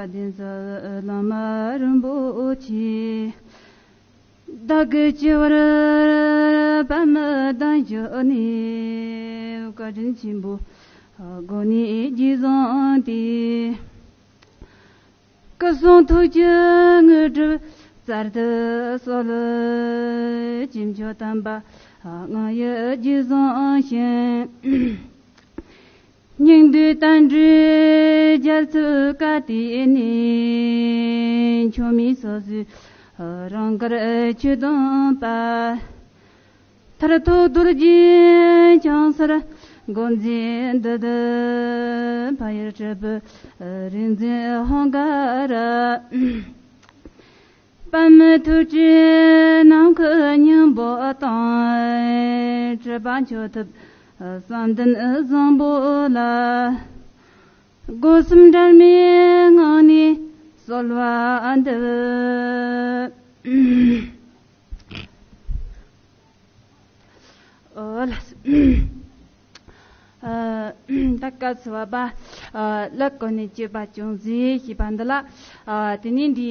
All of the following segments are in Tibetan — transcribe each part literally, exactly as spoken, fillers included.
གདན་ས་བླ་མ་རིན་པོ་ཆེ། བདག་གི་སྤྱི་བོར་པདྨ་གདན་བཞུགས་ནས། བཀའ་དྲིན་ཆེན་པོའི་སྒོ་ནས་རྗེས་བཟུང་སྟེ། སྐུ་གསུང་ཐུགས་ཀྱི་དངོས་གྲུབ་སྩལ་དུ་གསོལ། ཅི་མཆོག་དམ་པ་ངང་ཡི་རྗེས་བཟུང་ཞིང་། སྙིགས་དུས་དལ་འགྲོའི་རྒྱ་མཚོའི་ཁ་དེ་ནས། མཆོག་མའི་སོ་སོའི་རང་དགར་ཆོས་སྟོན་པ། མཐར་ཐུག་རྡོ་རྗེ་འཆང་སར་འགོད་མཛད་འདི་དུ། ཕ་ཡུལ་སྲིད་པའི་རིག་འཛིན་ཧོང་ཀ་ར། པདྨ་ཐོད་ཕྲེང་ནམ་མཁའི་སྙིང་པོ་དང་། སྲིད་པ་འཆོལ་ཐུབ་བསམ་གཏན་བཟང་པོ་ལ། སྒོ་གསུམ་འབྲལ་མེད་ངང་ནས་གསོལ་བ་འདེབས། ཨོ་ལགས། ཨ། ད་སྐབས་སུ་བབ་པ། ཨ། ལ་གོ་ནས་སྤྱོད་པ་ཅུང་ཟད་ཞེས་པ་འདི་ལ། ཨ། དེ་ནས་འདི།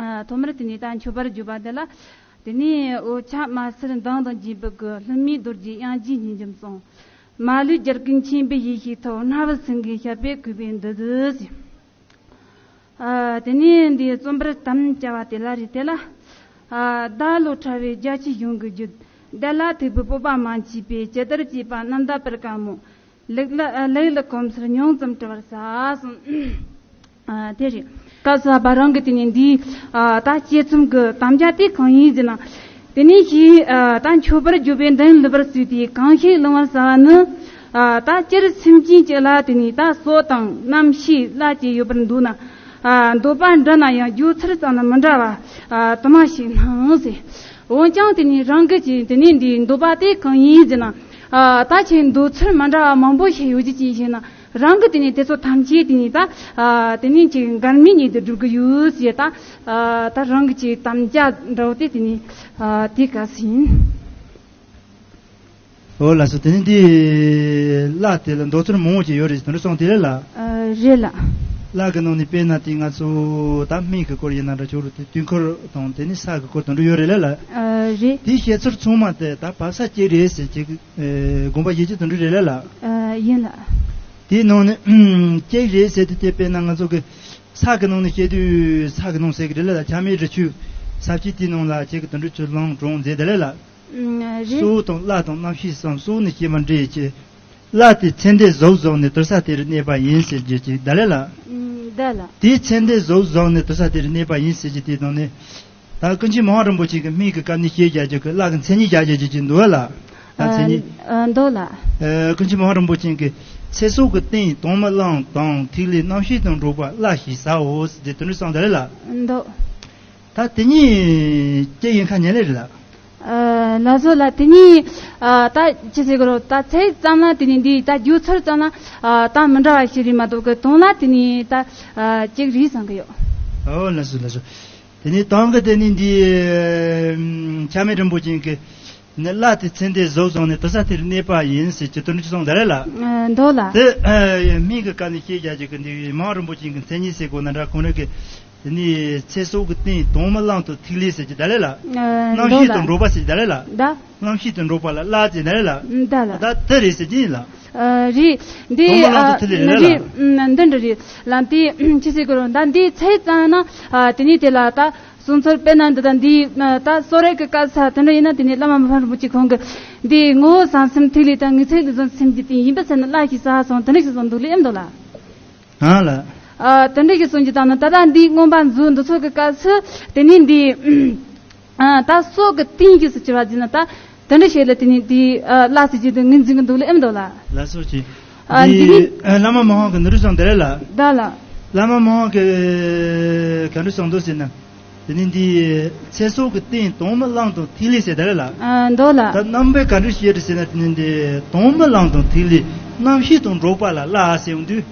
ཨ། ཐོག་མར་དེ་ནས་ད་མཆོད་པར་བརྗོད་པ་འདི་ལ། དེ་ནས་འོད་ཆགས་མ་སེར་མདངས་དང་ལྗན་པའི་གི། ལྷུང་བུའི་རྡོ་རྗེ་དབྱངས་ཀྱིས་སྙན་འཇེབས་གསུངས། མ་ལུས་རྒྱལ་ཀུན་མཁྱེན་པའི་ཡེ་ཤེས་ཐོབ། སྣང་བ་སེང་གེའི་ཞབས་པད་བཀོད་པའི་འདི་དུ་ཟེར། ཨ། དེ་ནས་འདི་རྩོམ་པར་དམ་བཅའ་བ་དེ་ལ་རེད་དེ་ལ། ཨ། བདག་བློ་ཕྲ་བའི་རྒྱ་ཆེའི་གཞུང་གི་རྒྱུད། འདི་ལ་ཐེག་པའི་སྤོབས་པ་མ་མཆིས་པས། ཇི་ལྟར་བྱས་པ་རྣམ་དག་པར་དཀའ་མོ། ལེགས་ལ། ཨ། ལེགས་ལ་གོམས་སར་ཉུང་ཙམ་བྲི་བར་བྱ་གསུངས། ཨ། དེ་རེད། སྐབས་སུ་བབ་པ་རང་གི་དེ་ནས་འདི། ཨ། ད་དཔྱད་རྩོམ་གྱི་དམ་བཅའ་དེ་གང་ཡིན་ཟེར་ན། དེ་ནས་ཞིག་ཨ། ད་མཆོད་པར་བརྗོད་པའི་མདུན་ལེགས་པར་བསུས་ཏེ་གང་ཞིག་བླང་བར་བྱ་བ་ནི། ཨ། ད་སྤྱིར་སེམས་ཅན་གཅིག་ལ་དེ་ནས་ད་སྲོག་དང་རྣམ་ཤེས་ལ་བཅས་ཡོད་པར་འདུག་ན། ཨ། འདོད་པ་འདྲ་ན་ཡང་བརྗོད་ཚུལ་ཙམ་ན་མི་འདྲ་བ། ཨ། དུ་མ་ཞིག་སྣང་ཟེར། འོན་ཀྱང་དེ་ནས་རང་གི་ཅིག་དེ་ནས་འདིའི་འདོད་པ་དེ་གང་ཡིན་ཟེར་ན། ཨ། ད་ཁྱེད་འདོད་ཚུལ་མི་འདྲ་བ་མང་པོ་ཞིག་ཡོད་རྒྱུ་ཅིག་ཡིན་ན། རང་གི་དེ་ནས་དེ་ཚོ་ཐམས་ཅད་དེ་ནས་ད། ཨ། དེ་ནས་ཅིག་འགལ་མེད་ཉིད་དུ་སྒྲུབ་ཀྱི་ཡོད་ཟེར་ད། ཨ། ད་རང་གི་ཅིག་དམ་བཅའ་འདྲ་བོ་དེ་དེ་ནས། ཨ། དེ་ག་ཟིན། ཨོ་ལགས་སོ། དེ་ནས་འདི་བླ་དེ་ལ་འདོད་ཚུལ་མང་པོ་ཅིག་ཡོད་རེད་ཟེར་དེ་འདྲ་གསུངས་དེ་རེད་ལ། ཨ། རེད་ལ། བླ་གི་ནང་ནས་དཔེར་ན་དེ་ང་ཚོ་ད་སྨན་གི་སྐོར་ཡིན་ན་འདྲ་ཆོག་རུ་དེ་དུས་འཁོར་དང་དེ་ནས་ས་གི་སྐོར་དེ་འདྲ་ཡོད་རེད་ལ་ལ། ཨ། རེད། དེ་བཤད་ཚུལ་ཚང་མ་དེ་ད་བབས་ས་གཅིག་རེད་ཟེར་གཅིག་ཨེ། དགོངས་པ་བཞེས་རྒྱུ་དེ་འདྲ་རེད་ལ་ལ། ཨ། ཡིན་ལ། དེའི་ནང་ནས་གཅིག་རེད་ཟེར་དུས་དེ་དཔེར་ན་ང་ཚོ་གི་ས་གི་ནང་ནས་བཤད་དུས་ས་གི་ནང་ཟེར་གི་རེད་ལ་ལ། ཆ་མེད་རི་ཆུ་ས་བཅད་དེའི་ནང་ལ་གཅིག་གི་དེ་འདྲ་ཆུ་ལང་གྲོང་མཛད་དེ་ལ་ལ། ཨ། རེད། སྲོག་དང་བླ་དང་རྣམ་ཤེས་སམ་སྲོག་ནི་སྐྱེས་པ་འདྲེས་ཀྱི། བླ་དེ་ཚེ་འདས་གཟུགས་བཟུང་ནས་དུར་ས་དེར་གནས་པ་ཡིན་ཟེར་རྒྱུ་ཅིག་ད་ལེ་ལ། ཨ། ད་ལ། དེ་ཚེ་འདས་གཟུགས་བཟུང་ནས་དུར་ས་དེར་གནས་པ་ཡིན་ཟེར་རྒྱུ་དེ་དང་ནི། ད་ཀུན་མཁྱེན་མི་དབང་རིན་པོ་ཆེ་གི་སྨན་གྱི་སྐབས་ནས་བཤད་རྒྱག་རྒྱུ་གི་བླ་གི་མཚན་ཉིད་རྒྱག་རྒྱག་རྒྱུ་ཅིག་འདུག་ལ། ད་མཚན་ཉིད། ཨ། འདུག་ལ། ཨ། ཀུན་མཁྱེན་མི་དབང་རིན་པོ་ཆེ་གི་ཚེ་སྲོག་གི་རྟེན་དྭངས་མ་གླང་དང་ཐིག་ལེ་རྣམ་ཤེས་དང་འགྲོགས་པ་བླ་ཞེས་བྱའོ་ཟེར་དེ་དོན་རེ་གསུངས་ད་ལེ་ལ། འདུག་ད་དེ་གཉིས་སྐྱེ་ཡིན་ཁ་ཉེ་ལེ་རེད་ལ། ཨ། ལགས་སོ་ལ། དེ་གཉིས། ཨ། ད་ཅི་ཟེར་གི་རོ། ད་ཚེ་ཙམ་ན་དེ་ནི་འདི་ད་རྒྱུ་ཚུལ་ཙམ་ན། ཨ། ད་མི་འདྲ་བ་ཞིག་རེད་མ་གཏོགས་གི་དོན་ལ་དེ་ནི་ད། ཨ། གཅིག་རེད་བསམ་གི་ཡོད། ཨོ་ལགས་སོ་ལགས་སོ། དེ་ནི་དང་གི་དེ་ནི་འདི། ཨམ། ཆ་མེད་རིན་པོ་ཆེ་གི་ནི་བླ་དེ་ཚེ་འདས་གཟུགས་བཟུང་ནས་དུར་ས་དེར་གནས་པ་ཡིན་ཟེར་གྱི་དོན་གྱི་གསུངས་ད་ལེ་ལ། ཨ། འདུག་ལ། དེ། ཨ། སྨན་གྱི་སྐབས་ནས་བཤད་རྒྱག་རྒྱུ་གི་འདི་མི་དབང་རིན་པོ་ཆེ་གི་མཚན་ཉིད་ཟེར་དགོས་ན་འདྲ་ཁོང་རང་གི། དེ་ནས་ཚེ་སྲོག་གི་རྟེན་དྭངས་མ་གླང་དང་ཐིག་ལེ་ཟེར་གྱི་ད་ལེ་ལ། ཨ། རྣམ་ཤེས་དང་འགྲོགས་པ་ཟེར་གྱི་ད་ལེ་ལ། ད། རྣམ་ཤེས་དང་འགྲོགས་པ་ལ་བླ་ཟེར་ད་ལེ་ལ། ད་ལ། ད་དེ་རེད་ཟེར་གྱི་ཡིན་ལ། ཨ། རེད། འདི། དྭངས་མ་གླང་དང་ཐིག་ལེ་རེད་ལ། རེད། འདི་འདྲ་རེད་ལ། འདི་ཅི་ཟེར་དགོས་རུང་ད་འདི་ཚེ་ཙམ་ན། ཨ། དེ་ནས་དེ་ལ་ད་གསུང་ཚུལ་དཔེར་ན་འདི་དང་འདི་ད་གསོ་རིག་གི་སྐབས་ས་དེ་འདྲ་ཡིན་ན་དེ་ནས་བླ་མ་མི་ཕམ་རིན་པོ་ཆེ་ཁོང་གི་འདི་ངོ་བོ་ཟང་ཟིང་ཐིག་ལེ་དང་ངེས་ཚིག་འདི་ཚོ་སེམས་ཀྱི་རྟེན་ཡིན་པ་ཟེར་ན་བླ་ཞེས་བྱའོ་གསུངས་དེ་འདྲ་ཞིག་གསུངས་འདུག་ལེ་ཨེ་འདུག་ལ། ཨ་ལ། ཨ། དེ་འདྲ་ཞིག་གསུང་རྒྱུ་དང་ནི་ད་ལྟ་འདིའི་མངོན་པ་མཛོད་འདི་ཚོ་གི་སྐབས་སུ་དེ་ནི་འདི། ཨ། ད་སྲོག་གི་རྟེན་ཞིག་སུ་གྱུར་བ་ཟེར་ན་ད་དེ་འདྲ་ཞིག་ལ་དེ་ནི་འདི། ཨ། བླ་ཟེར་རྒྱུ་དེ་ངོས་འཛིན་གི་འདུག་ལེ་ཨེ་མི་འདུག་ལ། ལགས་སོ་ཆེ། ཨ། འདི་འདི་ནི། ཨ། བླ་མ་མི་དབང་གི་འདི་རུ་སོང་དེ་རེད་ལ། ད་ལ། བླ་མ་མི་དབང་གི་ག་འདྲ་སོང་འདུག་ཟེར་ན། དེ་ནི་འདི་ཚེ་སྲོག་གི་རྟེན་དྭངས་མ་གླང་དང་ཐིག་ལེ་ཟེར་ད་རེད་ལ། ཨ། འདུག་ལ། ད་རྣམ་པའི་ག་འདྲ་བཤད་རེད་ཟེར་ན་དེ་ནི་འདི་དྭངས་མ་གླང་དང་ཐིག་ལེ་རྣམ་ཤེས་དང་འགྲོགས་པ་ལ་བླ་ཟེར་ཡོང་དུས།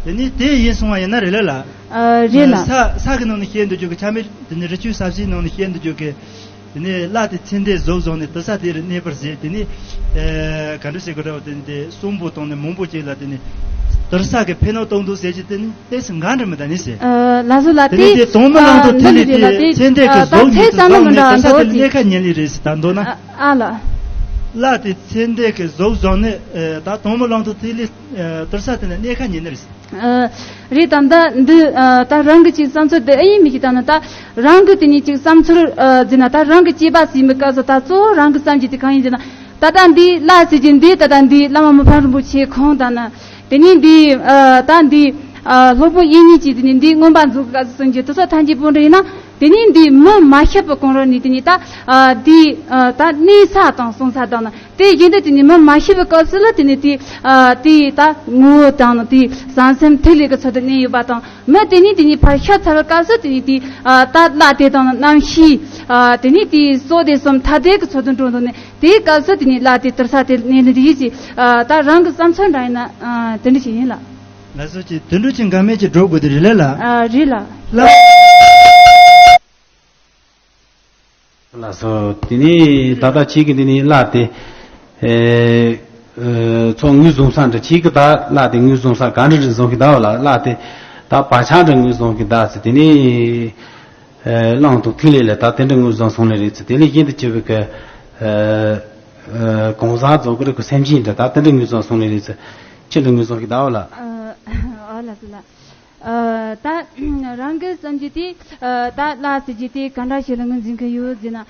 དེ་ནི་དེ་ཡིན་སོང་བ་ཡིན་ན་རེད་ལ་ལ། ཨ། རེད་ལ། ས་ས་གི་ནང་ནས་བཤད་འདུག་རྒྱུ་གི་ཆ་མེད་དེ་ནི་རི་ཆུ་ས་བྱིའི་ནང་ནས་བཤད་འདུག་རྒྱུ་གི། དེ་ནས་བླ་དེ་ཚེ་འདས་གཟུགས་བཟུང་ནས་དུར་ས་དེར་གནས་པར་བྱེད། དེ་ནས་ཨེ་ག་འདྲ་བྱེད་དགོས་རེད་བ། དེ་ནས་དེ་གསོན་པོ་བཏང་ནས་མང་པོ་ཅིག་ལ་དེ་ནས་ དུར་ས་གི་ཕན་ནོ་གཏོང་འདུག་ཟེར་གྱི་དེ་ནི་ཏེས་འགའ་འདྲ་མི་ད་ནི་ཟེར། ཨ་ལ་སོ་ལ་དེ་ནི་དེ་དེ་དོང་མི་ལང་དུ་ཨ་དེ་ལས་འདི་དེ་ལ་དེ་ཚེ་འདས་ཨ་ཀྱི་ད་ཟོག་ཚེ་ཉིད་དུ་ཙམ་ལ་བཟང་མི་ནས་འདྲ་དེ་ས་དེ་ལས་ཁ་ཉན་ལི་རེད་ཟེར་ད་འདོད་ན། ཨ་ཨ་ལ། ལ་དེ་ཚེ་འདས་ཀྱི་ཟོག་བཟང་ནས་ད་དོང་མི་ལང་དུ་དེ་ལས་དུར་ས་དེ་ནས་གནས་ཁ་ཉན་ནི་རེད། ཨ་རེད་དམ་ད་འདི་ཨ་ད་རང་གི་ཅིག་བསམ་ཚུལ་དེ་ཨེ་ཡིན་མི་ཤེས་ད་ན་ད་རང་གི་དེ་ནས་ཅིག་བསམ་ཚུལ་ཨ་ཟེར་ན་ད་རང་གི་སྐྱེས་པ་ཟིན་པའི་སྐབས་སུ་ད་གཙོ་བོ་རང་གི་བསམ་གྱི་དེ་གང་ཡིན་ཟེར་ན། ད་ལྟ་འདི་བླ་ཟེར་གྱི་འདི་ད་ལྟ་འདི་བླ་མ་མི་ཕམ་རིན་པོ་ཆེ་ཁོང་དང་ན། དེ་ནས་འདི་ཨ་ད་འདི་ཨ་སློབ་དཔོན་དབྱིག་གཉེན་གྱིས་དེ་ནས་འདི་མངོན་པ་མཛོད་ཀྱི་སྐབས་སུ་གསུངས་ཀྱི་དུ་ཚོགས་ཐམས་ཅད་པོ་འདྲ་ཡིན་ན། དེ་ནས་འདི་མི་མ་ཤི་བའི་གོང་རོལ་ནས་དེ་ནས་ད་ཨ་འདི་ཨ་ད་གནས་ས་དང་སོང་ས་དང་ན་དེ་བཞིན་དུ་དེ་ནས་མི་མ་ཤི་བའི་སྐབས་སུ་ལ་དེ་ནས་དེ་ཨ་དེ་ད་ངོ་བོ་དང་ན་དེ་བཟང་སེམས་ཐིག་ལེ་གི་ཚུལ་དུ་གནས་ཡོད་པ་དང་། མི་དེ་ནས་དེ་ནས་ཕར་ཤི་ཚར་བའི་སྐབས་སུ་དེ་ནས་དེ་ཨ་ད་བླ་དེ་དང་ན་རྣམ་ཤེས་ཨ་དེ་ནས་དེ་སྲོག་དེ་གསུམ་ཐ་དད་ཀྱི་ཚུལ་དུ་འགྲོ་འདུག་ནས། དེའི་སྐབས་སུ་དེ་ནས་བླ་དེ་དུར་ས་དེ་གནས་ནི་དེ་ཡིན་ཞེས་ཨ་ད་རང་གི་བསམ་ཚུལ་འདྲ་ཡིན་ན་ཨ་དེ་འདྲ་ཞིག་ཡིན་ལ། ལགས་སོ། ཅི་དུད་འགྲོ་ཅི་འགའ་མེད་ཅི་འགྲོ་དགོས་དེ་རེད་ལ། ཨ་རེད་ལ། ལགས་སོ། དེ་ནས་ད་ལྟ་ཅིག་གི་དེ་ནས་བླ་དེ་ཨེ་ཨེ་ཚོ་ངོས་བཟུང་ས་འདྲ་ཅིག་གི་ད་བླ་དེ་ངོས་བཟུང་ས་ག་འདྲ་རེ་བཟུང་གི་ད་བ་ལ་བླ་དེ་ད་བག་ཆགས་འདྲ་ངོས་བཟུང་གི་ད་ཟེར། དེ་ནས། ཨེ་གླང་དང་ཐིག་ལེ་ལ་ད་དེ་འདྲ་ངོས་བཟུང་སོང་ལེ་རེད་ཚེ། དེ་ལས་གཞན་དུ་སྐྱེ་བའི་གི་ཨེ་ཨེ་གང་ཟག་རྫོགས་པར་གི་སེམས་ཅན་འདྲ་ད་དེ་འདྲ་ངོས་བཟུང་སོང་ལེ་རེད་ཚེ། ཅི་འདྲ་ངོས་བཟུང་གི་ད་བ་ལ། ཨ་ཨ་ལ་སི་ལ། ཨ་ད་རང་གི་བསམ་རྒྱུ་དེ་ཨ་ད་བླ་ཟེར་རྒྱུ་དེ་ག་འདྲ་ཞིག་ལ་ངོས་འཛིན་གི་ཡོད་ཟེར་ན།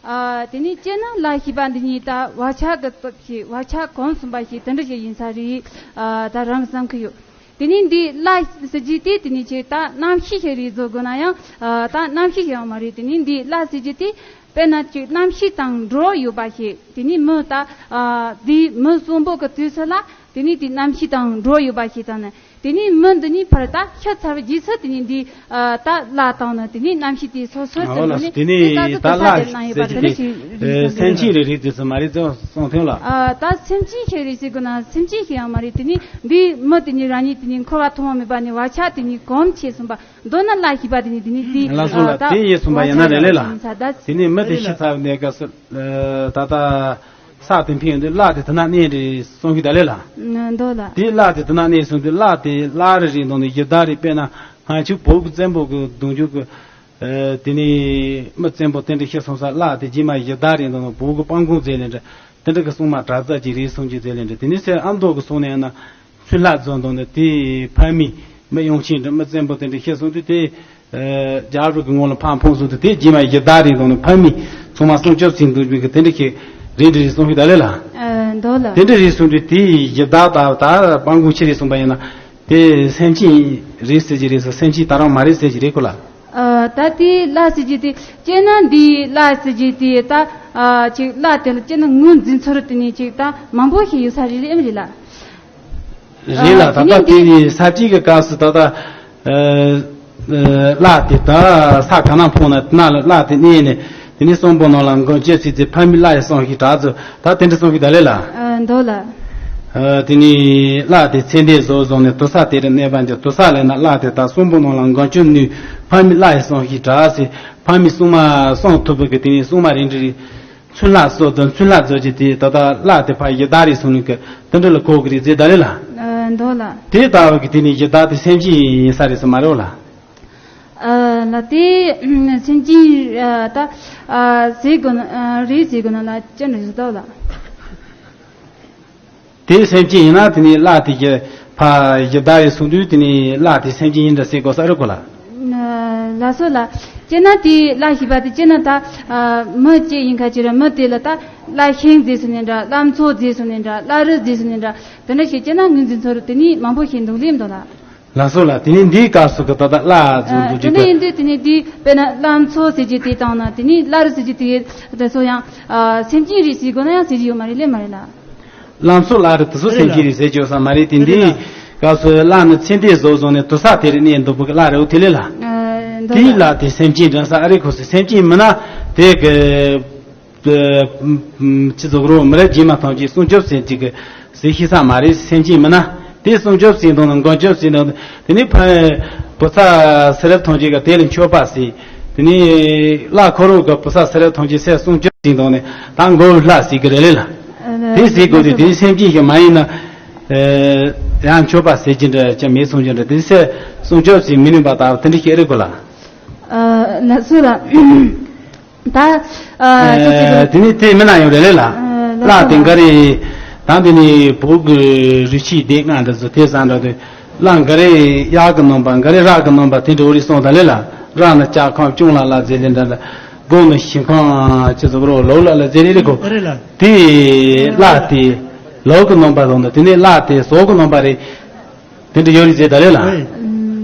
ཨ་དེ་ནས་སྤྱིར་ན་བླ་ཞེས་པ་འདི་ཉིད་ད་བག་ཆགས་ཀྱི་སྟོབས་ཀྱིས་བག་ཆགས་གོམས་སོང་བ་ཞིག་དེ་འདྲ་ཞིག་ཡིན་ས་རེད། ཨ་ད་རང་བསམ་གི་ཡོད། དེ་ནས་འདི་བླ་ཟེར་རྒྱུ་དེ་དེ་ནས་ཅིག་ད་རྣམ་ཤེས་ཤིག་རེད་བཟོ་དགོས་ན་ཡང་ཨ་ད་རྣམ་ཤེས་ཤིག་ཡང་མ་རེད། དེ་ནས་འདི་བླ་ཟེར་རྒྱུ་དེ་དཔེར་ན་ཅིག་རྣམ་ཤེས་དང་འགྲོགས་ཡོད་པ་ཞིག་དེ་ནས་མི་ད་ཨ་འདི་མི་གསོན་པོ་གི་དུས་སུ་ལ་དེ་ནས་དེ་རྣམ་ཤེས་དང་འགྲོགས་ཡོད་པ་ཞིག་དང་ནི་དེ་ནས་མི་འདི་ནས་ཕར་ད་ཤི་ཚར་བའི་རྗེས་སུ་དེ་ནས་འདི་ཨ་ད་བླ་དང་ནི་དེ་ནས་རྣམ་ཤེས་དེ་སོ་སོར་ཨ་དེ་ལ་ནས་དེ་ནས་དེ་ད་ད་དུ་བླ་ས་དེ་གནང་ཡོད་པ་ཟེར་དེ་གྱི་འདྲ་ཞིག་དེ་རེད་སེམས་ཅན་རེ་རེ་དུས་སུ་མ་རེད་ཙང་གསུང་ཐོན་ལ། ཨ་ད་སེམས་ཅན་ཞིག་རེད་ཟེར་དགོས་ན་སེམས་ཅན་ཞིག་ཡང་མ་རེད། དེ་ནས་འདི་མི་དེ་ནས་རང་ཉིད་དེ་ནས་འཁོར་བ་ཐོག་མ་མེད་པ་ནས་བག་ཆགས་དེ་ནས་གོམས་ཆེ་སོང་བ། མདོར་ན་བླ་ཞེས་པ་དེ་ནི་དེ་ནི་དེ་ལ་སོགས་ལ་ཨ་ད་དེ་ཡིན་གསུངས་པ་ཡིན་ན་རེ་ལེ་ལ། ཡིན་ས་ད་དེ་ནི་མི་དེ་ཤི་ཚར་བའི་གནས་སྐབས་སུ་ད་ལྟ་ས་དེ་འཕེན་ཡོང་དུས་བླ་དེ་དེ་ན་གནས་རེད་གསུང་གི་ད་ལེ་ལ། ཨ་མདོ་ལ། དེ་བླ་དེ་དེ་ན་གནས་གསུང་དུས་བླ་དེ་བླ་རེ་རེ་འདུག་ནས་ཡི་དྭགས་རེ་དཔེར་ན་སྔ་ཕྱི་བོད་ཀྱི་བཙན་པོ་གི་གདུང་རྒྱུད་ཀྱི་དེ་ནི་མི་བཙན་པོ་དེ་འདྲ་ཤི་སོང་ས་བླ་དེ་རྗེས་མ་ཡི་དྭགས་རེ་འདུག་ནས་བོད་ཀྱི་དཔའ་མགོན་མཛད་ལེ་འདྲ་དེ་འདྲ་གི་གསུང་མ་གྲྭ་རྩ་ཅིག་རེད་གསུང་གི་མཛད་ལེ་འདྲ། དེ་ནི་སེ་ཨ་མདོ་གི་གསུང་ནས་ན། ཚུལ་ལྷ་རྫོང་དང་ནི་དེའི་ཕ་མེས་མི་གཡང་ཆེན་འདྲ་མི་བཙན་པོ་དེ་འདྲ་ཤི་སོང་དུས་དེ་རྒྱ་རུ་གི་ངོ་ལ་ཕར་འཕངས་སོང་དུས་དེ་རྗེས་མ་ཡི་དྭགས་རེད་དང་ནི་ཕ་མེས་ཚང་མ་སྲུང་སྐྱོབ་བྱེད་འདུག་པའི་གི་དེ་འདྲ་ཤི་རེད་འདྲ་རེད་གསུང་གི་ད་ལེ་ལ། ཨ་མདོ་ལ། དེ་འདྲ་རེད་གསུང་དུས་དེ་ཡི་དྭགས་ད་ད་དཔའ་མགོན་ཁྱེད་རེད་གསུངས་པ་ཡིན་ན་དེ་སེམས་ཅན་རེད་ཟེར་གྱི་རེད་ཟེར། སེམས་ཅན་ད་རང་མ་རེད་ཟེར་གྱི་རེད་ཁོ་ལ། ཨ་ད་དེ་བླ་ཟེར་གྱི་དེ་སྤྱིར་ན་འདི་བླ་ཟེར་གྱི་དེ་ད་ཨ་ཅིག་བླ་དེ་ལ་སྤྱིར་ན་ངོས་འཛིན་ཚུལ་དེ་ནས་ཅིག་ད་མང་པོ་ཞིག་ཡོད་ས་རེད་ཨེ་མ་རེད་ལ། རེད་ལ། ཨ་ད་དེ་ནས་ལྟ་དེ་འདི་ནི་ས་བཅད་ཀྱི་སྐབས་སུ་ད་ལྟ་ཨ་ཨ་བླ་དེ་ད་ས་ག་ན་འཕངས་ན་དེ་ན་ལ་བླ་དེ་གནས་ནས་དེ་ནས་གསོན་པོ་རྣམས་ལ་མགོན་སྐྱབས་སྲིད་དེ་ཕ་མེས་བླ་ཡི་གསུང་ཞིག་གྲགས་ཚུལ་ད་དེ་འདྲ་གསུང་ཞིག་ད་ལེ་ལ། ཨ་མདོ་ལ། ཨ་དེ་ནས་བླ་དེ་ཚེ་འདས་ཟོ་བཟུང་ནས་དུར་ས་དེ་རུ་གནས་པ་འདི་དུར་ས་ལས་ན་བླ་དེ་ད་གསོན་པོ་རྣམས་ལ་མགོན་སྐྱབས་ནུས་ཕ་མེས་བླ་ཡི་གསུང་ཞིག་གྲགས་ཟེར། ཕ་མེས་གསུང་མ་གསུང་ཐུབ་པའི་གི་དེ་ནས་གསུང་མ་རིན་འདྲི་རིན། ཚུལ་ལྷ་སོགས་དང་ཚུལ་ལྷ་རྫོགས་ཀྱི་དེ་ད་ལྟ་བླ་དེ་ཕ་ཡི་དྭགས་རེད་གསུངས་ནས་ཀྱི་དེ་འདྲ་ལ་གོ་གི་རེད་ཟེར་ད་ལེ་ལ། ཨ་མདོ་ལ། དེ་ལྟ་བུ་གི་དེ་ནི་ཡི་དྭགས་དེ་སེམས་ཅན་ཡིན་ས་རེད་ཟེར་མ་རེད་ལ། ཨ་ལ་དེ་སེམས་ཅན་ཨ་ད་ཨ་ཟེར་དགོས་ན་ཨ་རེད་ཟེར་དགོས་ན་ལ་ཅི་འདྲ་ཟེར་ད་ལ། དེ་སེམས་ཅན་ཡིན་ན་དེ་ནི་བླ་དེ་གི་ཕ་ཡི་དྭགས་ཡིན་གསུངས་དུས་དེ་ནི་བླ་དེ་སེམས་ཅན་ཡིན་འདྲ་ཟེར་དགོས་ས་རེད་གོ་ལ། ལ་སོ་ལ། སྤྱིར་ན་དེ་བླ་ཞེས་པ་དེ་སྤྱིར་ན་ད་མི་གཅིག་ཡིན་ཁ་ཅིག་ར་མི་དེ་ལ་ད་བླ་ཤིང་ཟེར་སོང་ནས་འདྲ་བླ་མཚོ་ཟེར་སོང་ནས་འདྲ་བླ་རི་ཟེར་སོང་ནས་འདྲ་དེ་འདྲ་ཞིག་སྤྱིར་ན་ངོས་འཛིན་ཚོར་དེ་ནི་མང་པོ་ཞིག་འདུག་ལེམ་འདུག་ལ། ལ་སོ་ལ་དེ་ནི་འདིའི་སྐབས་སུ་གི་ད་ལྟ་བླ་ཟེར་འདུག་དེ་འདྲ་ཡིན་དུས་དེ་ནི་དེ་དཔེར་ན་བླ་མཚོ་ཟེར་གྱི་དེ་དང་ན་དེ་ནི་བླ་རི་ཟེར་གྱི་དེ་དེ་ཚོ་ཡང་སེམས་ཅན་རེད་ཟེར་དགོས་ན་ཡང་ཟེར་གྱི་ཡོད་མ་རེད་ལེ་མ་རེད་ལ། ལམ་སྲོལ་ལ་རེ་དུ་སུ་སེམས་ཀྱི་རེད་ཟེར་བརྗོད་ས་མ་རེད་དེ་འདི་སྐབས་སུ་བླ་ནི་ཚེ་འདས་བཟོ་བཟོ་ནས་དུ་ས་དེ་རེ་གནས་འདུག་པུ་གི་བླ་རེའུ་དེ་ལེ་ལ། དེའི་བླ་དེ་སེམས་ཅན་འདྲ་ས་ཨ་རེ་ཁོ་སི་སེམས་ཅན་མི་ན་དེ་གི་ཅི་ཟུག་རོ་མི་རབས་རྗེས་མ་ཐམས་ཅད་སྲུང་སྐྱོབ་ཟེར་གྱི་གི་ཟེར་ཤེས་ས་མ་རེད། སེམས་ཅན་མི་ན་དེ་སྲུང་སྐྱོབ་ཟེར་དང་ན་མགོན་སྐྱོབ་ཟེར་དང་དེ་ནི་ཕ་བུ་ཚ་སེ་རབས་ཐམས་ཅད་གི་དེ་ལ་མཆོད་པ་ཟེར། དེ་ནི་བླ་ཁོ་རོ་གི་བུ་ཚ་སེ་རབས་ཐམས་ཅད་སེ་སྲུང་སྐྱོབ་ཟེར་དང་ནི་ད་མགོན་བླ་ཟེར་གི་རེ་ལེ་ལ། དེ་ཟེར་དགོས་དུས་དེ་སེམས་ཅན་ཞིག་མ་ཡིན་ན་ ཨེ། ཡང་མཆོད་པ་ཟེར་གྱི་འདྲ་ཅང་མེད་གསུང་གྱི་འདྲ། དེ་ཚེ་སྲུང་སྐྱོབ་ཟེར་མི་ནུས་པ་དང་དེ་འདྲ་ཞིག་རེད་གོ་ལ། ཨ། ལགས་སོ་ལགས། ད། ཨ། ཨ། ཅི་ཅི་གི། དེ་ནི་དེ་མི་ན་ཡོང་རེད་ལ། ཨ། ལགས་ལགས་སོ་དེ་ལགས། འགའ་རེ། ད་འདི་ནི་བོད་ཀྱི་རིག་གཞས་སྡེ་ལྔ་འདི་ཚོ་དེ་བཟང་འདྲ་དེ། ལགས་འགའ་རེ་གཡག་གི་རྣམ་པ། འགའ་རེ་ར་གི་རྣམ་པ་དེ་འདྲ་འོ་རེ་སོང་ད་ལེ་ལ། ར་ནི་ལྕགས་ཁང་སྐྱོང་ལ་ལ་ཟེར་ལེ་འདྲ་འདྲ། དགུང་ནི་ཞིང་ཁང་ཅི་ཟེར་རོ་ལོ་ལ་ལ་ཟེར་ལེ་རེ་གོ། རེད་ལ། དེ་ལགས་དེ་ལོ་གི་རྣམ་པ་དང་དེ་ནི་ལགས་དེ་ཟོག་གི་རྣམ་པ་རེད། དེ་འདྲ་ཡོད་རེད་ཟེར་ད་རེད་ལ། ཨོ་ཡེ།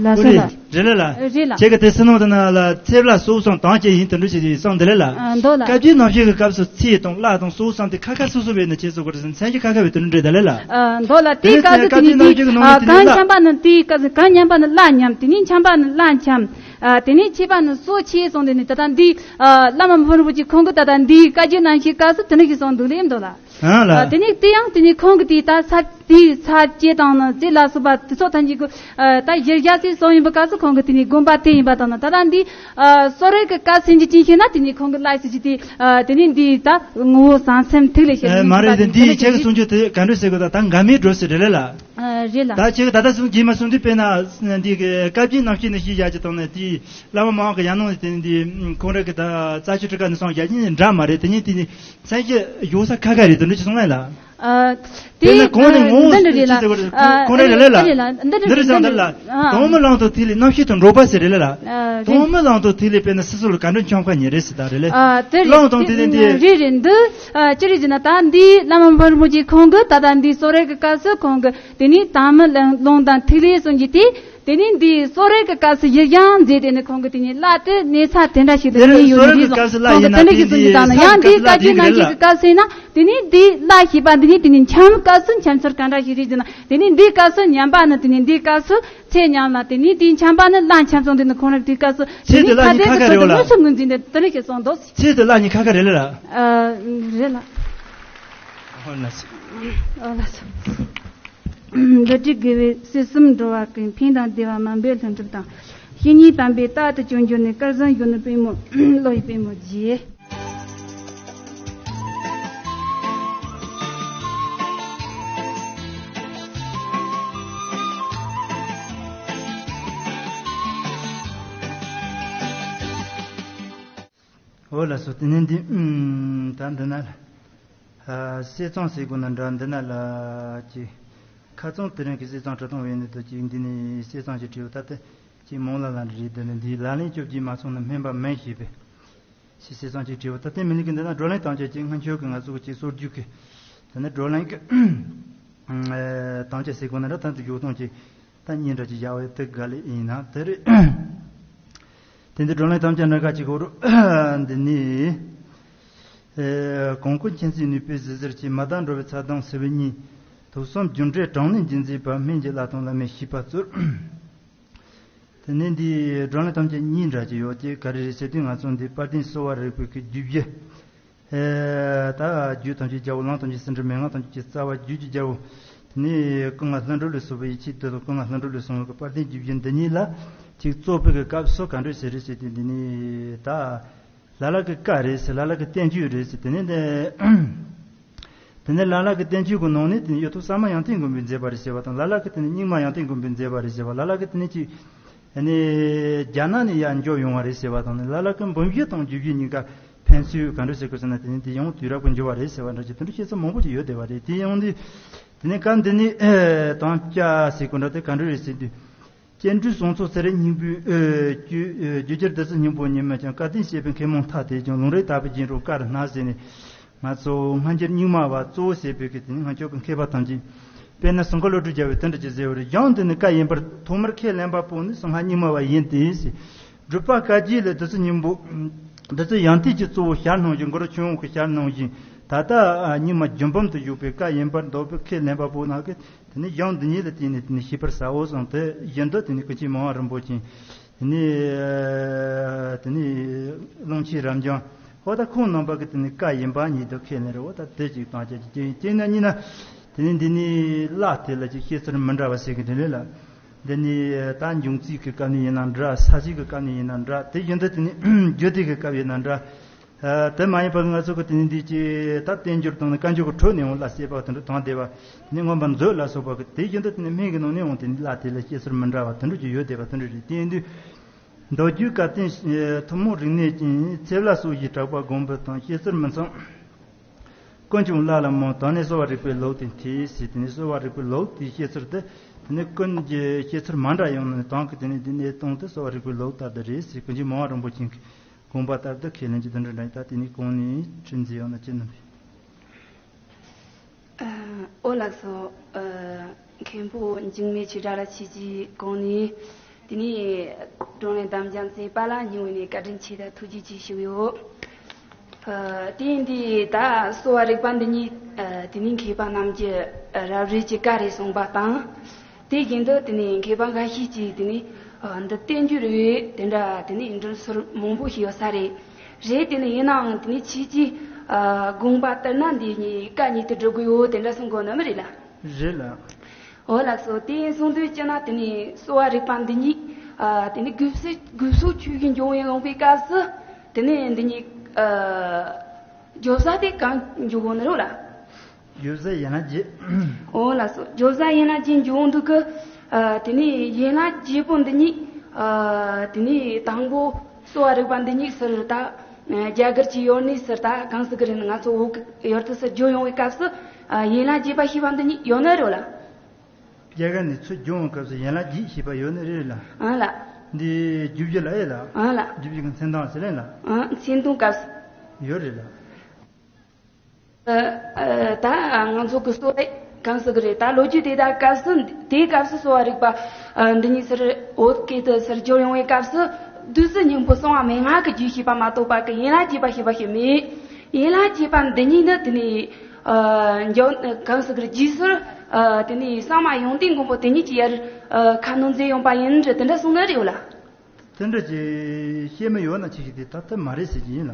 ལགས་སོ་ལགས། རེད་ལ་ལ། རེད་ལ། ཁྱེད་ཀྱི་དེ་སི་ནང་དུ་ན་ལ་ཚེ་བླ་སོགས་སང་དང་ཅེ་ཡིན་དུ་འདྲུ་ཞིག་སང་དེ་ལེ་ལ། ཨ། འདོ་ལ། བཀའ་བརྒྱུད་རྣམ་བཤད་ཀྱི་སྐབས་སུ་ཚེ་དང་བླ་དང་སོགས་སང་དེ་ཁ་ཁ་སོ་སོ་བས་ནི་ཁྱེད་སོ་གོ་རེ་སན་སན་གྱི་ཁ་ཁ་བས་དུ་འདྲེ་ད་ལེ་ལ། ཨ། འདོ་ལ། དེའི་སྐབས་སུ་དེ་ནི་དེ། ཨ། གང་འཆམ་པ་ནི་དེའི་སྐབས་སུ་གང་ཉམས་པ་ནི་བླ་ཉམས། དེ་ནི་འཆམ་པ་ནི་བླ་འཆམ། ཨ། དེ་ནི་ཆེ་བ་ནི་སོ་ཆེ་སོང་དེ་ནི་ད་ལྟ་འདི། ཨ། བླ་མ་མི་ཕམ་རིན་པོ་ཆེ་ཁོང་གི་ད་ལྟ་འདིའི་བཀའ་བརྒྱུད་རྣམ་བཤད་སྐབས་སུ་དེ་ནི་ཞིག་སོང་འདུག་ལེ་འདོ་ལ། ཨ་ལ། ཨ། དེ་ནས་དེ་ཡང་དེ་ནས་ཁོང་གིས་དེ་ད་ཚར་དེ་ཚར་སྐྱེ་དང་ནི་རྩེ་ལ་སོགས་པ་དེ་ཚོ་ཐམས་ཅད་ཀྱི། ཨ། ད་གཞིར་བཞག་སའི་སོང་ཡིན་པ་སྐབས་སུ་ཁོང་གིས་དེ་ནས་དགོངས་པ་དེ་ཡིན་པ་དང་ནི་ད་ལྟ་འདི། ཨ། སོ་རེ་གི་བཀའ་སེང་གི་ཅིང་ཤེས་ན་དེ་ནས་ཁོང་གི་བླ་ཟེར་གྱི་དེ། ཨ། དེ་ནས་འདི་ད་ངོ་བོ་བཟང་སེམས་ཐུགས་ལས་བཤད། ཨ། མ་རེད་དེ་འདི་ཁྱེད་ཀྱི་གསུང་རྒྱུ་དེ་ག་འདྲ་ཟེར་དགོས། ད་ད་འགའ་མེད་འགྲོ་ཟེར་རེད་ལ་ལ། ཨ། རེད་ལ། ད་ཁྱེད་ཀྱི་ད་ལྟ་གསུང་རྒྱུ་མ་གསུང་དུས་དཔེར་ན་འདི་གི་བཀའ་བརྒྱུད་རྣམ་བཤད་ནས་ཤེས་བྱ་ཅི་དང་ནི་དེ་བླ་མ་མང་གི་ཡང་ནང་དེ་འདི་ཁོང་རང་གི་ད་རྩ་ཆུ་ཁྲི་ཀ་ནས་སོང་བཞག་གི་འདྲ་མ་རེད། དེ་ནས་དེ་ནས། སེང་གེ་ཡོད་ས་ཁ་ཁ་རེད་དུ་འདྲི་ཅི་སོང་ལ་ལ། ཨ། དེ་དེ་ནི་གོང་ནས་ངོ་བོ་འདི་འདྲ་རེད་ལ། ཁྱི་དེ་ཨ། འདྲ་རེད་ལ། འདི་འདྲ་འདི་རེད་ལ། འདི་འདྲ་རེད་ལ། དོན་མི་བླང་དོར་ཐིག་ལེ་རྣམ་ཤེས་དང་འགྲོགས་པ་ཟེར་རེད་ལ་ལ། ཨ། རེད། དོན་མི་བླང་དོར་ཐིག་ལེ་དཔེར་ན་སི་སུ་ལ་ག་འདྲ་འཆམ་ཁ་ཉེ་རེད་ཟེར་ད་རེད་ལ། ཨ། དེ་རེད། བླང་དང་དེ་དེ་དེ། རེད་རེད། འདི། ཨ། ཅི་རེད་ཟེར་ན་ད་འདི་བླ་མ་མི་ཕམ་རིན་པོ་ཆེ་ཁོང་གི་ད་ལྟ་འདི་གསོལ་རས་ཀྱི་སྐབས་སུ་ཁོང་གི་དེ་ནི་དོན་མི་བླང་དང་ཐིག་ལེ་གསུང་རྒྱུ་དེ། དེ་ནས་འདིའི་གསོལ་རས་ཀྱི་སྐབས་སུ་ཡིག་བྱང་མཛད་དེ་ནི་ཁོང་གིས་དེ་ནས་བླ་དེ་གནས་ས་དེ་འདྲ་ཞིག་ཏུ་དེ་ནས་གནས་ཡོད་གསོལ་རས་ཀྱི་ནི་རེད། སྐབས་སུ་བླ་ཁོང་ཡིན་གིས་ན་དེ་འདྲ་ཞིག་གསུངས་ཀྱི་དང་ན། ཡང་འདིའི་བཀའ་བརྒྱུད་རྣམ་བཤད་ཀྱི་སྐབས་སུ་ཡིན་ན་དེ་ནས་འདིའི་བླ་ཞེས་པ་འདི་ནི་དེ་ནས་འཆམ་སྐབས་སུ་འཆམ་ཚུལ་ག་འདྲ་ཞིག་རེད་ཟེར་ན། དེ་ནས་འདིའི་སྐབས་སུ་ཉམས་པ་ནི་དེ་ནས་འདིའི་སྐབས་སུ་ཚེ་ཉམས་ལ། དེ་ནས་འདིའི་འཆམ་པ་ནི་བླ་འཆམ་སོང་། དེ་ནི་ཁོང་རང་དེའི་སྐབས་སུ་དེ་ཚེ་དེ་ནས་བླ་ཐ་གཉིས་དད་ཀྱི་ཁ་ཁ་ཚོགས་རེད་དུ་བ་ལ། མངོན་སུམ་ངོས་འཛིན་དེ་དེ་འདྲ་ཞིག་གསུངས་འདུག། ཚེ་དེ་བླ་གཉིས་ཁ་ཁ་རེད་ལ་ལ། ཨ། རེད་ལ། ཨོ་ལགས་སོ། ཨོ་ལགས་སོ། འདི་དྲིལ་དགེ་བའི་སྲིད་གསུམ་འགྲོ་བ་ཀུན། ཕན་དང་བདེ་བ་མང་པོའི་ལྷུན་གྲུབ་དང་། བཤེས་གཉེན་དམ་པས་རྟག་ཏུ་བྱོན་གྱུར་ནས། སྐལ་བཟང་གཞོན་ནུ་པད་མོ་བློ་ཡི་པད་མོ་རྒྱས། ཨོ་ལགས་སོ། དེ་ནས་འདི་ད་འདི་ན་ལ། ཨ། བསེ་ཚང་ཟེར་དགོས་ན་འདྲ། འདི་ན་ལ་ཅིག་ཁ་ཚང་དེ་རིང་གི་བསེ་ཚང་བྲི་སྟངས་བས་ནི་དུ་ཅིག་འདི་ནས་བསེ་ཚང་ཅིག་བྲིས་པ་ད་ལྟ་ཅིག་མོང་ལ་ལ་རེད། འདི་ནི་འདི་ལ་ལན་སྐྱོབ་ཀྱིས་མ་སོང་ན་སྨན་པ་མིན་ཞེས་པའི་ཅིག་བསེ་ཚང་ཅིག་བྲིས་པ་ད་ལྟ་མི་ནི་གི་འདི་ན་བགྲོ་གླེང་དམ་བཅའ་ཅིག་སྔ་འགྱུར་གི་ང་ཚོ་གི་ཅིག་སྲོལ་རྒྱུན་གི་དེ་ནི་བགྲོ་གླེང་གི་དམ་བཅའ་ཟེར་དགོས་ན་འདྲ། ད་འདི་འཇོག་སྟངས་ཅིག་ད་གཉིས་འདྲ་ཅིག་བཞག་པའི་དེ་དགའ་ལེ་ཡིན་ན་དེ་རེད། དེ་འདི་བགྲོ་གླེང་དམ་བཅའ་འདྲ་ག་ཅིག་གོ་རུ་འདི་ནི། ཨེ། གོང་བཀུར་མཁྱེན་བརྩེ་ནུས་པའི་གཟི་བྱུར་གྱིས། མ་དག་འགྲོ་བའི་ཚ་གདུང་སེལ་བའི་གཉིད། དུག་གསུམ་རྒྱུ་འབྲས་གྲངས་ལས་འཇིགས་མཛད་པ། སྨན་གྱི་བླ་དང་བླ་མའི་བྱིས་པ་སྩོལ། དེ་ནས་འདི་བགྲོ་གླེང་དམ་བཅའ་གཉིས་འདྲ་ཅིག་ཡོད་དེ་ག་རེ་རེད་ཟེར་དུས་ང་ཚོ་འདི་དཔལ་ལྡན་གསོ་བ་རིག་པའི་གི་རྒྱུད་བཞི། ཨེ། ད་རྒྱུད་ཐམས་ཅད་རྒྱལ་པོ། ལམ་ཐམས་ཅད་ཟིན་བྲིས་མན་ངག་ཐམས་ཅད་ཀྱི་རྩ་བ་རྒྱུད་ཀྱི་རྒྱལ་པོ། དེ་ནས་སྐུ་ལྔ་ལྷུན་གྲུབ་ལས་གསུངས་པའི་ཡེ་ཤེས་དེ་དང་སྐུ་ལྔ་ལྷུན་གྲུབ་ལས་གསུངས་པའི་དཔལ་ལྡན་རྒྱུད་བཞི་འདི་གཉིས་ལ་ཅིག་རྩོད་པའི་གི་སྐབས་སུ་ག་འདྲ་ཟེར་རེད་ཟེར་དུས་འདི་ནི་ད་ལ་ལ་གི་བཀའ་རེད་ཟེར། ལ་ལ་གི་བསྟན་བཅོས་རེད་ཟེར། དེ་ནས་འདི་དེ་ནས་ལ་ལ་གི་བསྟན་བཅོས་ཀྱི་ནང་ནས་དེ་ནས་གཡུ་ཐོག་གསར་མ་ཡང་སྟེང་དགོན་པས་མཛད་པ་རེད་ཟེར་བ་དང་། ལ་ལ་གི་དེ་ནས་རྙིང་མ་ཡང་སྟེང་དགོན་པས་མཛད་པ་རེད་ཟེར་བ། ལ་ལ་གི་དེ་ནས་ཅིག་ཨ་ནི་རྒྱ་ནག་ནས་ཡར་འབྱོར་ཡོང་བ་རེད་ཟེར་བ་དང་ནི། ལ་ལ་གི་འབུམ་བཞི་དང་རྒྱུད་བཞི་གཉིས་ཀ་ཕན་ཚུན་ག་འདྲ་ཟེར་དགོས་ཟེར་ན། དེ་ནི་དེ་ཡང་དུས་རབས་ཀྱི་འགྱུར་བ་རེད་ཟེར་བ་འདྲ་ཅིག་དེ་འདྲ་བཤད་ས་མང་པོ་ཅིག་ཡོད་བསྡད་པ་རེད། དེ་ཡང་འདི་དེ་ནི་སྐབས་འདི་ནི་དམ་བཅའ་ཟེར་དགོས་འདྲ་དེ་ག་འདྲ་རེད་ཟེར་དུས། སྐྱེ་འགྲོའི་གསུང་ཚོགས་ཚེ་རིང་སྙིང་པོའི་རྒྱུ་རྒྱུ་རྒྱུ་རྒྱུད་བདུད་རྩི་སྙིང་པོ་ཉིད་མ་ཅན། བཀའ་བསྟན་བཤད་པའི་མཁས་མང་མཐའ་དེས་ཀྱང་། ལུང་རིགས་དག་པའི་རྒྱན་དྲུག་དཀར་སྣ་ཟེར་ནས། ང་ཚོ་སྔ་འགྱུར་རྙིང་མ་བ་གཙོ་བོ་བྱས་པའི་གི་དེ་ནི་སྔ་འགྱུར་གྱི་མཁས་པ་ཐམས་ཅད། དཔེར་ན་ཟུང་འཁོར་བློ་གྲོས་རྒྱལ་པོས་དེ་འདྲ་ཅིག་ཟེར་བ་རེད། གཞུང་འདི་ནི་བཀའ་ཡིན་པར་ཐོག་མར་ཁས་ལེན་པ་པོ་ནི་སོ་སྔ་རྙིང་མ་བ་ཡིན་ཏེ། སྒྲུབ་པ་བཀའ་བརྒྱད་ལས་བདུད་རྩི་སྙིང་པོ། བདུད་རྩི་ཡང་ཐོག་གི་གཙོ་བོ་ཞལ་སྣང་བཞིན། གུ་རུ་ཆུ་དབང་གི་ཞལ་སྣང་བཞིན། ད་ལྟ་རྙིང་མ་རྒྱུད་འབུམ་དུ་བཞུགས་པའི་བཀའ་ཡིན་པར་འདོད་པའི་ཁས་ལེན་པ་པོ་ནང་གི་དེ་ནི་གཞུང་འདི་ཉིད་ལ་བརྟེན་ནས་དེ་ནི་ཤེས་པར་བྱའོ་གསུངས་ཏེ། བཞིན་དུ་དེ་ནི་ཀུན་མཁྱེན་མི་དབང་རིན་པོ་ཆེ། དེ་ནི་དེ་ནི་ཀློང་ཆེན་རབ་འབྱམས། འོ་ད་ཁོང་རྣམ་པ་གི་དེ་ནི་བཀའ་ཡིན་པ་ཉིད་དུ་ཁས་ལེན་རེད། འོ་ད་དེ་ཅིག་དང་བཅས་ཀྱི་རྐྱེན་རྐྱེན་ན་གཉིས་ན། དེ་ནི་འདི་ནི་བླ་དེ་ལ་ཅིག་བཤད་ཚུལ་མི་འདྲ་བ་ཟེར་གི་དེ་ལས་ལ། འདི་ནི་ད་འབྱུང་རྩིས་ཀྱི་སྐབས་ནས་ཡིན་ན་འདྲ། ས་གཞི་གི་སྐབས་ནས་ཡིན་ན་འདྲ། དེ་བཞིན་དུ་དེ་ནི་རྒྱུད་སྡེ་གི་སྐབས་ཡིན་ན་འདྲ། ཨ། དེ་མ་ཡིན་པར་ང་ཚོ་གི་དེ་ནི་འདི་ཅི་ད་བསྟན་འགྱུར་དང་ནི་བཀའ་འགྱུར་གྱི་ཁྲོད་ནས་ཡང་ལ་བཤད་པ་དེ་འདྲ་དང་བསྡེབས་པ་ནི་མངོན་པར་མཛོད་ལ་སོགས་པ་གི་དེ་བཞིན་དུ་དེ་ནི་སྨན་གྱི་ནང་ནས་ཡང་དེ་ནི་ལ་དེ་ལ་བཤད་སྲོལ་མི་འདྲ་བ་དེ་འདྲ་ཅིག་ཡོད་བསྡད་པ་དེ་འདྲ་རེད། དེ་ཡིན་དུས། མདོ་རྒྱུད་བཀའ་བསྟན་ཐུན་མོང་རིག་གནས་ཀྱི་ཚེ་བླ་སོགས་ཀྱི་གྲགས་པ་སྒོམ་པ་དང་བཤད་སྲོལ་མི་མཚུངས། ཀུན་འབྱུང་བླ་ལ་མོས་དང་ནི་གསོ་བ་རིག་པའི་ལུགས་དེ་མཐས་ཟེར། དེ་ནི་གསོ་བ་རིག་པའི་ལུགས་དེའི་བཤད་ཚུལ་དེ་དེ་ནི་ཀུན་གྱི་བཤད་ཚུལ་མ་འདྲ་ཡང་ན་དང་གི་དེ་ནི་དེ་གནས་སྟངས་དེ་གསོ་བ་རིག་པའི་ལུགས་ལྟར་དུ་རེད་ཟེར། ཀུན་མཁྱེན་མོའུ་འགལ་རིན་པོ་ཆེ་གི་དགོངས་པ་ལྟར་དུ་ཁས་ལེན་གྱི་དོན་འདྲ་འདྲ་ཡིན། ད་དེ་ནི་གོང་ནས་ཁྲིམས་མཛད་ཡང་ན་ཅི་ནམ་པས། ཨ། ཨོ་ལགས་སོ། ཨ། མཁན་པོ་འཇིགས་མེད་ཆོས་གྲགས་ལགས་ཁྱེད་ཀྱིས་གོང་ནས་དེ་ནས་བགྲོ་གླེང་དམ་བཅའ་མཛད་པ་ལ་སྙིང་དབུས་ནས་བཀའ་དྲིན་ཆེ་དང་ཐུགས་རྗེ་ཆེ་ཞུ་ཡོད། ཨ། དེ་ཡིན་དུས་ད་གསོ་བ་རིག་པ་འདི་ཉིད། ཨ། དེ་ནས་མཁས་པ་རྣམས་ཀྱིས་རབ་རིབ་ཀྱི་བཀའ་རེ་གསུངས་པ་དང་། དེ་བཞིན་དུ་དེ་ནས་མཁས་པ་འགའ་ཤས་ཀྱིས་དེ་ནས། ཨ། འདི་བསྟན་འགྱུར་རེད། དེ་འདྲ་དེ་ནས་འགྲེལ་སྲོལ་མང་པོ་ཞིག་ཡོད་ས་རེད། རེད། དེ་ནས་ཡིན་ནའང་དེ་ནས་ཁྱེད་ཀྱིས། ཨ། དགོངས་པ་ལྟར་ན་འདི་གཉིས་བཀའ་གཉིས་དེ་སྒྲུབ་དགོས་ཡོད་དེ་འདྲ་གསུང་གོ་ནི་མི་རེད་ལ། རེད་ལ། འོ་ལགས་སོ། དེ་ཡིན་སོང་དུས་ཅི་ན་དེ་ནས་གསོ་བ་རིག་པ་འདི་ཉིད། ཨ། དེ་ནས་དགོས་ས་དགོས་ས་ཆོས་ཀྱི་འབྱུང་བའི་ཡོང་བའི་སྐབས་སུ་དེ་ནས་འདི་ཉིད། ཨ། བརྗོད་བྱ་དེ་གང་འཇོག་གོ་ནི་རེད་ལ། བརྗོད་བྱ་ཡན་ལག་བརྒྱད། འོ་ལགས་སོ། བརྗོད་བྱ་ཡན་ལག་བརྒྱད་འཇོག་འདུག་གི། ཨ། དེ་ནས་ཡན་ལག་བརྒྱད་པོ་འདི་ཉིད། ཨ། དེ་ནས་དང་པོ་གསོ་བ་རིག་པ་འདི་ཉིད་ཟེར་ད། ཨ། རྒྱ་གར་གྱི་ཡོན་ཏན་ཟེར་ད་གང་ཟེར་གི་རེད། ང་ཚོ་བོད་ཀྱི་ཡུལ་དུ་ཟེར་བརྗོད་ཡོང་བའི་སྐབས་སུ། ཨ། ཡན་ལག་བརྒྱད་པ་ཞེས་པ་འདི་ཉིད་ཡོད་ནི་རེད་ལ། རྒྱ་གར་ནས་ཚུར་བརྗོད་ཡོང་སྐབས་སུ་ཡན་ལག་བརྒྱད་ཞེས་པ་ཡོད་ནི་རེད་ལ། ཨ་ལ། འདི་བསྒྱུར་བཞི་ལ་ཨེ་ལ། ཨ་ལ། བསྒྱུར་བཞི་གི་མཚན་གཏམ་ཟེར་ལེ་ལ། ཨ། མཚན་གཏམ་སྐབས་སུ། ཡོད་རེད་ལ། ཨ། ཨ། ད་ང་ཚོ་གི་གསོ་བ་གང་ཟེར་གི་རེད། ད་ལོ་རྒྱུས་དེ་དག་སྐབས་སུ་དེའི་སྐབས་སུ་གསོ་བ་རིག་པ། ཨ། འདི་ཉིད་ཟེར་བོད་སྐད་དུ་ཟེར་བསྒྱུར་ཡོང་བའི་སྐབས་སུ་བདུད་རྩི་སྙིང་པོ་གསང་བ་མན་ངག་གི་རྒྱུད་ཞེས་པ་མ་གཏོགས་པ་གི་ཡན་ལག་བརྒྱད་པ་ཞེས་པ་ཞིག་མེད། ཡན་ལག་བརྒྱད་པ་འདི་ཉིད་ནི་དེ་ནས། ཨ། འཇོག་གང་ཟེར་གི་རེད། རྗེས་སོར། ཨ། དེ་ནས་གསང་བ་ཡོན་ཏན་མགོན་པོ་དེ་ཉིད་ཀྱིས་ཡར། ཨ། ཁ་སྣོན་མཛད་ཡོང་པ་ཡིན་འདྲ་དེ་འདྲ་གསུངས་ནི་རེད་ལ། དེ་འདྲ་ཅིག་བཤད་མི་ཡོད་ན་ཅིག་ཞིག་དེ་ད་ལྟ་མ་རེད་ཟེར་གྱི་ཡིན་ལ།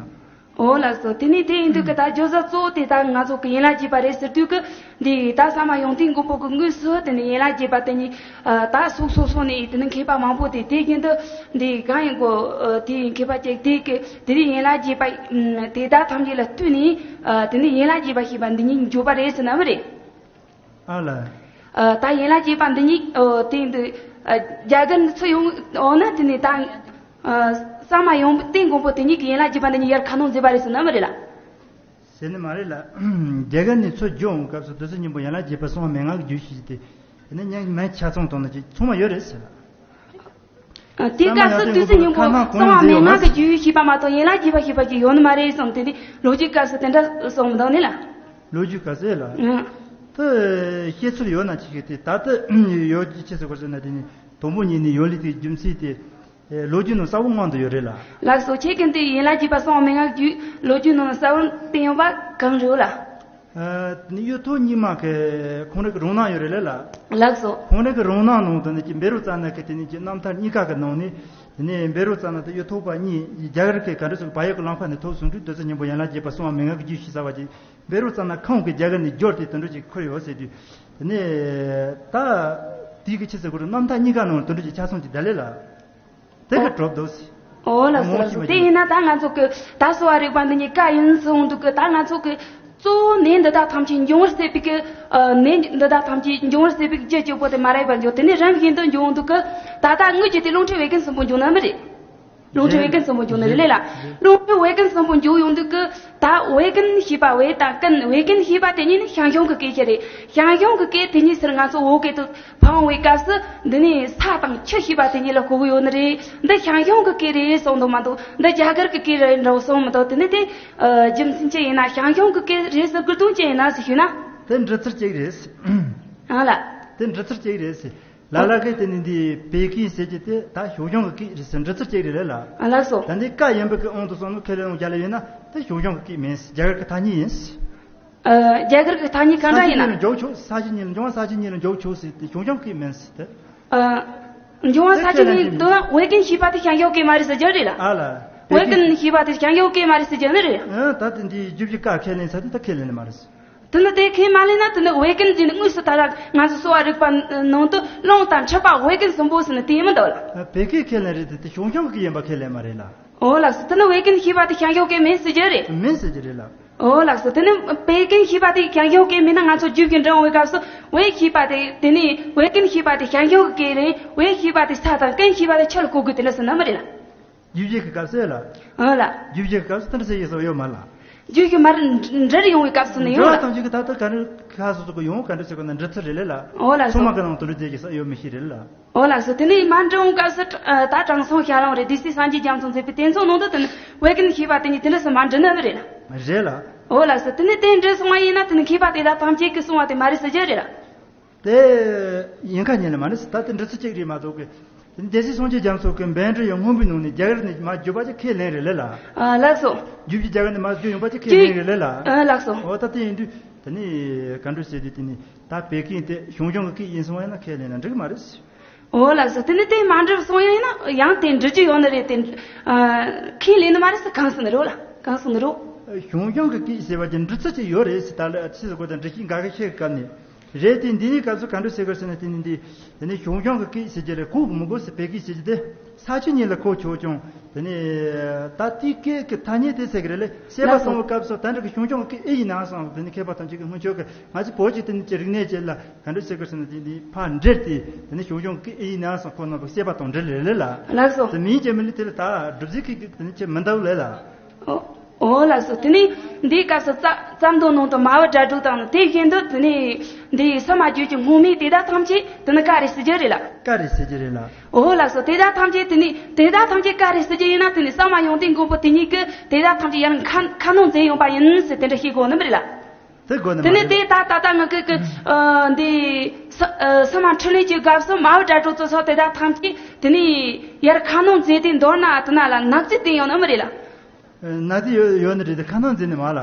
འོ་ལགས་སོ། དེ་ནས་དེ་ཡིན་དུས་ཀྱི་ད་བརྗོད་བྱ་གཙོ་བོ་དེ་ད་ང་ཚོ་གི་ཡན་ལག་བརྒྱད་པ་རེད་ཟེར་དུས་ཀྱི་འདི་ད་གསང་བ་ཡོན་ཏན་མགོན་པོ་གི་དངོས་སུ་དེ་ནས་ཡན་ལག་བརྒྱད་པ་དེ་ཉིད། ཨ། ད་སོ་སོ་སོ་ནས་དེ་ནས་མཁས་པ་མང་པོ་དེ་དེ་བཞིན་དུ་འདི་གང་ཡིན་གོ། ཨ། དེ་མཁས་པ་ཅིག་དེ་གི་དེ་རིང་ཡན་ལག་བརྒྱད་པ། ཨ། དེ་དག་ཐམས་ཅད་ལ་བསྟུན་ནས། ཨ། དེ་ནས་ཡན་ལག་བརྒྱད་པ་ཞེས་པ་འདི་ཉིད་འཇོག་པ་རེད་ཟེར་ན་མི་རེད། ཨ་ལ། ཨ། ད་ཡན་ལག་བརྒྱད་པ་འདི་ཉིད། ཨོ། དེ་འདི། ཨ། རྒྱ་གར་ནས་ཚུར་ཡོང་འོ་ན་དེ་ནས་ད། ཨ། གསང་བ་ཡོན་ཏན་མགོན་པོ་དེ་ཉིད་ཀྱིས་ཡན་ལག་བརྒྱད་པ་འདི་ཉིད་ཡར་ཁ་སྣོན་མཛད་པ་རེད་ཟེར་ན་མི་རེད་ལ། ཟེར་ནི་མ་རེད་ལ། རྒྱ་གར་ནས་ཚུར་བརྗོད་འོང་སྐབས་སུ་བདུད་རྩི་སྙིང་པོ་ཡན་ལག་བརྒྱད་པ་གསང་བ་མན་ངག་གི་རྒྱུད་ཞེས་དེ། དེ་ནི་མིང་མིང་ཆ་ཚང་དང་ནི་ཅིག་མཚུངས་པ་ཡོད་རེད་ཟེར་ལ། ཨ། དེའི་སྐབས་སུ་བདུད་རྩི་སྙིང་པོ་གསང་བ་མན་ངག་གི་རྒྱུད་ཞེས་པ་མ་གཏོགས་ཡན་ལག་བརྒྱད་པ་ཞེས་པ་ཅིག་ཡོད་ནི་མ་རེད་གསུངས། དེ་ནི་ལོ་རྒྱུས་སྐབས་སུ་དེ་འདྲ་གསུངས་མི་འདུག་ནི་ལ། ལོ་རྒྱུས་སྐབས་སུ་ལ། ཨང་། དེ་བཤད་ཚུལ་ཡོད་ན་ཅིག་ཞིག་དེ་ད་ལྟ་ཡོད་ཀྱི་ཆེད་ཟེར་བ་ཟེར་ན་དེ་ནི་དང་པོ་ཉིད་ནས་ཡོད་ལི་དེའི་རྒྱུ་མཚན་དེ། ཨེ། ལོ་རྒྱུས་ནང་གསལ་བོ་མངོན་དུ་ཡོད་རེད་ལ། ལགས་སོ། ཁྱེད་ཀྱིས་འདི་ཡན་ལག་བརྒྱད་པ་གསང་བ་མན་ངག་རྒྱུད་ལོ་རྒྱུས་ནང་གསལ་བོ་བསྟན་ཡོད་པ་གང་རེད་ལ། ཨ། གཡུ་ཐོག་རྙིང་མ་གི་ཁོང་རང་གི་རང་སྣང་ཡོད་རེད་ལ། ལགས་སོ། ཁོང་རང་གི་རང་སྣང་ནང་དུ་ནི་ཅིག་བཻ་རོ་ཙ་ན་གི་དེ་ནི་ཅིག་རྣམ་ཐར་གཉིས་ཀ་གི་ནང་ནས། དེ་ནས་བཻ་རོ་ཙ་ན་དང་གཡུ་ཐོག་པ་གཉིས་རྒྱ་གར་གི་ག་འདྲ་ཟེར་བལ་ཡུལ་གྱི་གླིང་ཁ་ནས་ཐོབ་སོང་དུས་བདུད་རྩི་སྙིང་པོ་ཡན་ལག་བརྒྱད་པ་གསང་བ་མན་ངག་གི་རྒྱུད་ཞེས་བྱ་བ་ཅིག་བཻ་རོ་ཙ་ན་ཁོང་གིས་རྒྱ་གར་ནས་བསྒྱུར་ཏེ་དེ་འདྲ་ཅིག་ཁུར་ཡོད་ཟེར་དུས། དེ་ནས་ད་དེའི་གི་ཆེད་ཟེར་དགོས་རེད། རྣམ་ཐར་གཉིས་ཀ་ནང་དེ་འདྲ་ཅིག་ཆ་ཚང་ཅིག་བསྡད་ལེ་ལ། དེ་གི་གྲུབ་འདུག་ཟེར། འོ་ལགས་སོ། ལགས་སོ། དེ་ཡིན་ན་ད་ང་ཚོ་གི་ད་གསོ་བ་རིག་པ་འདི་ཉིད་བཀའ་ཡིན་གསུངས་འདུག་གི། ད་ང་ཚོ་གི་གཙོ་བོ་ནད་འདི་དག་ཐམས་ཅད་འབྱུང་བར་བྱེད་པའི་གི། ཨ། ནད་འདི་དག་ཐམས་ཅད་འབྱུང་བར་བྱེད་པའི་གི་རྒྱུ་གཅིག་པོ་དེ་མ་རིག་པ་འཇོག་དེ་ནི་རང་བཞིན་དུ་འབྱུང་འདུག་གི། ད་ལྟ་དངོས་ཀྱི་དེ་རླུང་མཁྲིས་བད་ཀན་གསུམ་པོ་འབྱུང་ན་མི་རེད། རླུང་མཁྲིས་བད་ཀན་གསུམ་པོ་འབྱུང་ནི་རེད་ལ། རླུང་མཁྲིས་བད་ཀན་གསུམ་པོ་འབྱུང་ཡོང་དུས་ཀི། ད་བད་ཀན་ཞེས་པ། བད་དང་ཀན། བད་ཀན་ཞེས་པ་དེ་ཉིད་ནི་བྱང་ཤུན་གྱི་སྐད་ཅིག་རེད། བྱང་ཤུན་གྱི་སྐད་དེ་ཉིད་ཟེར་ང་ཚོ་བོད་སྐད་དུ་ཕབ་ཡོང་བའི་སྐབས་སུ་འདི་ནི་ས་དང་ཆུ་ཞེས་པ་དེ་ཉིད་ལ་གོ་གི་ཡོད་ནི་རེད། འདི་བྱང་ཤུན་གྱི་སྐད་རེད་གསུངས་འདུག་མ་གཏོགས་འདི་རྒྱ་གར་གྱི་སྐད་རེད་འདྲ་བོ་གསུངས་མི་འདུག་དེ་ནི་དེ། ཨ། རྒྱུ་མཚན་ཅི་ཡིན་ན་བྱང་ཤུན་གྱི་སྐད་རེད་ཟེར་དགོས་དོན་ཅི་ཡིན་ན་ཟེར་ཞུས་ན། དེ་འབྲི་ཚུལ་གཅིག་རེད། ཨང་ལ། དེ་འབྲི་ཚུལ་གཅིག་རེད། ལ་ལ་གི་དེ་ནི་འདི་བད་ཀན་ཟེར་གྱི་དེ་ད་བྱང་ཤུན་གྱི་སྐད་རེད་ཟེར་འབྲི་ཚུལ་གཅིག་རེད་ལ། ཨ། ལགས་སོ། ད་འདི་བཀའ་ཡིན་པའི་གི་དབང་དུ་སོང་ནས་ཁས་ལེན་རྒྱག་ལེ་ཡིན་ན་དེ་བྱང་ཤུན་གྱི་སྐད་མིན། རྒྱ་གར་གྱི་ཐ་སྙད་ཡིན། ཨ། རྒྱ་གར་གྱི་ཐ་སྙད་གང་འདྲ་ཡིན་ན། ས་གཞི་གཉིས་ལ་འཇོག་ཆོག་ས་གཞི་གཉིས་ལ་འཇོག་ཆོག་ཟེར་དེ་བྱང་ཤུན་གྱི་སྐད་མིན་ཟེར་དེ། ཨ། འབྱུང་བ་ས་གཞི་གཉིས་འདོད་ན་བད་ཀན་ཞེས་པ་དེ་བྱང་ཤུན་སྐད་མ་རེད་ཟེར་རྒྱུ་རེད་ལ། ཨ་ལ། བད་ཀན་ཞེས་པ་དེ་བྱང་ཤུན་སྐད་མ་རེད་ཟེར་རྒྱུ་ནི་རེད། ཨ། ད་དེ་འདི་རྒྱུད་བཞི་བཀའ་ཁས་ལེན་ས་དེ་ད་ཁས་ལེན་ནི་མ་རེད། དེ་ནི་དེ་ཁས་མ་ལེན་ན་དེ་ནི་བད་ཀན་འདི་ནི་དངོས་སུ་ད་ར་ང་ཚོ་གསོ་བ་རིག་པ་ནང་དུ་རླུང་དང་མཁྲིས་པ་བད་ཀན་གསུམ་པོ་ཟེར་ནས་དེ་མི་འདུག་ལ། ཨ། བད་ཀན་ཁས་ལེན་རེད་དེ་དེ་བྱང་ཤུན་གྱི་ཡིན་པ་ཁས་ལེན་མ་རེད་ལ། ཨོ་ལགས་སོ། དེ་ནི་བད་ཀན་ཤེས་པ་དེ་བྱང་ཆུབ་ཀྱི་མེད་ཟེར་རྒྱུ་རེད། མེད་ཟེར་རྒྱུ་རེད་ལ། ཨོ་ལགས་སོ། དེ་ནི་བད་ཀན་ཤེས་པ་དེ་བྱང་ཆུབ་ཀྱི་མེད་ན། ང་ཚོ་རྒྱུད་ཀྱི་འབྲི་འོང་བའི་སྐབས་སུ་བད་ཤེས་པ་དེ། དེ་ནི་བད་ཀན་ཤེས་པ་དེ་བྱང་ཆུབ་ཀྱི་རེད། བད་ཤེས་པ་དེ་ས་དང་། ཀན་ཤེས་པ་དེ་ཆུ་ལ་གོ་དགོས། དེ་འདྲ་ཟེར་ན་མི་རེད་ལ། རྒྱུད་བཞི་གི་སྐབས་སུ་ལ། ཨོ་ལ། རྒྱུད་བཞི་གི་སྐབས་སུ་དེ་འདྲ་ཟེར་ཡས་སོགས་ཡོད་མ་ལ། རྒྱུད་བཞི་མར་འབྲི་རེ་ཡོང་བའི་སྐབས་སུ་ནི་ཡོང་ལ། འབྲི་བ་ཐམས་ཅད་ཀྱི་ད་ལྟ་ག་འདྲ་ཁ་སོ་སོ་གི་ཡོང་ག་འདྲ་ཟེར་གོ་ན་འབྲི་ཚུལ་རེད་ལ་ལ། ཨོ་ལ་སོ། ཚང་མ་གི་ནང་དུ་འབྲི་རྒྱུ་ཡོད་མི་ཤེས་རེད་ལ། ཨོ་ལགས་སོ། དེ་ནས་མར་འབྲི་འོང་སྐབས་སུ་ད་དྲང་སྲོང་ཤར་ལམ་རེད། སྡེ་སྲིད་སངས་རྒྱས་རྒྱ་མཚོ་མཛད་པའི་དེ་ཚོ་ནང་དུ་དེ་ནི་བད་ཀན་ཤེས་པ་དེ་ཉིད་དེ་འདྲ་ཟེར་མར་འབྲི་ནི་མི་རེད་ལ། རེད་ལ། ཨོ་ལགས་སོ། དེ་ནི་དེ་འདྲ་སོང་བ་ཡིན་ན་དེ་ནི་མཁས་པ་དེ་དག་ཐམས་ཅད་ཀྱིས་གསུངས་པ་དེ་མ་རེད་ཟེར་རྒྱུ་རེད་ལ། དེ་ཡིན་ཁ་ཉིན་ལ་མ་རེད་ཟེར། ད་དེ་འབྲི་ཚུལ་གཅིག་རེད་མ་གཏོགས་གི། དེ་ནི་སྡེ་སྲིད་སངས་རྒྱས་རྒྱ་མཚོ་གི་འབད་འབྲེལ་ཡང་སྔོན་པོའི་ནང་ནས་རྒྱ་གར་ནས་མར་བརྒྱུད་པ་ཅིག་ཁས་ལེན་རེད་ལ་ལ། ཨ་ལགས་སོ། རྒྱུད་བཞི་རྒྱ་གར་ནས་མར་བརྒྱུད་ཡོང་པ་ཅིག་ཁས་ལེན་རེད་ལ་ལ། ཨ་ལགས་སོ། འོ་ད་དེ་ཡིན་དུས་དེ་ནི་ག་འདྲ་ཟེར་དུས་དེ་ནི་ད་བད་ཀན་དེ་བྱང་ཆུབ་ཀྱི་སྐད་ཡིན་སོང་བ་ཡིན་ན་ཁས་ལེན་ན་འགྲིག་གི་མ་རེད། ཨོ་ལགས་སོ། དེ་ནི་དེ་མ་འགྲུབ་སོང་ཡང་ཡིན་ན་ཡང་དེ་འགྲུབ་རྒྱུ་ཡོད་ནི་རེད་དེ། ཨ། ཁས་ལེན་ནི་མ་རེད་ཟེར་གང་ཟེར་ནི་རེད་ལ། གང་ཟེར་ནི་རེད། བྱང་ཆུབ་ཀྱི་སྐད་ཟེར་བ་ཅིག་འགྲུབ་ཚུལ་ཅིག་ཡོད་རེད་ཟེར། ད་ལ་ཕྱིས་སུ་གོ་དང་འགྲུབ་ཤེས་འགའ་ཤས་སྐབས་ནས་རེད་དེ། འདི་ནི་སྐབས་སུ་ག་འདྲ་ཟེར་དགོས་ཟེར་ན་དེ་ནི་འདི་དེ་ནི་བྱང་ཆུབ་ཀྱི་སྐད་ཟེར་གྱི་རེད། གོ་གི་མི་གོ་ཟེར། བད་ཀན་ཟེར་གྱི་དེ་ས་ཆུ་གཉིས་ལ་གོ་ཆོག་ཀྱང་དེ་ནི་ད་དེའི་སྐད་ཀྱི་ཐ་སྙད་དེ་ཟེར་གྱི་རེད་ལ། བཤད་པ་ལགས་སོ། གཏོང་བའི་སྐབས་སུ་ད་འདྲ་གི་བྱང་ཆུབ་ཀྱི་སྐད་ཡིན་ནའང་སོང་། དེ་ནི་མཁས་པ་ཐམས་ཅད་ཀྱིས་སྔོན་ཆད་ཀྱི་ང་ཚོ་བོད་ཀྱི་དེ་ནི་ཅི་རིག་གནས་ཅན་ལ། ག་འདྲ་ཟེར་དགོས་ཟེར་ན་དེ་ནི་ཕར་འབྲེལ་ཏེ་དེ་ནི་བྱང་ཆུབ་ཀྱི་ཨེ་ཡིན་ནའང་སོང་ཁོ་རྣམ་པ་བཤད་པ་དང་འབྲེལ་རེད་ལ། ལགས་སོ། དེ་མིན་གྱི་མི་ལི་དེ་ལ་ད་སྒྲུབ་བྱེད་ཀྱི་དེ་ནི་ཅི་མི་འདུག་ལ་ལ། ཨོ། ཨོ་ལགས་སོ། དེ་ནི་འདིའི་སྐབས་སུ་རྩ་རྩ་མདོ་ནང་དུ་མ་བུ་སྒྲ་སྒྲོགས་དང་དེ་བཞིན་དུ་དེ་ནི་འདིའི་སུ་མ་བརྗོད་ཀྱི་སྔོན་མའི་དེ་དག་ཐམས་ཅད་དེ་ནི་ཀ་རེད་ཟེར་རྒྱུ་རེད་ལ། ཀ་རེད་ཟེར་རྒྱུ་རེད་ལ། ཨོ་ལགས་སོ། དེ་དག་ཐམས་ཅད་དེ་ནི་དེ་དག་ཐམས་ཅད་ཀ་རེད་ཟེར་རྒྱུ་ཡིན་ན་དེ་ནི་ས་མ་ཡོན་ཏན་མགོན་པོ་དེ་ཉིད་ཀྱིས་དེ་དག་ཐམས་ཅད་ཡང་ཁ་ཁ་ནང་མཛད་ཡོང་པ་ཡིན་ཟེར་དེ་འདྲ་ཤེས་དགོས་ནི་མི་རེད་ལ། དེ་དགོས་ནི་དེ་ནི་མ་རེད། དེ་ད་ད་ལྟ་ང་གི་གི་ཨ་འདི་ས་ཨ་ས་མ་འཕྲིན་ལས་ཀྱི་སྐབས་སུ་མ་བུ་སྒྲ་སྒྲོགས་ཚོ་སོགས་དེ་དག་ཐམས་ཅད་དེ་ནི་ཡར་ཁ་ནང་མཛད་དེ་མདོར་ན་དེ་ན་ལ་ནག་རྩིས་བསྟན་ཡོང་ནི་མི་རེད་ལ། ཨ་ནག་རྩིས་ཡོད་ཡོད་ནི་རེད་དེ་ཁ་ནང་མཛད་ནི་མ་ལ།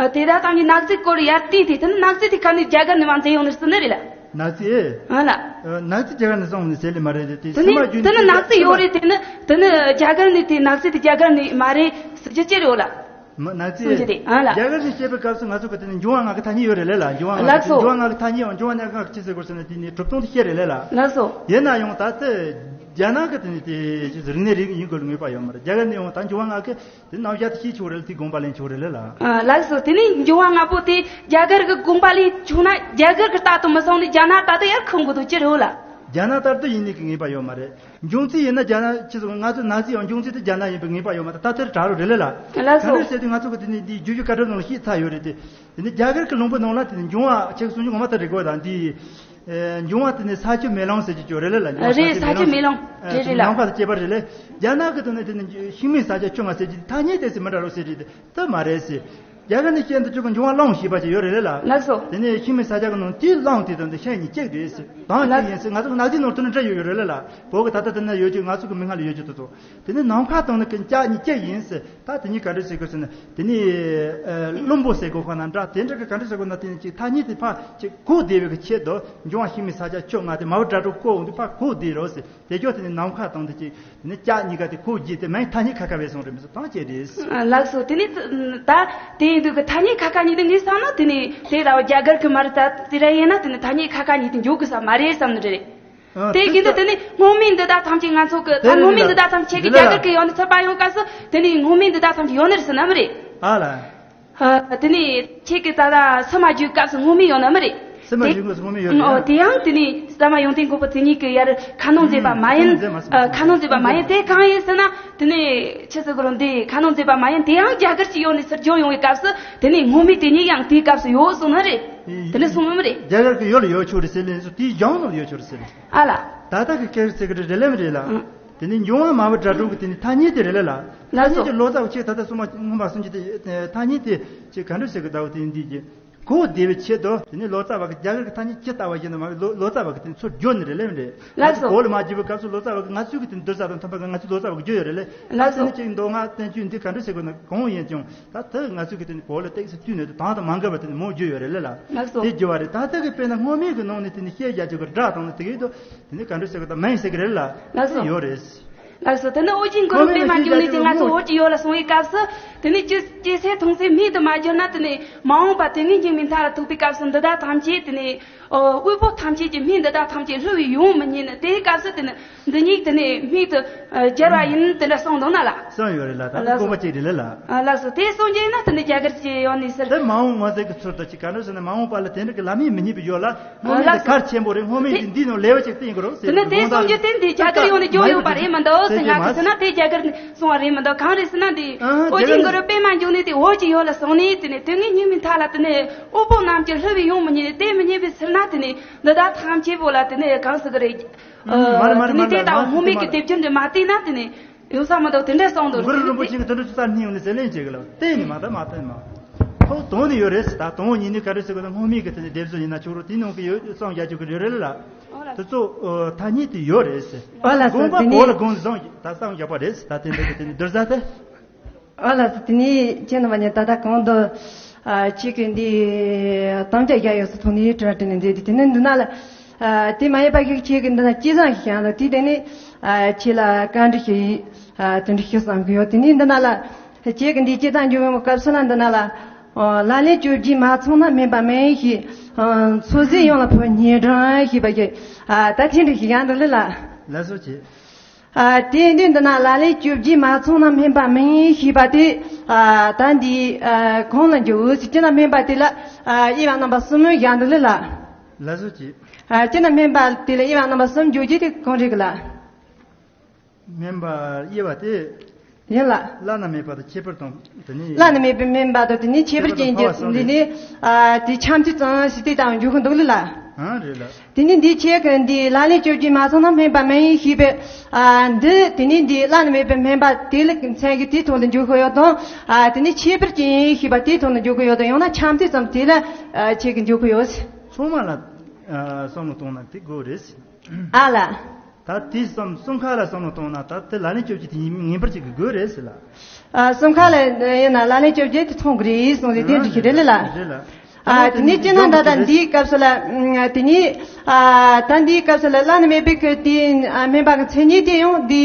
ཨ་དེ་དག་ཐམས་ཅད་ནག་རྩིས་སྐོར་ཡར་བསྟན་ཏེ་དེ་ནི་ནག་རྩིས་དེ་ཁ་ནས་རྒྱ་གར་ནས་མར་མཛད་ཡོང་ནི་ཟེར་ནི་རེད་ལ། ནག་རྩིས། ཨ་ལ། ཨ་ནག་རྩིས་རྒྱ་གར་ནས་སོང་ནི་ཟེར་ལེ་མ་རེད་དེ། དེ་ནི་སེམས་མ་རྒྱུན་དེ་ནི་ནག་རྩིས་ཡོད་རེད། དེ་ནི་དེ་ནི་རྒྱ་གར་ནས་དེ་ནག་རྩིས་དེ་རྒྱ་གར་ནས་མ་རེད་ཟེར་རྒྱུ་ཅི་རེད་ལ། མ་ནག་རྩིས། སེམས་ཀྱི་དེ་ཨ་ལ། རྒྱ་གར་ནས་བཤད་པའི་སྐབས་སུ་ང་ཚོ་གི་དེ་ནི་འབྱུང་བ་ལྔ་གི་ཐ་སྙད་ཡོད་རེད་ལ་ལ། འབྱུང་བ་ལྔ་ལགས་སོ། འབྱུང་བ་ལྔ་གི་ཐ་སྙད་ཡང་འབྱུང་བ་ལྔ་གི་ཅི་ཟེར་དགོས་ཟེར་ན་དེ་ནི་གྲུབ་སྟངས་དེ་བཤད་རེད་ལ་ལ། ལགས་སོ། ཡིན་ན་ཡང་ད་ལྟ་རྒྱ་ནག་གི་དེ་ནི་དེ་ཅི་ཟེར་རིག་གནས་རིག་ཡིན་དགོས་ལ་ངེས་པ་ཡོད་མ་རེད། རྒྱ་གར་ནས་ཡང་ད་འབྱུང་བ་ལྔ་གི་དེ་རྣམ་གཞག་དེ་ཤེས་ཆོག་རེད་ལ། དེ་དགོངས་པ་ལེན་ཆོག་རེད་ལ་ལ། ཨ་ལགས་སོ། དེ་ནི་འབྱུང་བ་ལྔ་པོ་དེ་རྒྱ་གར་གི་དགོངས་པ་ལེན་ཆོག་ན་རྒྱ་གར་གི་ལྟར་དུ་མི་སོང་ནི་རྒྱ་ནག་ལྟར་དུ་ཡར་ཁུངས་དགོས་དོ་ཅི་རེད་ལ། རྒྱ་ནག་ལྟར་དུ་ཡིན་ནི་གི་ངེས་པ་ཡོད་མ་རེད། འབྱུང་རྩིས་ཡིན་ན་རྒྱ་ནག་ཅི་ཟེར་ང་ཚོ་ནག་རྩིས་ཡང་འབྱུང་རྩིས་དེ་རྒྱ་ནག་ཡིན་པའི་ངེས་པ་ཡོད་མ་རེད། ད་དེར་དྲག་རོགས་རེད་ལ་ལ། ལགས་སོ། ག་འདྲ་ཟེར་དུས་ང་ཚོ་གི་དེ་ནི་འདི་རྒྱུད་བཞི་བཀའ་ཁྲིད་ནང་ལ་ཤེས་ཚར་ཡོད་རེད་དེ། དེ་ནི་རྒྱ་གར་གྱི་ལུང་པ་ནང་ལ་དེ་ནི་འབྱུང་བ་ཆེ་གི་སུམ་ཅུ་ངོ་མ་ལྟར་རེད་གོ། ད་འདི་ཨེ་འབྱུང་བ་དེ་ནི་ས་ཆུ་མེ་རླུང་ཟེར་གྱི་ཅོ་རེད་ལ་ལ། འབྱུང་བ་རེད། ས་ཆུ་མེ་རླུང་། ཨེ་རེད་རེད་ལ། ནམ་མཁའ་དང་བཅས་པ་རེད་ལ། རྒྱ་ནག་གི་དོན་ནི་དེ་ནི་ཤིང་མེ་ས་ཆ་ཆུ་ལྔ་ཟེར་གྱི་ཐ་སྙད་དེ་ཟེར་མི་འདྲ་རོགས་ཟེར་རེད་དེ། དེ་མ་རེད་ཟེར། རྒྱ་གར་ནས་བཤད་འདི་ཅོ་གི་འབྱུང་བ་རླུང་ཞེས་པ་ཅིག་ཡོད་རེད་ལ་ལ། ལགས་སོ། དེ་ནས་ཤིང་མེ་ས་ཆ་གི་ནང་དེའི་རླུང་དེ་དང་དེ་ཤ་གཉིས་གཅིག་རེད་ཟེར། དང་གཅིག་ཡིན་ཟེར། ང་ཚོ་གི་ནག་རྩིས་ནང་དུ་ནི་འདྲ་ཡོད་ཡོད་རེད་ལ་ལ། བོད་གི་ད་ལྟ་དེ་ན་ཡོད་ཀྱི་ང་ཚོ་གི་མི་སྔ་ལ་ཡོད་ཀྱི་དེ་ཚོ། དེ་ནི་ནམ་མཁའ་དང་ནི་ཀུན་ལྕགས་གཉིས་གཅིག་ཡིན་ཟེར། ད་དེ་གཉིས་ག་འདྲ་ཟེར་དགོས་ཟེར་ན་དེ་ནི་ཨ་བླུན་པོ་ཟེར་དགོས་ཁོ་ན་འདྲ། དེ་འདྲ་གི་ག་འདྲ་ཟེར་དགོས་ན་དེ་ནི་ཅིག་ཐ་སྙད་དེ་ཕར་ཅིག་གོ་བདེ་བའི་གི་ཆེད་དུ་འབྱུང་བ་ཤིང་མེ་ས་ཆ་ཆུ་ལྔ་དེ་མ་བུ་སྒྲ་སྒྲོགས་གོ་འོང་དུས་ཕར་གོ་བདེ་རོགས་ཟེར། དེ་སྐྱོ་དེ་ནི་ནམ་མཁའ་དང་དེ་ཅིག་དེ་ནི་ལྕགས་གཉིས་ཀ་དེ་གོ་བརྒྱུད་དེ་མིང་ཐ་སྙད་ཁ་ཁ་བས་སོང་རེད་མི་ཚོ་དང་བཅས་རེད། ལགས་སོ། དེ་ནི་ད་དེ་ཡིན་དུས་ཀྱི་ཐ་སྙད་ཁ་ཁ་གཉིས་དེ་ངས་བསམ་ན་དེ་ནི་དེ་ལ་རྒྱ་གར་གྱི་མ་རེད། ད་དེ་ར་ཡིན་ན་དེ་ནི་ཐ་སྙད་ཁ་ཁ་གཉིས་དེ་འཇོག་དགོས་ས་མ་རེད་བསམ་ནི་རེད། དེ་ཡིན་དུས་དེ་ནི་སྔོན་མའི་འདི་དག་ཐམས་ཅད་ང་ཚོ་གི་ད་སྔོན་མའི་འདི་དག་ཐམས་ཅད་ཀྱི་རྒྱ་གར་གྱི་ཡོད་ནི་ཚོད་པ་ཡོང་སྐབས་སུ་དེ་ནི་སྔོན་མའི་འདི་དག་ཐམས་ཅད་ཡོད་ནི་རེད་ཟེར་ན་མི་རེད། ཨ་ལ། ཨ། དེ་ནས་ཁྱེད་ཀྱིས་ད་ལྟ་སུ་མ་བརྗོད་སྐབས་སུ་སྔོན་མའི་ཡོད་ན་མི་རེད། སུ་མ་བརྗོད་སྐབས་སུ་སྔོན་མའི་ཡོད་རེད། ཨོ། དེ་ཡང་དེ་ནས་ས་མ་ཡོན་ཏན་མགོན་པོ་དེ་ཉིད་ཀྱིས་ཡར་ཁ་ནང་མཛད་པ་མ་ཡིན། ཁ་ནང་མཛད་པ་མ་ཡིན། ཨ། ཁ་ནང་མཛད་པ་མ་ཡིན། དེ་གང་ཡིན་ཟེར་ན་དེ་ནས་ཆི་ཟེར་དགོས་རུང་དེ་ཁ་ནང་མཛད་པ་མ་ཡིན། དེ་ཡང་རྒྱ་གར་གྱི་ཡོད་ནས་ཚུར་བསྒྱུར་ཡོང་བའི་སྐབས་སུ་དེ་ནས་སྔོན་མའི་དེ་ཉིད་ཡང་དེའི་སྐབས་སུ་ཡོད་གསུངས་ནི་རེད། དེ་ནས་གསུངས་ནི་མི་རེད། རྒྱ་གར་གྱི་ཡོད་ལ་ཡོད་ཆོག་རེད་ཟེར་ལེ་ཚོ་དེའི་གཞུང་ནང་ལ་ཡོད་ཆོག་རེད་ཟེར་ལེ། ཨ་ལ། ད་ལྟ་གི་སྐད་ཟེར་གི་རེད་ལེ་མི་རེད་ལ། ཨ། དེ་ནི་འབྱུང་བ་མ་བུ་སྒྲ་སྒྲོགས་ཀྱི་དེ་ནི་ཐ་སྙད་དེ་རེད་ལ་ལ། ལགས་སོ། ཐ་སྙད་ཀྱི་ལོ་ཙཱ་བ་ཁྱེད་ད་ལྟ་སོ་མ་སྔོན་མ་གསུང་གི་དེ་ཐ་སྙད་དེ་ཁྱེད་ག་འདྲ་ཟེར་གི་ལྟ་བུ་དེ་ཡིན་དུས་ཀྱི་གོ་བདེ་བའི་ཆེད་དུ་དེ་ནི་ལོ་ཙཱ་བ་གི་རྒྱ་གར་གྱི་ཐ་སྙད་ཇི་ལྟ་བ་བཞིན་དུ་མ་བུ་ལོ་ལོ་ཙཱ་བ་གི་དེ་ནི་ཚུར་བསྒྱུར་ནི་རེད་ལེ་མི་རེད། ལགས་སོ། གོ་ལ་མ་བརྒྱུད་པའི་སྐབས་སུ་ལོ་ཙཱ་བ་གི་ང་ཚོའི་གི་དེ་ནི་བསྡུར་ས་དང་མཐུན་པ་གི་ང་ཚོའི་ལོ་ཙཱ་བ་གི་བརྒྱུད་ཡོད་རེད་ལེ། ལགས་སོ། ད་དེ་ནི་ཅིག་མདོ་སྔགས་བསྟན་བཅོས་འདི་ག་འདྲ་ཟེར་དགོས་ན་གང་ཡིན་ཀྱང་ད་དེ་ང་ཚོའི་གི་དེ་ནི་གོ་ལ་ཏོག་ཙམ་བཏུས་ནས་དེ་དང་དུ་མ་འགལ་བར་དེ་ནི་མོ་བརྒྱུད་ཡོད་རེད་ལེ་ལ། ལགས་སོ། དེ་བརྒྱུད་པ་རེད། ད་ལྟ་གི་དཔེར་ན་སྔོན་མའི་གི་ནང་ནས་དེ་ནི་བཤད་རྒྱ་ཆེ་གི་སྒྲ་དང་ནི་དེ་གའི་དུ་དེ་ནི་ག་འདྲ་ཟེར་གི་ད་མིང་ཟེར་གི་རེད་ལ། ལགས་སོ། དེ་ཡོད་རེད། ལགས་སོ། དེ་ནི་ཨོ་རྒྱན་གུ་རུ་པད་མ་འབྱུང་གནས་དེ་ང་ཚོ་བོད་ཀྱི་ཡུལ་ལ་སོང་བའི་སྐབས་སུ་དེ་ནི་ཅི་ཅི་སེ་ཐུང་སེ་སྨན་དུ་མ་གྱུར་ན་དེ་ནི་མ་འོངས་པ་དུས་ངན་སྙིགས་མའི་མཐའ་ལ་ཐུག་པའི་སྐབས་སུ་འདི་དག་ཐམས་ཅད་དེ་ནི་དབུལ་པོ་ཐམས་ཅད་ཀྱི་སྨན་འདི་དག་ཐམས་ཅད་བསླུ་བའི་ཡོང་མི་ཉན་ནི་དེའི་སྐབས་སུ་དེ་ནི་འདི་ཉིད་དེ་ནི་སྨན་དུ་སྦྱར་བ་ཡིན་དེ་འདྲ་གསུངས་འདུག་ན་ལ། གསུངས་ཡོད་རེད་ལ། ད་ལགས་སོ། དགོངས་པ་གཅིག་རེད་ལ་ལ། ལགས་སོ། དེ་གསུངས་རྒྱུ་ཡིན་ན་དེ་ནི་རྒྱ་གར་གྱི་ཡོང་ནི་ཟེར། དེ་མ་འོངས་མངོན་གསལ་གྱི་ཚུལ་དུ་ཅིག་ག་འདྲ་ཟེར་ན་མ་འོངས་པ་ལ་དེ་འདྲ་གི་ལམ་ཡིན་མི་རྙེད་པའི་ཡོད་ལ། སྔོན་མའི་དེ་གལ་ཆེན་པོ་རེད། སྔོན་མའི་དེ་འདིའི་ནང་ལས་བ་ཅིག་བསྟན་དགོས་རོགས་ཟེར་དེ་ནི་དེ་གསུང་རྒྱུ་དེ་འདི་རྒྱ་གར་ཡོང་ནས་བརྗོད་ཡོད་པ་རེད་མི་འདུག་ཟེར། ང་གིས་ཟེར་ན་དེ་རྒྱ་གར་སོང་བ་རེད་མི་འདུག་གང་རེད་ཟེར་ན་འདི་ཨོ་རྒྱན་གུ་རུ་པད་མ་འབྱུང་གནས་དེ་བོད་ཀྱི་ཡུལ་ལ་སོང་ནས་དེ་ནི་དུས་ངན་སྙིགས་མའི་མཐའ་ལ་དེ་ནི་དབུལ་པོ་རྣམས་ཀྱིས་བསླུ་བའི་ཡོང་མི་ཉན་ནས་དེ་མི་ཉན་པའི་ཕྱིར་ན་དེ་ནི་འདི་དག་ཐམས་ཅད་པོ་ལ་དེ་ནི་གང་ཟེར་གི་རེད། མ་རེད་མ་རེད་དེ་ནི་མ་རེད་དེ་ལ་དང་མ་སྔོན་མའི་གི་སྡེབ་སྦྱོར་འདི་མ་བལྟས་ན་དེ་ནི་ཡོང་ས་མི་འདུག་དེ་འདྲ་གསུངས་འདུག་གུ་རུ་རིན་པོ་ཆེ་གིས་དེ་འདྲ་ཅིག་ལྟར་སྣེ་ཡོང་ནས་ཟེར་ལེན་བྱེད་གི་ལ་བལྟས་ནས་མ་ད་མ་བལྟས་མ། ཁོ་དོན་ནི་ཡོད་རེད་ཟེར། ད་དོན་ཉིད་ནི་ག་རེ་ཟེར་གི་ན་སྔོན་མའི་གི་དེ་ནི་སྡེབ་སྦྱོར་ཡིན་ན་ཆོག་རོགས་དེ་ནང་གི་ཡོད་གསུངས་རྒྱག་རྒྱུ་གི་ཡོད་རེད་ལ། དེ་ཚོ་ཐ་སྙད་དུ་ཡོད་རེད་ཟེར། ཨོ་ལགས་སོ། དགོངས་པ་དེ་ནི་བོད་ལ་དགོངས་བཟང་ད་གསུངས་རྒྱག་པ་རེད་ཟེར། ད་དེ་འདྲ་གི་དེ་ནི་བསྡུར་ས་དེ། ཨ་ལགས་སོ། དེ་ནས་ཁྱེད་རྣམ་པ་ཉིད་ད་ལྟ་གོང་དུ་ཨ་ཁྱེད་ཀྱིས་འདི་དམ་བཅའ་བཞག་ཡོད་ཟེར་ཐོག་ནས་དྲི་བ་དྲིས་ནས་མཛད་དེ་དེ་ནས་འདི་ན་ལ་ཨ་དེ་མ་ཡིན་པ་ཞིག་ཁྱེད་ཀྱིས་འདི་ན་སྐྱེས་བཟང་ཞིག་བཞག་འདུག་དེ་དེ་ནས་ཨ་ཁྱེད་ལ་བཀའ་འདྲི་ཞིག་ཨ་དེ་འདྲ་ཞིག་བསམ་གྱི་ཡོད། དེ་ནས་འདི་ན་ལ་ཁྱེད་ཀྱིས་འདི་སྐྱེས་བཟང་འབྱུང་བའི་སྐབས་སུ་ལ་འདི་ན་ལ་ཨ་ལག་ལེན་བཅོ་བརྒྱད་མ་ཚང་ན་སྨན་པ་མིན་ཞེས་ཨ་འཚོ་ཟས་ཡོངས་ལ་ཕོག་ཉེས་དྲང་ཞེས་པ་ཞིག་ཨ་ད་དེ་འདྲ་ཞིག་བཞག་འདུག་ལ་ལ། ལགས་སོ་ཁྱེད། ཨ་དེ་འདི་འདི་ན་ལག་ལེན་བཅོ་བརྒྱད་མ་ཚང་ན་སྨན་པ་མིན་ཞེས་པ་དེ་ཨ་ད་འདི་ཨ་གང་ལ་འཇུག་ཟེར་གྱི་ན་སྨན་པ་དེ་ལ་ཨ་དབྱེ་བ་རྣམ་པ་གསུམ་བཞག་འདུག་ལ་ལ། ལགས་སོ་ཁྱེད། ཨ་གྱི་ན་སྨན་པ་དེ་ལ་དབྱེ་བ་རྣམ་པ་གསུམ་འཇུག་རྒྱུ་དེ་གང་རེད་གི་ལ། སྨན་པ་དབྱེ་བ་དེ། ཡིན་ལ། བླ་ན་མེད་པ་དང་ཁྱད་པར་དང་དེ་ནི། བླ་ན་མེད་པའི་སྨན་པ་དང་དེ་ནི་ཁྱད་པར་ཅན་གྱི་འདི་ནི་ཨ་དེ་ཆ་མཐུན་ཙམ་ཞིག་དེ་དང་འཇུག་གི་འདུག་ལ་ལ། ཨང་རེད་ལ། དེ་ནི་འདི་ཁྱེད་ཀྱི་འདི་ལག་ལེན་བཅོ་བརྒྱད་མ་ཚང་ན་སྨན་པ་མིན་ཞེས་པའི་ཨ་འདི་དེ་ནི་འདི་བླ་ན་མེད་པའི་སྨན་པ་དེ་ལ་མཚན་གྱི་དེའི་ཐོག་ཏུ་འཇུག་གི་ཡོད་དང་ཨ་དེ་ནི་ཁྱད་པར་ཅན་ཞེས་པ་དེའི་ཐོག་ཏུ་འཇུག་གི་ཡོད་དང་ཡང་ན་ཆ་མཐུན་ཙམ་དེ་ལ་ཨ་ཁྱེད་ཀྱིས་འཇུག་གི་ཡོད། ཚང་མ་ལ་ཨ་བསམ་བློ་གཏོང་ན་དེ་དགོས་རེད། ཨ་ལ། ད་དེ་གསུམ་གསུམ་ཁ་ལ་བསམ་བློ་གཏོང་ན་ད་དེ་ལག་ལེན་བཅོ་བརྒྱད་དེ་ངེས་པར་ཅིག་གི་དགོས་རེད་ཟེར་ལ། ཨ་གསུམ་ཁ་ལ་ཡིན་ན་ལག་ལེན་བཅོ་བརྒྱད་དེ་ཚང་གི་རེད་གསུངས་ཏེ་དེ་འགྲིག་གི་རེད་ལ་ལ། རེད་ལ། ཨ་དེ་ནས་སྤྱིར་ན་ད་ལྟ་འདིའི་སྐབས་སུ་ལ་དེ་ནས་ཨ་ད་འདིའི་སྐབས་སུ་ལ་བླ་ན་མེད་པའི་གི་དེ་ཨ་སྨན་པ་གི་མཚན་ཉིད་དེ་ཡང་འདི་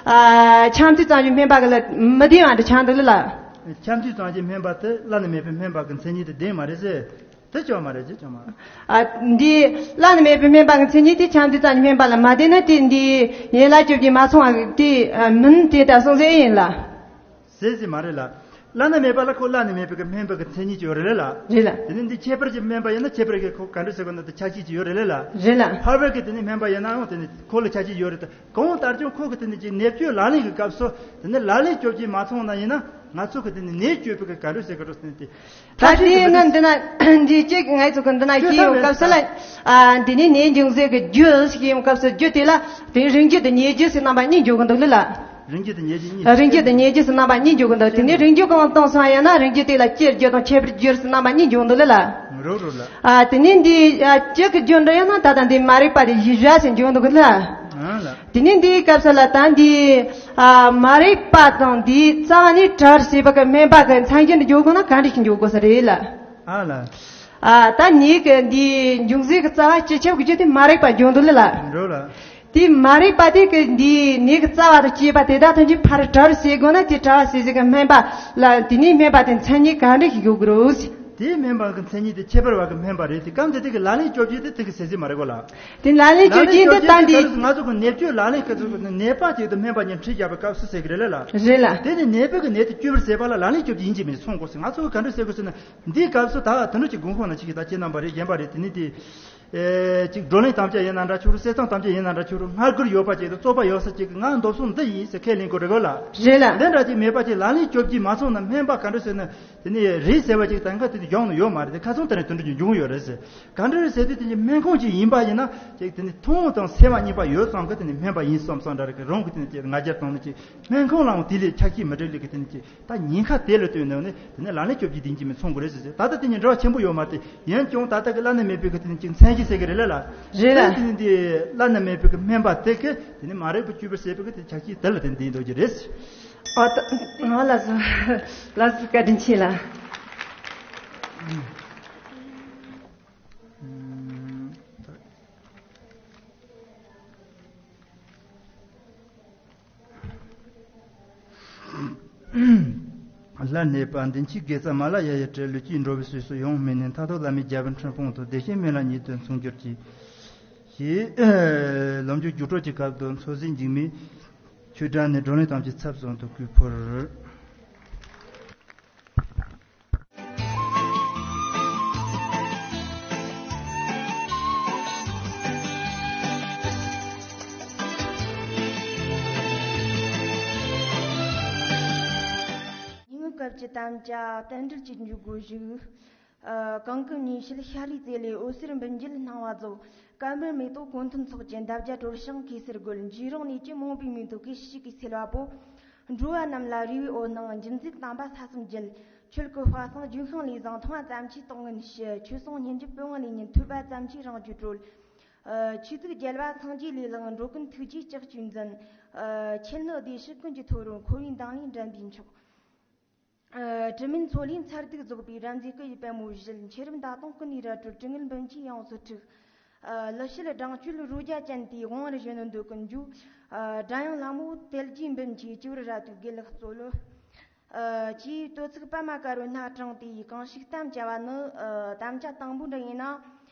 ཨ་ཆ་མཐུན་ཙམ་གྱི་སྨན་པ་གི་ལ་མི་ལྡན་པ་འདྲ་ཆགས་འདུག་ལ་ལ། ཆ་མཐུན་ཙམ་གྱི་སྨན་པ་དེ་བླ་ན་མེད་པའི་སྨན་པ་གི་མཚན་ཉིད་དེ་ལྡན་མ་རེད་ཟེར། དེ་ཅོག་མ་རེད་ཅེས་ཅོག་མ། ཨ་འདི་བླ་ན་མེད་པའི་སྨན་པ་གི་མཚན་ཉིད་དེ་ཆ་མཐུན་ཙམ་གྱི་སྨན་པ་ལ་མ་ལྡན་ན་དེ་འདི་ཡན་ལག་བཅོ་བརྒྱད་མ་ཚང་བ་དེ་མིན་དེ་ལྟར་གསུངས་ཟེར་ཡིན་ལ། ཟེར་ཟེར་མ་རེད་ལ། བླ་ན་མེད་པ་ལ་ཁོ་བླ་ན་མེད་པའི་གི་སྨན་པ་གི་མཚན་ཉིད་ཅིག་ཡོད་རེད་ལ། རེད་ལ། དེ་ནི་འདི་ཁྱད་པར་གྱི་སྨན་པ་ཡིན་ན་ཁྱད་པར་གྱི་ཁོ་ག་འདྲ་ཟེར་གི་ན་དེ་ཆ་ཤས་ཅིག་ཡོད་རེད་ལ། རེད་ལ། ཕལ་པའི་གི་དེ་ནི་སྨན་པ་ཡིན་ན་ཡང་དེ་ནི་ཁོ་ལ་ཆ་ཤས་ཡོད་རེད་དེ། གང་ལྟར་ཀྱང་ཁོ་གི་དེ་ནི་ཅིག་ནད་བཅོས་ལག་ལེན་གྱི་སྐབས་སུ་དེ་ནི་ལག་ལེན་བཅོ་བརྒྱད་མ་ཚང་ན་ཡིན་ན་ང་ཚོ་གི་དེ་ནི་ནད་བཅོས་པའི་གི་ག་འདྲ་ཟེར་གི་རེད་ཟེར་ནས་དེ། ད་དེ་ནི་འདི་ན་འདི་གཅིག་ང་ཚོ་གི་འདི་ན་སྐྱེས་ཡོང་སྐབས་སུ་ལ་ཨ་འདི་ནི་ནད་འབྱུང་ཟེར་གི་རྒྱུ་ཞིག་ཡོང་སྐབས་སུ་རྒྱུ་དེ་ལ་དེ་རིང་རྒྱུ་དང་ཉེ་རྒྱུ་ཟེར་རྣམ་པ་གཉིས་འཇོག་གི་འདུག་ལ་ལ། རིང་རྒྱུ་དང་ཉེ་རྒྱུ་གཉིས། རིང་རྒྱུ་དང་ཉེ་རྒྱུ་ཟེར་རྣམ་པ་གཉིས་འཇོག་གི་འདུག་དེ་ནི་རིང་རྒྱུ་གང་གཏོང་སོང་ཡང་ན་རིང་རྒྱུ་དེ་ལ་སྐྱེ་རྒྱུ་དང་ཁྱད་པར་རྒྱུ་ཟེར་རྣམ་པ་གཉིས་འཇོག་འདུག་ལ་ལ། རོ་རོ་ལ། ཨ་དེ་ནི་འདི་ཨ་གཅིག་གི་རྒྱུ་འདྲ་ཡང་ན་ད་ལྟ་འདི་མ་རིག་པ་དེ་གཞི་བཞག་ཟེར་འཇོག་འདུག་གི་ལ། ཨང་ལ། དེ་ནས་འདིའི་སྐབས་སུ་ལ་ད་འདི་ཨ་མ་རིག་པ་དང་འདིའི་རྩ་བ་ནི་དྲག་ཟེར་བ་གི་སྨན་པ་གི་མཚན་གཞི་འདི་འཇོག་དགོས་ན་ག་འདྲ་ཞིག་འཇོག་དགོས་ས་རེད་ལ། ཨ་ལ། ཨ་ད་ནད་ཀྱི་འདིའི་འབྱུང་རྩ་གི་རྩ་བ་སྤྱི་ཁྱབ་ཀྱི་རྒྱུ་དེ་མ་རིག་པ་འཇོག་འདུག་ལ་ལ། འགྲོ་ལ། དེ་མ་རིག་པ་དེ་གི་འདིའི་ནད་ཀྱི་རྩ་བ་དང་བཅས་པ་དེ་དག་ཐམས་ཅད་ཕར་དྲག་ཟེར་དགོས་ན་དེ་དྲག་ཟེར་ཟེར་གི་སྨན་པ་ལ་དེ་ནས་སྨན་པ་དེ་མཚན་ཉིད་ག་འདྲ་ཞིག་འཇོག་དགོས་རེད། དེའི་སྨན་པ་གི་མཚན་ཉིད་དེ་ཁྱད་པར་བ་གི་སྨན་པ་རེད། དེ་སྐབས་འདི་དེ་གི་ལག་ལེན་བཅོ་བརྒྱད་དེ་དེ་གི་ཟེར་ཟེར་མ་རེད་གོ་ལ། དེ་ལ་ལས་ལ་ལས་བཅོ་བརྒྱད་དེ་ད་ལྟ་ནི་ང་ཚོ་གི་ནད་བཅོས་ལ་ལས་ཀྱི་ཚུལ་གྱི་ནད་པ་ཅིག་ཏུ་སྨན་པ་ཉིད་ཁྲིད་བརྒྱབ་པའི་སྐབས་སུ་ཟེར་གི་རེད་ལ་ལ། རེད་ལ། དེ་ནི་ནད་པ་གི་ནད་དེ་བཅོས་པར་ཟད་པ་ལ་ལ་ལས་བཅོ་བརྒྱད་ཡིན་གྱི་མིན་མཚོན་དགོས་ཟེར། ང་ཚོ་གི་ག་འདྲ་ཟེར་དགོས་ཟེར་ན་འདིའི་སྐབས་སུ་ད་དེ་འདྲ་ཅིག་དགོངས་ཁོག་ན་ཅིག་གི་ད་ཁྱེད་རྣམ་པ་རེད། གཞན་པ་རེད། དེ་ནི་དེ་ཨེ་ཅིག་བགྲོ་གླེང་དམ་བཅའ་ཡིན་ན་འདྲ་ཆོག་རུ། བསེ་ཐང་དམ་བཅའ་ཡིན་ན་འདྲ་ཆོག་རུ། སྔ་འགུལ་ཡོད་པ་ཅིག་ཏུ་རྩོད་པ་ཡོད་ས་ཅིག་གི་ང་འདོད་སོང་འདི་ཡིན་ཟེར་ཁས་ལེན་དགོས་རེད་གོ་ལ། རེད་ལ། འདི་འདྲ་ཅིག་མེད་པ་ཅིག་ལ་ལས་བཅོ་བརྒྱད་མ་ཚང་ན་སྨན་པ་ག་འདྲ་ཟེར་ན། དེ་ནི་རེད་ཟེར་བ་ཅིག་ད་ཁ་དེ་ནི་སྦྱོང་ནི་ཡོད་མ་རེད། དེ་ཁ་ཚོན་དེ་ནི་དུད་འགྲོ་གི་འབྱུང་ཡོད་རེད་ཟེར། ག་འདྲ་རེད་ཟེར་དུས་དེ་ནི་སྨན་ཁང་ཅིག་ཡིན་པ་ཡིན་ན་ཅིག་དེ་ནི་མཐོང་དང་སེམས་པ་གཉིས་པ་ཡོད་ཙང་གི་དེ་ནི་སྨན་པ་ཡིན་བསམ་བསམ་འདྲ་རེད་གི། རང་གི་དེ་ནི་ཅིག་ང་རྒྱལ་བཏང་ནི་ཅིག་སྨན་ཁང་ལའང་དེ་ལས་ཆ་ཤས་མི་འགྲིག་ལེ་གི་དེ་ནི་ཅིག་ད་ཉེན་ཁ་དེ་ལ་ལྟོས་ནས་ནི་དེ་ནི་ལ་ལས་བཅོ་བརྒྱད་དེ་ཡིན་གྱི་མིན་མཚོན་དགོས་རེད་ཟེར་ཟེར། ད་ལྟ་དེ་ནི་འབྲེལ་བ་ཆེན་པོ་ཡོད་མ་རེད། ཡིན་ཀྱང་ད་ལྟ་གི་བླ་ན་མེད་པའི་གི་དེ་ནི་ཅིག་མཚན་གཞི་ཟེར་གི་རེད་ལ་ལ། རེད་ལ། དེ་ནི་དེ་བླ་ན་མེད་པའི་གི་སྨན་པ་དེ་གི་དེ་ནི་མ་རིག་པ་བཅོས་པར་ཟད་པའི་གི་དེ་ཆ་ཤས་དེ་ལ་དེ་འདི་འདོད་ཀྱི་རེད། ཨ་ད་ང་ལ་སོ་ལ་སོ་བཀའ་དྲིན་ཆེ་ལ། ལར་གནས་པ་འདི་ཕྱི་དགེ་རྩ་མ་ལ་ཡ་ཡི་གྲལ་ལུས་ཀྱིས་འགྲོ་བའི་བསོད་སོགས་ཡོངས་སྨིན་ནས། མཐའ་ཐོག་བླ་མའི་རྒྱལ་པོའི་འཕྲིན་ཕུང་དུ། བདེ་གཤེགས་སྨན་བླ་ཉིད་དུ་མཚུན་གྱུར་ཅིག་ཞེས། ལམ་རྒྱུན་རྒྱུགས་སྤྲོད་ཀྱི་སྐབས་དུ་མཚོ་རྫས་འཇིགས་མེད་ཆོས་སྒྲ་ནས་བགྲོ་གླེང་ཐམས་ཅད་ཚབ་ཙམ་དུ་བསྐུལ་ཕུལ། སྙན་ངག་སྐབས་ཀྱི་དམ་བཅའ་རྟེན་འབྲེལ་གྱི་འཇུག་སྒོ་ཞུགས། ཨ། གང་གི་ཉིན་ཕྱེད་ཤཱ་རིའི་ཙེ་ལས། འོད་ཟེར་འབུམ་འགྱེད་སྣང་བ་རྫོགས། ཀརྨ་མེ་ཏོག་གོ་མཐུན་ཚོགས་ཀྱི། འདབ་བརྒྱ་གྲོལ་ཞིང་གེ་སར་རྒོད། འཇིགས་རུང་གནས་ཀྱི་རྨོངས་པའི་མིག་ཏོ། གེ་སར་གྱི་སེལ་བ་པོ། འགྲོ་བ་རྣམས་ལ་རེ་བའི་འོད་སྣང་། འགྱུར་མཛད་དམ་པ་ས་གསུམ་རྒྱལ། ཁྱོད་ཀྱི་དཔལ་བཟང་ལྗོན་ཤིང་ལས་བཟང་། མཐོང་བ་ཙམ་གྱིས་རྟོགས་ངེས་ཕྱིར། ཁྱོད་གསུང་སྙན་འཇེབས་པོད་ལྔ་ལས་ཉན། ཐོས་པ་ཙམ་གྱིས་རང་རྒྱུད་གྲོལ། ཨ། ཆོས་ཚིག་རྒྱལ་བ་སངས་རྒྱས་ལས་ལངས། འགྲོ་ཀུན་ཐུགས་རྗེའི་ལྕགས་ཀྱུས་འཛིན། ཨ། ཁྱེད་ནི་བདེ་གཤེགས་ཀུན་གྱི་ཐོ་རངས། འཁོར་བའི་མདངས་ལས་འདྲེན་པའི་མཆོག་ཨ། དྲི་མེད་མཚོ་ལས་མཚར་སྡུག་རྫོགས་པའི། རབ་མཛེས་སྐུ་ཡི་པད་མོ་བཞད། མཆེ་རབ་མདའ་དང་ཀུན་ནས་རལ་གྲོལ། དྲི་ངད་འབུམ་གྱིས་ཡོངས་སུ་འཁྲུགས། ཨ། ལི་ཤུལ་སྦྲང་ཆུ་རོ་བརྒྱ་ཅན་དེའི། དབང་བར་གཞོན་ནུ་འདོད་ཀུན་འཇུག་ཨ། སྒྲ་དབྱངས་ལྷ་མོ་དལ་གྱིས་འབུམ་གྱིས། སྤྱི་བོར་རལ་དུས་དགེ་ལེགས་སྩོལ། ཨ། ཅེས་བསྟོད་ཚིག་པདྨ་དཀར་པོའི་སྣ་དྲངས་ཏེ། གང་ཞིག་དམ་བཅའ་བ་ནི། ཨ། དམ་བཅའ་དང་པོ་འདྲ་ཡིན་ན།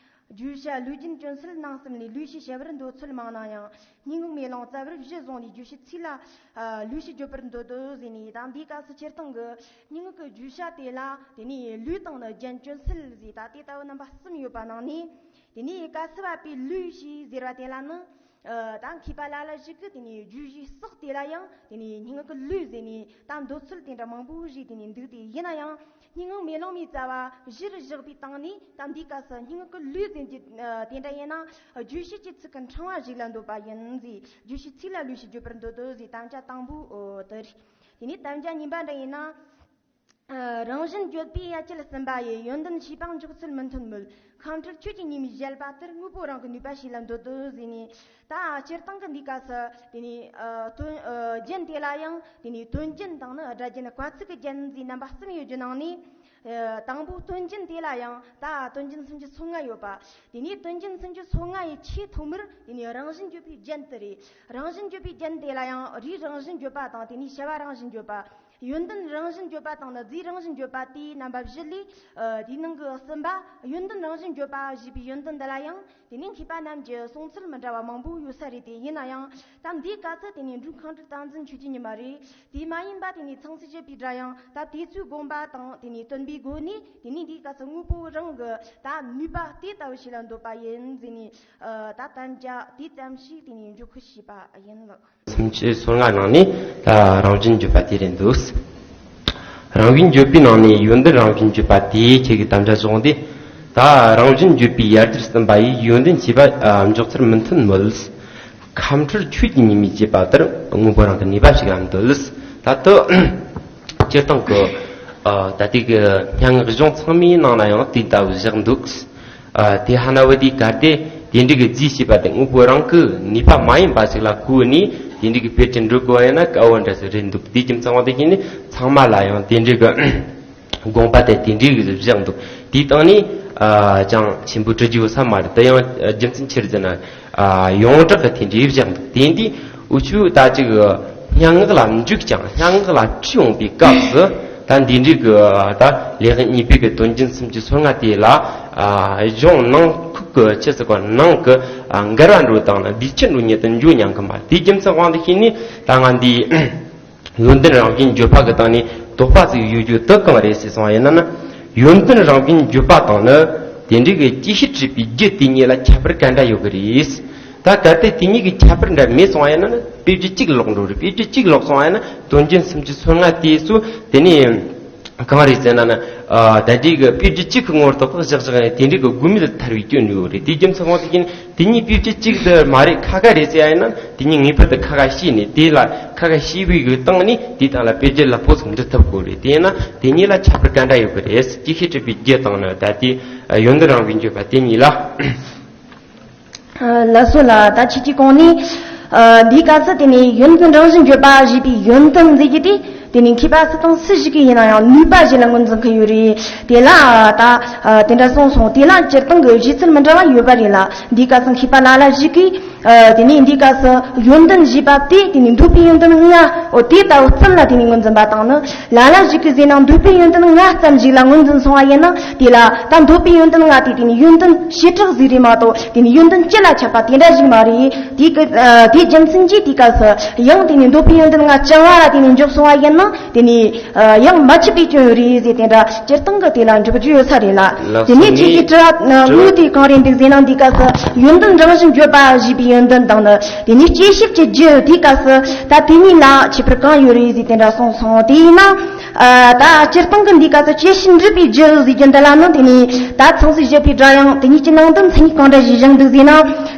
བརྗོད་བྱ་ལུས་རྒྱུན་ཅུང་ཟད་ནང་གསེས་ལས་ལུས་ཞེས་བྱ་བར་འདོད་ཚུལ་མང་ན་ཡང་། སྙན་ངག་མེ་ལོང་རྩ་བར་བཞི་བཟུང་ནས་བརྗོད་བྱའི་ཚིག་ལ། ཨ། ལུས་ཞེས་བརྗོད་པར་འདོད་དོ་ཟེར་ནས། ད་འདིའི་སྐབས་སུ་སྤྱིར་བཏང་གི་སྙན་ངག་གི་བརྗོད་བྱ་དེ་ལ། དེ་ནས་ལུས་དང་ནི་རྒྱན་ཅུང་ཟད་ཟེར། ད་དེ་ལྟ་བུ་རྣམ་པ་གསུམ་ཡོད་པ་ནང་ནས། དེ་ནས་གལ་སྲིད་པ་པའི་ལུས་ཞེས་ཟེར་བ་དེ་ལ་ནི། ཨ། ད་མཁས་པ་ལ་ལ་ཞིག་གིས་དེ་ནས་བརྗོད་བྱའི་ཟག་དེ་ལ་ཡང་དེ་ནས་སྙན་ངག་གི་ལུས་ཟེར་ནས་ད་འདོད་ཚུལ་དེ་འདྲ་མང་པོ་ཞིག་དེ་ནས་འདུག་སྟེ། ཡིན་ན་ཡང་། སྙན་ངག་མེ་ལོང་མའི་རྩ་བ་བཞིར་བཞག་པའི་སྟེང་ནས། ད་འདིའི་སྐབས་སུ་སྙན་ངག་གི་ལུས་ཟེར་གྱི་དེ་འདྲ་ཡིན་ན། བརྗོད་བྱེད་ཀྱི་ཚིག་གི་ཕྲེང་བ་ཞིག་ལ་འདོད་པ་ཡིན་ཟེར། བརྗོད་བྱའི་ཚིག་ལ་ལུས་ཞེས་བརྗོད་པར་འདོད་དོ་ཟེར། དམ་བཅའ་དང་པོ་དེ་རེད། དེ་ནས་དམ་བཅའ་གཉིས་པ་འདྲ་ཡིན་ན། ཨ། རང་བཞིན་བརྗོད་པའི་ཡ་གྱལ་གསུམ་པ་ཡི། ཡོན་ཏན་ཤེས་པ་འཇོག་ཚུལ་མི་མཐུན་མོད། ཁམས་སྤྲུལ་ཁྱོད་ཀྱི་ཉི་མའི་བཞད་པ་ལྟར། དངོས་པོ་རང་གི་ནུས་པ་ཞིག་ལ་འདོད་དོ་ཟེར་ནས། ད་སྤྱིར་བཏང་གི་འདིའི་སྐབས་སུ་དེ་ནས། ཨ། དོན། ཨ། རྒྱན་དེ་ལ་ཡང་དེ་ནས་དོན་རྒྱན་དང་ནི་སྒྲ་རྒྱན། བཀའ་ཚིག་གི་རྒྱན་ཟེར་རྣམ་པ་གསུམ་ཡོད་རྒྱུ་ནང་ནས། ཨ། དང་པོ་དོན་རྒྱན་དེ་ལ་ཡང་ད་དོན་རྒྱན་སུམ་ཅུ་སོ་ལྔ་ཡོད་པ། དེ་ནས་དོན་རྒྱན་སུམ་ཅུ་སོ་ལྔ་ཡི་ཆེས་ཐོག་མར་དེ་ནས་རང་བཞིན་བརྗོད་པའི་རྒྱན་དེ་རེད། རང་བཞིན་བརྗོད་པའི་རྒྱན་དེ་ལ་ཡང་རིགས་རང་བཞིན་བརྗོད་པ་དང་། དེ་ནས་བྱ་བ་རང་བཞིན་བརྗོད་པ། ཡོན་ཏན་རང་བཞིན་བརྗོད་པ་དང་ནི་རྫས་རང་བཞིན་བརྗོད་པ་དེའི་རྣམ་པ་བཞི་ལས། ཨ། དེའི་ནང་གི་གསུམ་པ་ཡོན་ཏན་རང་བཞིན་བརྗོད་པ་ཞེས་པའི་ཡོན་ཏན་འདི་ལ་ཡང་དེ་ནས་མཁས་པ་རྣམས་ཀྱི་གསུང་ཚུལ་མི་འདྲ་བ་མང་པོ་ཡོད་ས་རེད་དེ། ཡིན་ན་ཡང་ད་འདིའི་སྐབས་སུ་དེ་ནས་འབྲུག་ཁམས་སྤྲུལ་བསྟན་འཛིན་ཆོས་ཀྱི་ཉི་མ་རེད། དེ་མ་ཡིན་པ་དེ་ནས་ཚངས་སྲས་བཞད་པའི་སྒྲ་དབྱངས། ད་དེ་ཚོའི་དགོངས་པ་དང་དེ་ནས་སྟོན་པའི་སྒོ་ནས། དེ་ནས་འདིའི་སྐབས་སུ་དངོས་པོ་རང་གི་ད་ནུས་པ་དེ་ལྟ་བུ་ཞིག་ལ་འདོད་པ་ཡིན་ཟེར་ནས། ཨ། ད་དམ་བཅའ་དེ་ཙམ་ཞིག་དེ་ནས་འཇོག་ཁུལ་བྱས་པ་ཡིན་ལགས། སུམ་ཅུ་སོ་ལྔ་ནང་ནས་ད་རང་བཞིན་བརྗོད་པ་དེ་རེད་འདུག་རང་བཞིན་བརྗོད་པའི་ནང་ནས་ཡོན་ཏན་རང་བཞིན་བརྗོད་པ་དེ་ཁྱེད་ཀྱིས་དམ་བཅའ་བྱུང་སྟེ། ད་རང་བཞིན་བརྗོད་པའི་ཡ་གྱལ་གསུམ་པ་ཡི། ཡོན་ཏན་ཤེས་པ་འཇོག་ཚུལ་མི་མཐུན་མོད། ཁམས་སྤྲུལ་ཁྱོད་ཀྱི་ཉི་མའི་བཞད་པ་ལྟར། དངོས་པོ་རང་གི་ནུས་པ་ཞིག་ལ་འདོད། ད་དུ་སྤྱིར་བཏང་གི། ཨ། ད་ལྟའི་གི་སྙན་ངག་གཞུང་ཚང་མའི་ནང་ལ་ཡང་དེ་ལྟ་བུ་བཞག་འདུག་ཨ། དེ་ཧ་ན་བ་དེ་གལ་ཏེ་དེ་འདྲའི་གི་རྫས་ཤེས་པ་དེ་དངོས་པོ་རང་གི་ནུས་པ་མ་ཡིན་པ་ཞིག་ལ་གོ་ནས་དེ་འདྲའི་གི་དཔེ་ཁྲིད་འགྲོ་དགོས་ཡིན་ན་དཀའ་བ་འདྲ་ཞིག་རེད་འདུག་དེའི་རྒྱུ་མཚན་དབང་དུ་བྱས་ནས་ཚང་མ་ལ་ཡང་དེ་འདྲའི་གི་དགོངས་པ་དེ་དེ་འདྲའི་གི་བཞག་འདུག་དེའི་སྟེང་ནས། ཨ། ཅང་ཆེན་པོ་འབྲི་རྒྱུ་ཡོད་ས་མ་རེད། དེ་ཡང་རྒྱུ་མཚན་ཆི་རེད་ཟེར་ན། ཨ། ཡོངས་གྲགས་ཀྱི་དེ་འདྲའི་བཞག་འདུག་དེ་འདི་འུ་ཆོས་ད་ཅིག་སྙན་ངག་ལ་འཇུག་ཀྱང་སྙན་ངག་ལ་བྲིས་འོང་པའི་སྐབས་སུ། ད་འདི་འདྲའི་གི་ད་ལེའུ་གཉིས་པའི་གི་དོན་རྒྱན་སུམ་ཅུ་སོ་ལྔ་དེ་ལ། ཨ། གཞུང་ནང་ཁུག་གི་ཆི་ཟེར་གོ་ནང་གི། ཨ། འགལ་བ་འགྲོ་དང་ན་འདི་ཕྱིར་འགྲོ་ཉིད་དུ་འཇོག་ཉན་གི་མ་རེད། དེའི་རྒྱུ་མཚན་དབང་དུ་བྱས་ནས་ད་ང་འདི་ཡོན་ཏན་རང་བཞིན་བརྗོད་པ་གི་སྟེང་ནས་དོགས་པ་ཟིག་ཡོད་རྒྱུ་དེ་གང་རེད་ཟེར་སོང་བ་ཡིན་ན་ན། ཡོན་ཏན་རང་བཞིན་བརྗོད་པ་དང་ནི་དེ་འདྲའི་གི་ཅིག་ཤོས་སྤྲུལ་པའི་རྒྱུ་དེ་གཉིས་ལ་ཁྱད་པར་ག་འདྲ་ཡོད་གི་རེད། ད་གལ་ཏེ་དེ་གཉིས་ཀྱི་ཁྱད་པར་འདྲ་མེད་སོང་བ་ཡིན་ན་ནི་དཔེ་རྒྱུ་གཅིག་ལོག་འགྲོ་རེད། དཔེ་རྒྱུ་གཅིག་ལོག་སོང་བ་ཡིན་ན་དོན་རྒྱན་སུམ་ཅུ་སོ་ལྔ་དེ་ཚོ་དེ་ནས་གང་རེད་ཟེར་ན་ནི། ཨ། ད་འདི་གི་དཔེ་རྒྱུ་གཅིག་གི་ངོ་བོར་ཏག་ཏག་བཞག་བཞག་ནས་དེ་འདྲའི་གི་དགོས་མེད་དུ་ཐལ་བའི་སྐྱོན་ཡོད་རེད། དེའི་རྒྱུ་མཚན་དབང་དུ་བྱས་ནས་དེ་གཉིས་དཔེ་རྒྱུ་གཅིག་ཏུ་མ་རེད། ཁ་ཁ་རེད་ཟེར་ཡ་ཡིན་ན་དེ་གཉིས་ངེས་པར་དུ་ཁ་ཁ་ཤེས་ནས། དེ་ལ་ཁ་ཁ་ཤེས་པའི་གི་སྟེང་ནས་དེའི་སྟེང་ལ་དཔེ་རྒྱུ་ལ་ཕོག་ཙམ་འབྲི་ཐུབ་དགོས་རེད། དེས་ན་དེ་གཉིས་ལ་ཁྱད་པར་ག་འདྲ་ཡོད་གི་རེད། ཅིག་ཤོས་སྤྲུལ་པའི་རྒྱུ་དང་ནི་ད་ལྟའི་ཡོན་ཏན་རང་བཞིན་བརྗོད་པ་དེ་གཉིས་ལ། ལགས་སོ་ལགས། ད་ཁྱེད་ཀྱིས་གོང་ནས། ཨ། འདིའི་སྐབས་སུ་དེ་ནས་ཡོན་ཏན་རང་བཞིན་བརྗོད་པ་ཞེས་པའི་ཡོན་ཏན་ཟེར་རྒྱུ་དེ། དེ་ནས་མཁས་པ་སུ་དང་སུ་ཞིག་གིས་ཡིན་ན་ཡང་ནུས་པ་ཞིག་ལ་ངོས་འཛིན་གྱི་ཡོད་རེད། དེ་ལ་ད། ཨ། དེ་འདྲ་གསུངས་སོང་། དེ་ལ་སྤྱིར་བཏང་གི་བཞེད་ཚུལ་མི་འདྲ་བ་ཡོད་པ་རེད་ལ། འདིའི་སྐབས་སུ་མཁས་པ་ལ་ལ་ཞིག་གིས། ཨ། དེ་ནས་འདིའི་སྐབས་སུ་ཡོན་ཏན་བཞི་པ་དེ་དེ་ནས་འདོད་པའི་ཡོན་ཏན་ལྔ། འོ་དེ་ལྟ་བུ་གསུམ་ལ་དེ་ནས་ངོས་འཛིན་པ་དང་ནི། ལ་ལ་ཞིག་གིས་ཟེར་ན་འདོད་པའི་ཡོན་ཏན་ལྔ་ཙམ་ཞིག་ལ་ངོས་འཛིན་སོང་བ་ཡིན་ན། དེ་ལ་ད་འདོད་པའི་ཡོན་ཏན་ལྔ་དེ་དེ་ནས་ཡོན་ཏན་བྱེ་བྲག་ཟིག་རེད་མ་གཏོགས། དེ་ནས་ཡོན་ཏན་སྤྱི་ལ་ཁྱབ་པ་དེ་འདྲ་ཞིག་མ་རེད། དེ་གི་ཨ་དེའི་རྒྱུ་མཚན་གྱིས་དེའི་སྐབས་སུ་ཡང་དེ་ནས་འདོད་པའི་ཡོན་ཏན་ལྔ་བྱ་བ་ལ་དེ་ནས་འཇོག་སོང་བ་ཡིན་ན། དེ་ནས་ཨ་ཡང་མ་ཁྱབ་པའི་སྐྱོན་ཡོད་རེད་ཟེར། དེ་འདྲ་སྤྱིར་བཏང་གི་དེ་ལ་འཇོག་རྒྱུ་ཡོད་ས་རེད་ལ། ལགས་དེ་སོ། ནས་ཁྱེད་ཀྱི་ངས་དྲི་བ་དྲི་བ་དངོས་དེ་གང་རེད་འདུག་ཟེར་ན། འདི་སྐབས་སུ་ཡོན་ཏན་རང་བཞིན་བརྗོད་པ་ཞེས་པའི་ཡོན་ཏན་དང་ནི། དེ་ནས་སྐྱེད་བྱེད་ཀྱི་རྒྱུ། དེའི་སྐབས་སུ་ད་དེ་གཉིས་ལ་ཁྱད་པར་གང་ཡོད་རེད་ཟེར། དེ་འདྲ་གསུངས་སོང་། དེ་ཡིན་ན། ཨ་ད་སྤྱིར་བཏང་གི་འདི་སྐབས་སུ་སྐྱེད་བྱེད་འགྲུབ་པའི་རྒྱུ་ཟེར་རྒྱུ་འདི་ལ་ནི། དེ་ནས་ད་མཚན་གཞི་བཞི་པའི་སྒྲ་དབྱངས་དེ་གཉིས་ཀྱི་ནང་དོན་མཚན་ཉིད་གང་འདྲ་ཞིག་བཞག་འདུག་ཟེར་ན།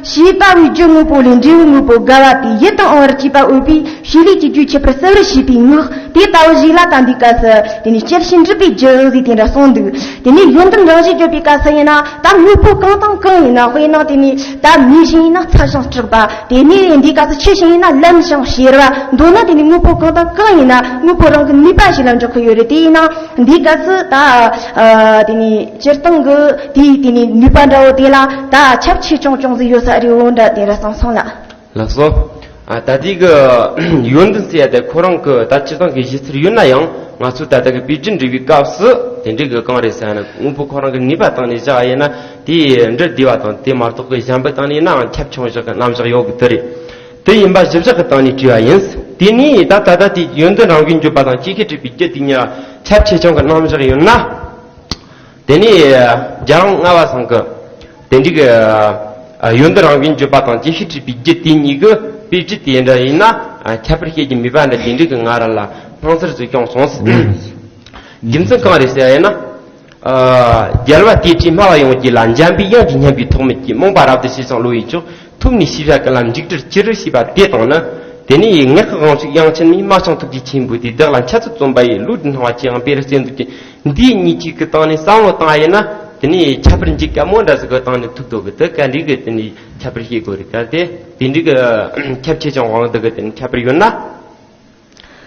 བྱས་པ་པོའི་རྒྱུ་དངོས་པོ་ལས་འབྲས་བུ་དངོས་པོ་དགར་བ་དེ་ཡིད་དུ་འོང་བར་བྱས་པ་འོས་པའི་བྱེད་ལས་ཀྱི་རྒྱུའི་ཁྱད་པར་གསལ་བར་བྱེད་པའི་ངག་དེ་ལྟ་བུ་ཞིག་ལ་ད་འདི་སྐབས་སུ་དེ་ནས་སྐྱེད་བྱེད་འགྲུབ་པའི་རྒྱུ་ཟེར་དེ་འདྲ་གསུངས་འདུག་དེ་ནས་ཡོན་ཏན་རང་བཞིན་བརྗོད་པའི་སྐབས་སུ་ཡིན་ན། ད་དངོས་པོ་གང་དང་གང་ཡིན་ན། དཔེར་ན་དེ་ནས་ད་མེ་བཞིན་ཡིན་ན་ཚ་ཞིང་སྐྲག་པ། དེ་ནས་འདི་སྐབས་སུ་ཆུ་བཞིན་ཡིན་ན་ལམ་ཞིང་གཤེར་བ། མདོར་ན་དེ་ནས་དངོས་པོ་གང་དང་གང་ཡིན་ན་དངོས་པོ་རང་གི་ནུས་པ་ཞིག་ལ་འཇོག་གི་ཡོད་རེད། དེ་ཡིན་ན་འདི་སྐབས་སུ་ད་ཨ་དེ་ནས་སྤྱིར་བཏང་གི་དེའི་དེ་ནས་ནུས་པ་འདྲ་བོ་དེ་ལ་ད་ཁྱབ་ཆེ་ཆུང་ཅུང་ཟད་ཡོད་ས་རེད་འོ་འདྲ་དེ་འདྲ་གསུངས་སོང་ལ། ལགས་སོ། ཨ་ད་ལྟའི་གི་ཡོན་ཏན་ཟེར་ཡ་དེ་ཁོ་རང་གི་ད་སྤྱིར་བཏང་གི་གཞི་རྩར་ཡོད་ན་ཡང་། ང་ཚོས་ད་ལྟ་གི་དཔེ་རྒྱན་འབྲི་བའི་སྐབས་སུ་དེ་འདྲའི་གི་གང་རེད་ཟེར་ན། དངོས་པོ་ཁོ་རང་གི་ནུས་པ་སྟེང་ནས་བཞག་ཡིན་ན་དེ་འབྲི་བདེ་བ་དང་། དེ་མ་གཏོགས་གི་གཞན་པའི་སྟེང་ནས་ཡིན་ནའང་ཁྱབ་ཆུང་བཞག་གི་རྣམ་གཞག་ཡོད་གི་དེ་རེད། དེ་ཡིན་པ་གཞི་བཞག་གི་སྟེང་ནས་བྲིས་པ་ཡིན། དེ་ནས་ད་ད་ལྟ་དེ་ཡོན་ཏན་རང་བཞིན་བརྗོད་པ་དང་སྐྱེད་བྱེད་འགྲུབ་པའི་རྒྱུ་དེ་གཉིས་ཁྱབ་ཆེ་ཆུང་གི་རྣམ་གཞག་ཡོད་ན། དེ་ནས་རྒྱལ་དབང་ལྔ་པ་ཚང་གི་དེ་འདྲའི་གི་ཡོན་ཏན་རང་བཞིན་བརྗོད་པ་དང་སྐྱེད་བྱེད་འགྲུབ་པའི་རྒྱུ་དེ་གཉིས་ཀྱི་དཔེ་རྒྱན་དེ་འདྲ་ཡིན་ན། ཁྱད་པར་བཤད་རྒྱུ་མེད་པ་འདྲ་དེ་འདྲའི་གི་ང་རང་ལ་སྣང་ཚུལ་ཞིག་བྱུང་སོང་། རྒྱུ་མཚན་གང་རེད་ཟེར་ཡ་ཡིན་ན། རྒྱལ་བ་དེ་འདྲའི་སྨྲ་བ་ཡོངས་ཀྱི་ལ། འཇམ་པའི་དབྱངས་ཀྱིས་སྙན་པའི་ཐོགས་མེད་ཀྱིས། རྨོངས་པ་རབ་ཏུ་ཞི་ཞིང་བློ་ཡིས་ཀྱང་། ཐོབ་ནས་ཤེས་བྱ་ཀུན་ལ་འཇུག་བྲལ་ཅི་རུང་ཞེས་པ་དེ་དང་ནི། དེ་ནས་ངག་གི་དབང་ཕྱུག་དབྱངས་ཅན་མའི། སྨྲ་བྱང་ཐུགས་རྗེ་ཆེན་པོ་དེས། བདག་ལ་འཆད་རྩོད་རྩོམ་པ་ཡི། བློ་གྲོས་སྣང་བ་ཅི་ཡང་སྤེལ་བར་བརྩོན་འདུག་ཅིང་། འདིའི་གཉིས་ཀྱི་སྟེང་ནས་བསམ་བློ་བཏང་ཡིན་ན། དེ་ནས་ཁྱད་པར་འབྱེད་དཀའ་མོ་འདྲ་ཟིག་གི་སྟེང་ནས་ཐུག་འདུག་གི། དེ་ག་འདྲའི་གི་དེ་ནས་ཁྱད་པར་བཤད་དགོས་རེད། གལ་ཏེ་དེ་འདྲའི་གི་ཁྱབ་ཆེ་ཆུང་དབང་དུ་གི་དེ་ནས་ཁྱད་པར་ཡོད་ན།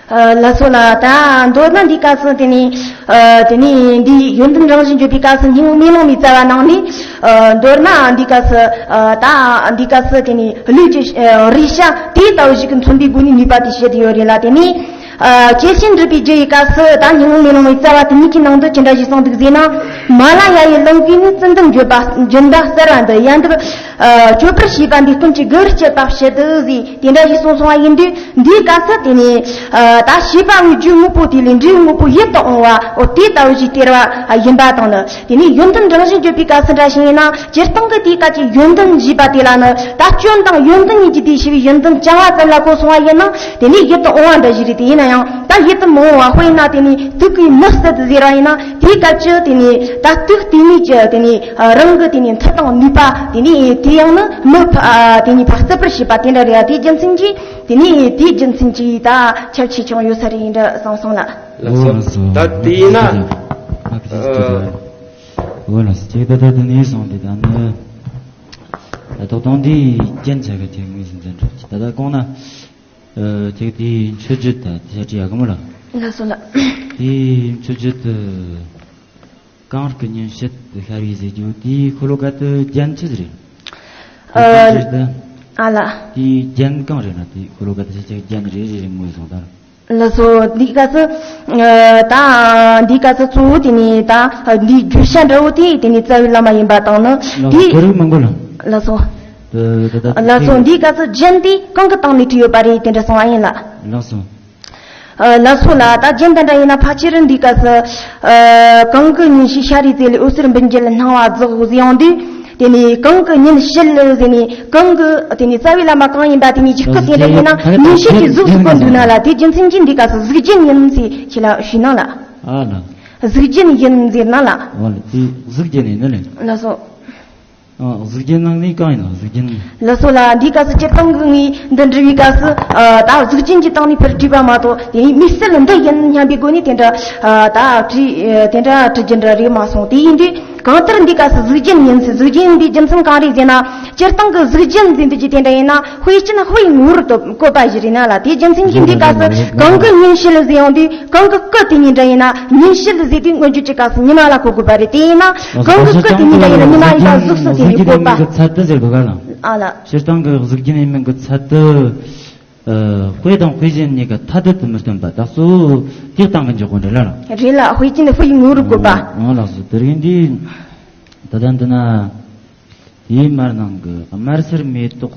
ཨ་ལགས་སོ་ལགས། ད་མདོར་ན་འདིའི་སྐབས་སུ་དེ་ནས་ཨ་དེ་ནས་འདི་ཡོན་ཏན་རང་བཞིན་བརྗོད་པའི་སྐབས་སུ་སྙིང་པོ་མེ་ལོང་མའི་རྩ་བ་ནང་ནས། ཨ་མདོར་ན་འདིའི་སྐབས་སུ་ཨ་ད་འདིའི་སྐབས་སུ་དེ་ནས་ལུས་ཀྱི་ཨ་རེག་བྱ་དེ་ལྟ་བུ་ཞིག་གིས་མཚོན་པའི་སྒོ་ནས་ནུས་པ་དེ་བཤད་དེ་ཡོད་རེད་ལ། དེ་ནས་ཨ་སྐྱེད་བྱེད་འགྲུབ་པའི་རྒྱུ་ཡི་སྐབས་སུ་ད་སྙིང་པོ་མེ་ལོང་མའི་རྩ་བ་དེ་ཉིད་ཀྱི་ནང་དུ་ཅི་འདྲ་ཞིག་གསུངས་འདུག་ཟེར་ན། མ་ལ་ཡ་ཡི་ལོངས་སྐུའི་ནི། བརྩོན་འགྲུས་འགྱུར་བ་འགྱུར་མཐའ་གསལ་བ་འདི། ཡལ་འདབ་ཨ་སྤྱོད་པར་བྱེད་པ་འདི། ཀུན་གྱི་དགའ་བར་སྤྱད་པ་ཕྱིར་དུ་ཟེར། དེ་འདྲ་ཞིག་གསུངས་སོང་བ་ཡིན་དུས། འདིའི་སྐབས་སུ་དེ་ནས་ཨ་ད་བྱས་པ་པོའི་རྒྱུ་དངོས་པོ་དེ་ལས་འབྲས་བུ་དངོས་པོ་ཡིད་དུ་འོང་བ། འོ་དེ་ལྟ་བུ་ཞིག་སྟེར་བ་ཡིན་པ་དང་ནི། དེ་ནས་ཡོན་ཏན་རང་བཞིན་བརྗོད་པའི་སྐབས་སུ་འདྲ་ཞིག་ཡིན་ན། སྤྱིར་བཏང་གི་དེའི་སྐབས་ཀྱི་ཡོན་ཏན་ཞེས་པ་དེ་ལ་ནི། ད་སྐྱོན་དང་ཡོན་ཏན་གཉིས་ཀྱི་དེ་ཞེས་པའི་ཡོན་ཏན་བྱ་བ་ཙམ་ལ་གོ་སོང་བ་ཡིན་ན། དེ་ནས་ཡིད་དུ་འོང་བ་འདྲ་ཞིག་རེད། དེ་ཡིན་ན་ཡང་ད་ཡིད་དུ་མི་འོང་བ། དཔེར་ན་དེ་ནས་དུག་གིས་མི་བསད་ཟེར་བ་ཡིན་ན། དེའི་སྐབས་ཀྱི་དེ་ནས་ད་དུག་དེ་ཉིད་ཀྱི་དེ་ནས་རང་གི་དེ་ནས་མཐུ་དང་ནུས་པ། དེ་ནས་དེ་ཡང་ནི་མི་ཕ་དེ་ནས་ཕར་བསད་པར་བྱེད་པ་དེ་འདྲ་རེད། དེའི་རྒྱུ་མཚན་གྱིས། དེ་ནས་དེའི་རྒྱུ་མཚན་གྱིས་ད་ཁྱབ་ཆེ་ཆུང་ཡོད་ས་རེད་འདྲ་བསམ་སོང་ལགས། ལགས་སོ། ད་དེ་ཡིན་ན། འོ་ལགས་སོ། ཁྱེད་ད་ལྟ་དེ་ནས་སོང་སྟེ་ད་ནི་ད་ཐོག་དང་དེའི་རྒྱན་ཆ་གི་ཐེག་དམིགས་སུ་འཛིན་གྲུབ་ཀྱི། ད་ལྟ་གོང་ན་ཨ་ཐེག་དེའི་མཆོད་བརྗོད་ད་དེ་བྲིས་ཡག་གི་མོ་ལ། ལགས་སོ་ལགས། དེའི་མཆོད་བརྗོད་དུ། གང་སྐུ་ཉིད་ཕྱིར་དུ་ཤར་བའི་ཟེར་རྒྱུ་དེའི་ཤོ་ལོ་ཀ་དེ་རྒྱན་ཆི་ཟིག་རེད། ཨ། ཤོ་ལོ་ཀ་དེ། ཨ་ལགས། དེའི་རྒྱན་གང་རེད་ན། དེའི་ཤོ་ལོ་ཀ་དེ་ཆི་ཆི་རྒྱན་རེ་རེ་རེ་ངོས་བཟུང་དང་། ལགས་སོ། འདིའི་སྐབས་སུ་ཨ་ད་འདིའི་སྐབས་སུ་གཙོ་བོ་དེ་ནས་ད་འདིའི་བརྗོད་བྱ་འདྲ་བོ་དེ་དེ་ནས་རྩ་བའི་བླ་མ་ཡིན་པ་དང་ནི། ལགས་སོ། དེ་རིགས་མང་པོ་ལ། ལགས་སོ། དེ་དེ་དེ་ལགས་སོ། དེ་འདིའི་སྐབས་སུ་རྒྱན་དེ་གང་གི་སྟེང་ནས་བྲིས་ཡོད་པ་རེད། དེ་འདྲ་གསུང་བ་ཡིན་ལགས། ལགས་སོ། ཨ་ལགས་སོ་ལགས། ད་རྒྱན་དེ་འདྲ་ཡིན་ན་ཕལ་ཆེར་འདིའི་སྐབས་སུ་ཨ་གང་གི་ཉིན་ཞིག་ཤར་རིའི་རྩེ་ལས། འོད་ཟེར་འབུམ་འགྱེད་སྣང་བ་རྫོགས་ཟེར་ཡོང་དུས། དེ་ནས་གང་གི་ཉིན་ཞིག་ལ་ཟེར་ནས། གང་གི་དེ་ནས་རྩ་བའི་བླ་མ་གང་ཡིན་པ་དེ་ཉིད་ཀྱི་སྐུ་དེ་འདྲ་ཡིན་ན་ཉིན་ཞིག་གི་གཟུགས་སུ་བཀོད་འདུག་ན་ལགས། དེ་རྒྱུ་མཚན་གྱིས་འདིའི་སྐབས་སུ་གཟུགས་ཅན་ཡིན་ཟེར་ཁྱེད་ལ་ཞུས་ན་ལགས། ཨ་ལགས། གཟུགས་ཅན་ཡིན་ཟེར་ན་ལགས། ཨོ་ལགས། དེ་གཟུགས་ཅན་ཡིན་ནི་ལགས། ལགས་སོ། ཨ་གཟུགས་ཅན་ནང་ནས་གང་ཡིན་ནམ། གཟུགས་ཅན། ལགས་སོ་ལགས། འདིའི་སྐབས་སུ་སྤྱིར་བཏང་གི་ངས་འདི་འབྲི་བའི་སྐབས་སུ་ཨ་ད་གཟུགས་ཅན་གྱི་སྟེང་ནས་ཕར་བྲིས་པ་མ་གཏོགས། དེ་ནས་དམིགས་བསལ་འདི་ཡིན་སྙམ་པའི་སྒོ་ནས་དེ་འདྲ་ཨ་ད་བྲིས་དེ་འདྲ་བྲི་རྒྱུ་འདྲ་རེད་མ་སོང་། དེ་ཡིན་དུས་ གང་ལྟར་འདི་སྐབས་སུ་གཟུགས་ཅན་ཡིན་ཟེར། གཟུགས་ཅན་འདི་རྒྱུ་མཚན་གང་རེད་ཟེར་ན། སྤྱིར་བཏང་གི་གཟུགས་ཅན་ཟེར་འདི་ཀྱི་དེ་འདྲ་ཡིན་ན་དཔེ་ཅན་དཔེའི་ངོ་བོར་བཀོད་པ་ཞིག་རེད་ན་ལ། དེ་རྒྱུ་མཚན་གྱིས་འདི་སྐབས་སུ་གང་གི་ཉིན་བྱེད་ཟེར་ཡང་དུས་གང་གི་སྐུ་དེ་ཉིད་འདྲ་ཡིན་ན་ཉིན་བྱེད་ཟེར་དུས་མངོན་བརྗོད་ཀྱི་སྐབས་སུ་ཉི་མ་ལ་གོ་དགོས་པ་རེད། དེ་ཡིན་ན་གང་གི་སྐུ་དེ་ཉིད་འདྲ་ཡིན་ན་ཉི་མ་ཡིན་པ་གཟུགས་སུ་དེ་ནས་བཀོད་པ། ཨ་ལ། སྤྱིར་བཏང་གི་གཟུགས་ཅན་ཡིན་མིན་གྱི་ཚད་དུ། ཨ། དཔེ་དང་དཔེ་ཅན་གཉིས་ཀ་ཐ་དད་དུ་མི་སྟོན་པ་དག་སོ། དེ་སྟེང་གི་འཇོག་གོ་འདྲ་ལ། རེད་ལ། དཔེ་ཅན་དཔེའི་ངོ་བོར་བཀོད་པ། འོ་ལགས་སོ། དེ་རིང་འདི་ད་ལྟ་འདི་ན། དེའི་མར་ནང་གི་དམར་སེར་མེ་ཏོག་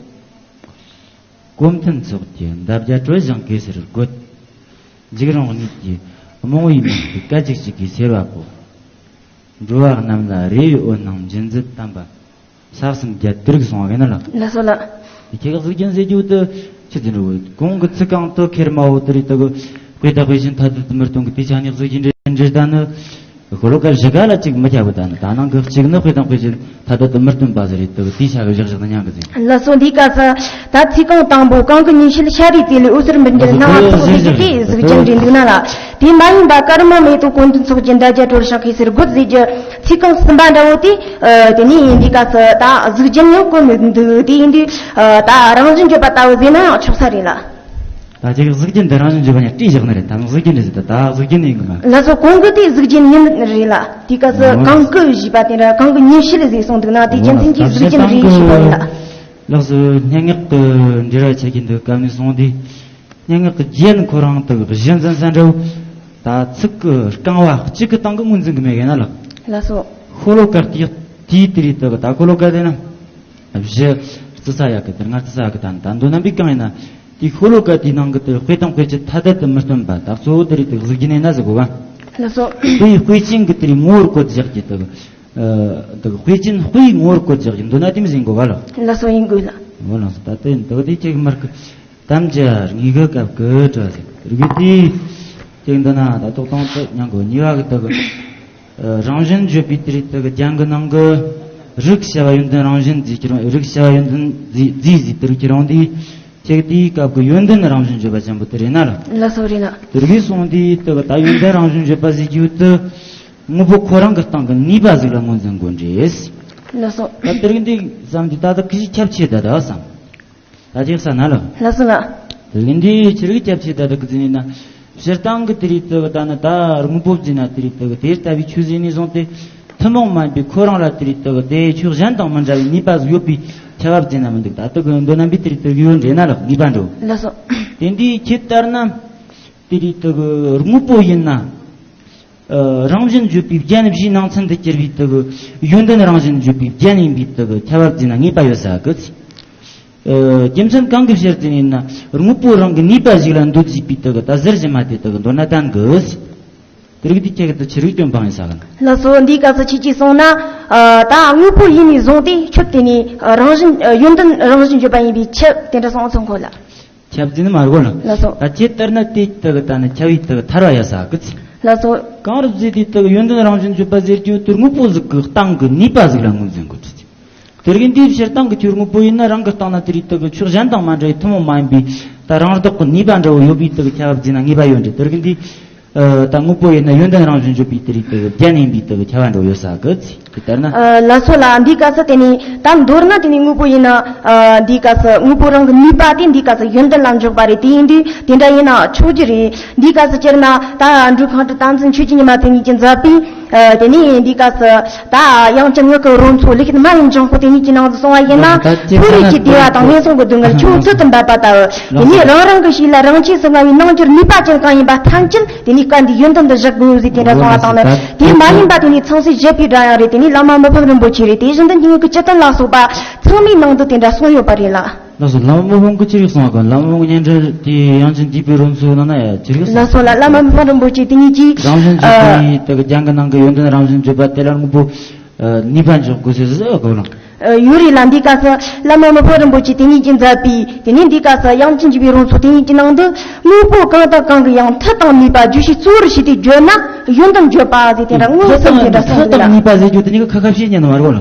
གོམ་མཐུན་ཚོགས་ཀྱི་འདབ་བརྒྱ་དྲོད་བཞིན་གེ་སར་རྒོད། འཇིགས་རུང་གཉིད་ཀྱི་རྨོངས་པའི་མིག་གིས་སྐད་ཅིག་གཅིག་གིས་སེར་བ་པོ། འགྲོ་བ་རྣམས་ལ་རེ་བའི་འོད་སྣང་འབྱིན་མཛད་དམ་པ། ས་གསུམ་རྒྱ་དེ་རིགས་སོང་བ་ཡིན་ན་ལ། ལགས་སོ་ལགས། དེ་ཁྱེད་ཀྱི་གཟུགས་ཅན་ཟེར་རྒྱུ་དེ་ཆི་ཟིན་རུ། གོང་གི་ཚིག་རྐང་དུ་ཁེར་མ་བོ་དེ་རིགས་དག་དཔེ་དང་དཔེ་ཅན་ཐ་དད་དུ་མི་སྟོན་གི། དེ་ཆ་ནས་གཟུགས་ཅན་འདྲེ་འདྲེ་ད་ནི། ཤོ་ལོ་ཀ་བཞི་ག་ལ་གཅིག་མི་ཁྱབ་གི། ད་ནི་ད་ནང་གི་གཅིག་ནི་དཔེ་དང་དཔེ་ཅན་ཐ་དད་དུ་མི་སྟོན་པ་ཟེར་རེད་དག། དེ་ཆ་གི་བཞག་བཞག་ན་ཉན་གི་ཟིན། ལགས་སོ། འདིའི་སྐབས་སུ་ད་ཚིག་རྐང་དང་པོ་གང་གི་ཉིན་བྱེད་ཤ་རུས་དེ་ལས་འོད་ཟེར་འབུར་འགྱུར་སྣང་བ་ཚོགས་ཟེར་རྒྱུ་དེ་གཟུགས་ཅན་རེད་འདུག་ན་ལ། དེ་མ་ཡིན་པ་དཀར་མོ་མེ་ཏོག་གོམ་མཐུན་ཚོགས་ཀྱི་འདབ་བརྒྱ་དྲོད་བཞིན་གེ་སར་རྒོད་ཟེར་རྒྱུ། ཚིག་རྐང་གསུམ་པ་འདྲ་བོ་དེ། ཨ། དེ་ནས་འདི་སྐབས་སུ་ད་གཟུགས་ཅན་ཡང་བཀོད་མི་འདུག། དེ་ཡིན་དུས། ཨ། ད་རང་བཞིན་བརྗོད་པ་ལྟ་བུ་ཟེར་ན་ཡང་ཆོག་ས་རེད་ལ། ད་ཅིག་གཟུགས་ཅན་འདི་རང་བཞིན་བརྗོད་པ་ཉིད་བྲིས་བཞག་ནི་རེད། ད་གཟུགས་ཅན་རེད་ཟེར། ད་ད་གཟུགས་ཅན་ཡིན་གི་མ། ལགས་སོ། གོང་གི་དེ་གཟུགས་ཅན་ཡིན་རེད་ལ། དེ་སྐབས་སུ་གང་གི་ཞེས་པ་དེ་འདྲ་གང་གི་ཉིན་བྱེད་ཟེར་གསུངས་འདུག་ན་དེ་རྒྱུ་མཚན་གྱིས་གཟུགས་ཅན་རེད་ཞེས་པ་རེད་ལ། ལགས་སོ། སྙན་ངག་གི་འབྲེལ་བ་ཆད་ཀྱི་འདུག་སྐབས་ནས་སོང་དུས། སྙན་ངག་གི་རྒྱན་ཁོ་རང་དག་གཞི་འཛིན་ས་འདྲ་བོ། ད་ཚིག་གི་རྐང་བ་གཅིག་གི་སྟེང་གི་ངོས་འཛིན་གི་མེད་གི་ན་ལགས། ལགས་སོ། ཤོ་ལོ་ཀ་དེ་དེའི་དེ་རིགས་དག་ད་ཤོ་ལོ་ཀ་དེ་ན། བཞི་རྩི་ས་ཡག་གི་དེ་ལྔ་རྩི་ས་ཡག་གི་ད་ད་མདོ་ནམ་པའི་གང་ཡིན་ན། དེ་ཤོ་ལོ་ཀ་དེའི་ནང་གི་དེ་དཔེ་དང་དཔེ་ཅན་ཐ་དད་དུ་མི་སྟོན་པ་དག་གཙོ་བོ་དེ་རིགས་དེ་གཟུགས་ཅན་ཡིན་ན་ཟེར་གོ་བ། ལགས་སོ། དེའི་དཔེ་ཅན་གི་དེ་རིགས་ངོ་བོར་བཀོད་བཞག་གི་དག། ཨ། དག་དཔེ་ཅན་དཔེའི་ངོ་བོར་བཀོད་བཞག་གི་འདུག་ན་དེ་མི་ཟིན་གོ་བ་ལ། ལགས་སོ། ཡིན་དགོས་ལ། འོ་ལགས་སོ། ད་དེ་འདུག་དེ་ཁྱེད་ཀྱི་མར་གི། དམ་བཅའ་ངེས་གི་སྐབས་ཀྱི་དྲི་བ་ཟེར་རིགས་དེ། དེ་འདི་ན་ད་ཏོག་ཏང་དུ་མྱང་གོ་ཉེས་པ་གི་དག་གི། ཨ། རང་བཞིན་བརྗོད་པའི་དེ་རིགས་དག་གི་རྒྱན་གི་ནང་གི། རིགས་བྱ་བ་ཡོན་ཏན་རང་བཞིན་རྫས་ཀྱི་རང་། རིགས་བྱ་བ་ཡོན་ཏན་རྫས་རྫས་ཟེར་དེ་རིགས་ཀྱི་རང་དེ། ཁྱེད་དེའི་སྐབས་ཀྱི་ཡོན་ཏན་རང་བཞིན་བརྗོད་པ་ཅན་པོ་དེ་རེད་ན་ལ། ལགས་སོ། རེད་ལ། དེ་རིགས་སོང་དེའི་དག་གི་ད་ཡོན་ཏན་རང་བཞིན་བརྗོད་པ་ཟེར་རྒྱུ་དེ། དངོས་པོ་ཁོ་རང་གི་སྟེང་གི་ནུས་པ་ཟིག་ལ་ངོས་འཛིན་དགོས་འདྲེས། ལགས་སོ། ད་དེ་རིགས་འདི་བསམ་དུས་ད་ལྟ་ཁི་ཞིག་ཁྱབ་ཆེ་ད་ད་བསམ། ད་ཅིག་ས་ན་ལ། ལགས་སོ་ལགས། དེ་གི་འདི་ཆི་རིགས་ཁྱབ་ཆེ་ད་ད་གི་ཟིན་ན། སྤྱིར་བཏང་གི་དེ་རིགས་དག་གི་ད་ནི་ད་དངོས་པོ་བརྫིས་ན་དེ་རིགས་དག་གི་དེ་ལྟ་བུའི་ཆོས་ཟིན་ནས་བཟུང་སྟེ། ཐུན་མོང་མ་ཡིན་པའི་ཁོ་རང་ལ་དེ་རིགས་དག་གི་དེ་ཕྱོགས་གཞན་དང་མི་འདྲ་བའི་ནུས་པ་ཟིག་ཡོད་པའི་ཁྱབ་བརྫིས་ན་མི་འདུག། ད་དག་གི་མདོ་ནམ་པའི་དེ་རིགས་དག་གི་ཡོད་འདྲེ་ན་ལ་ནུས་པ་འགྲོ། ལགས་སོ། དེ་འདི་ཁྱེད་ལྟར་ན། དེ་རིགས་དག་གི་དངོས་པོ་ཡིན་ན། ཨ། རང་བཞིན་བརྗོད་པའི་རྒྱན་བཞིའི་ནང་ཚན་དུ་གྱུར་པའི་དག་གི་ཡོན་ཏན་རང་བཞིན་བརྗོད་པའི་རྒྱན་ཡིན་པའི་དག་གི་ཁྱབ་པ་བརྫིས་ན་ངེས་པ་ཡོད་ས་གི། ཨ། རྒྱུ་མཚན་གང་གི་ཕྱིར་དེ་ཡིན་ན་དངོས་པོ་རང་གི་ནུས་པ་ཞིག་ལ་འདོད་བྱེད་པའི་དག་གི་ད་ཟེར་བཞིན་མ་དེ་དག་གི་མདོར་ན་ལྡན་གི། དེ་རིགས་དེ་ཁྱེད་ཀྱི་དུ་ཆི་རིགས་སྟོན་པ་ཡིན་ས་གི། ལགས་སོ། འདིའི་སྐབས་སུ་ཁྱེད་ཀྱིས་གསུངས་ན། ཨ། ད་དངོས་པོ་ཡིན་ནས་བཟུང་སྟེ་ཁྱོད་དེ་ནི་རང་བཞིན་ཡོན་ཏན་རང་བཞིན་བརྗོད་པ་ཡིན་པའི་ཁྱབ་དེ་འདྲ་སོང་ཚོད་ཁོ་ལ། ཁྱབ་བརྫིས་ནི་མ་རེད་གོ་ལ། ལགས་སོ། ད་ཁྱེད་ལྟར་ན་དེ་དག་གི་ད་ནི་ཁྱབ་པའི་དག་གི་ཐར་བ་ཡ་ས་གི་ཚེ། ལགས་སོ། གང་རུ་བརྫིས་དེ་དག་གི་ཡོན་ཏན་རང་བཞིན་བརྗོད་པ་ཟེར་རྒྱུ་དེ་དངོས་པོ་ཟིག་གི་སྟེང་གི་ནུས་པ་ཟིག་ལ་ངོས་འཛིན་དགོས་ཚེ། དེ་རིགས་འདིའི་ཕྱིར་སྟེང་གི་ཁྱོད་དངོས་པོ་ཡིན་ན་རང་གི་སྟེང་ན་དེ་རིགས་དག་གི་ཕྱོགས་གཞན་དང་མ་འདྲ་བའི་ཐུན་མོང་མ་ཡིན་པའི་ད་རང་ལྡོག་གི་ནུས་པ་འདྲ་བོ་ཡོད་པའི་དག་གི་ཁྱབ་པ་བརྫིས་ན་ངེས་པ་ཡོད་འདྲ། དེ་རིགས་འདི། ཨ། ད་དངོས་པོ་ཡིན་ན་ཡོན་ཏན་རང་བཞིན་བརྗོད་པའི་དེ་རིགས་དེ་རྒྱན་ཡིན་པའི་དེ་ཁྱབ་པ་འགྲོ་ཡོད་ས་གི་ཚེ་དེ་ལྟར་ན། ཨ། ལགས་སོ་ལགས། འདིའི་སྐབས་སུ་དེ་ནི་ད་མདོར་ན་དེ་ནི་དངོས་པོ་ཡིན་ན། ཨ། འདིའི་སྐབས་སུ་དངོས་པོ་རང་གི་ནུས་པ་དེ་འདིའི་སྐབས་སུ་ཡོན་ཏན་ལ་འཇོག་པ་རེད། དེ་ཡིན་དུས་དེ་འདྲ་ཡིན་ན་ཆོག་རྒྱུ་རེད། འདིའི་སྐབས་སུ་སྤྱིར་ན་ད་འབྲུག་ཁང་དུ་བསྟན་འཛིན་ཆོས་ཀྱི་ཉི་མ་དེ་ཉིད་ཀྱིས་མཛད་པའི། ཨ། དེ་ནི་འདིའི་སྐབས་སུ་ད་དབྱངས་ཅན་ངག་གི་རོལ་མཚོ་ལུས་ཀྱི་མ་ཡིན་ལྗང་ཁུ་དེ་ཉིད་ཀྱི་ནང་དུ་གསུངས་པ་ཡིན་ན། ལགས་སོ། ད་ཁྱེད་མཐོ་རིས་ཀྱི་བདེ་བ་དང་ངན་སོང་གི་སྡུག་བསྔལ་ཆུ་བོ་ཚུལ་དུ་འབབ་པ་ལྟ་བུ། དེ་ནི་རང་རང་གི་ཤེས་ལ་རང་ཆས་སུ་མངའ་བའི་སྣང་གྲོལ་ནུས་པ་ཅན་གང་ཡིན་པ་ཐམས་ཅད་དེ་ནི་སྐབས་འདིའི་ཡོན་ཏན་དུ་བཞག་དགོས་ཡོད་ཟེར་དེ་འདྲ་གསུངས་པ་དང་ནི། དེ་མ་ཡིན་པ་དེ་ནི་ཚངས་སྲས་བཞད་པའི་སྒྲ་ཡང་རེད། དེ་ནི་བླ་མ་མི་ཕམ་རིན་པོ་ཆེ་རེད། དེ་བཞིན་དུ་སྙན་ངག་གི་སྤྱི་དོན་ལ་སོགས་པ་ཚང་མའི་ནང་དུ་དེ་འདྲ་གསུངས་ཡོད་པ་རེད་ལ། ལགས་སོ། བླ་མ་མི་ཕམ་གྱིས་ཅི་རིགས་གསུངས་པ་གི། བླ་མ་མི་ཕམ་གྱི་སྙན་འགྲེལ་དེ་དབྱངས་ཅན་དགྱེས་པའི་རོལ་མཚོའི་ནང་ན་ཡང་ཅི་རིགས་གསུངས། ལགས་སོ་ལགས། བླ་མ་མི་ཕམ་རིན་པོ་ཆེ་དེ་ཉིད་ཀྱིས། རང་བཞིན་བརྗོད་པའི་དེ་གི་རྒྱན་གྱི་ནང་གི་ཡོན་ཏན་རང་བཞིན་བརྗོད་པ་དེ་ལ་དངོས་པོ་ནུས་པ་འཇོག་དགོས་ཟེར་ཟེར་གོ་ལ། ཡོད་རེད་ལ། འདིའི་སྐབས་སུ་བླ་མ་མི་ཕམ་རིན་པོ་ཆེ་དེ་ཉིད་ཀྱིས་མཛད་པའི་དེ་ནས་འདིའི་སྐབས་སུ་དབྱངས་ཅན་དགྱེས་པའི་རོལ་མཚོ་དེ་ཉིད་ཀྱི་ནང་དུ་དངོས་པོ་གང་དང་གང་གི་ཡང་མཐུ་དང་ནུས་པ་བརྗོད་བྱའི་གཙོ་བོར་བྱས་ཏེ་བརྗོད་ན་ཡོན་ཏན་བརྗོད་པ་ཟེར་དེ་འདྲ་མངོན་སུམ་དེ་འདྲ་གསུངས་འདུག་ལ། མཐུ་དང་ནུས་པ་ཟེར་རྒྱུ་དེ་ཉིད་ཀྱི་ཁ་ཁ་བཤད་ཉན་ནི་མ་རེད་གོ་ལ།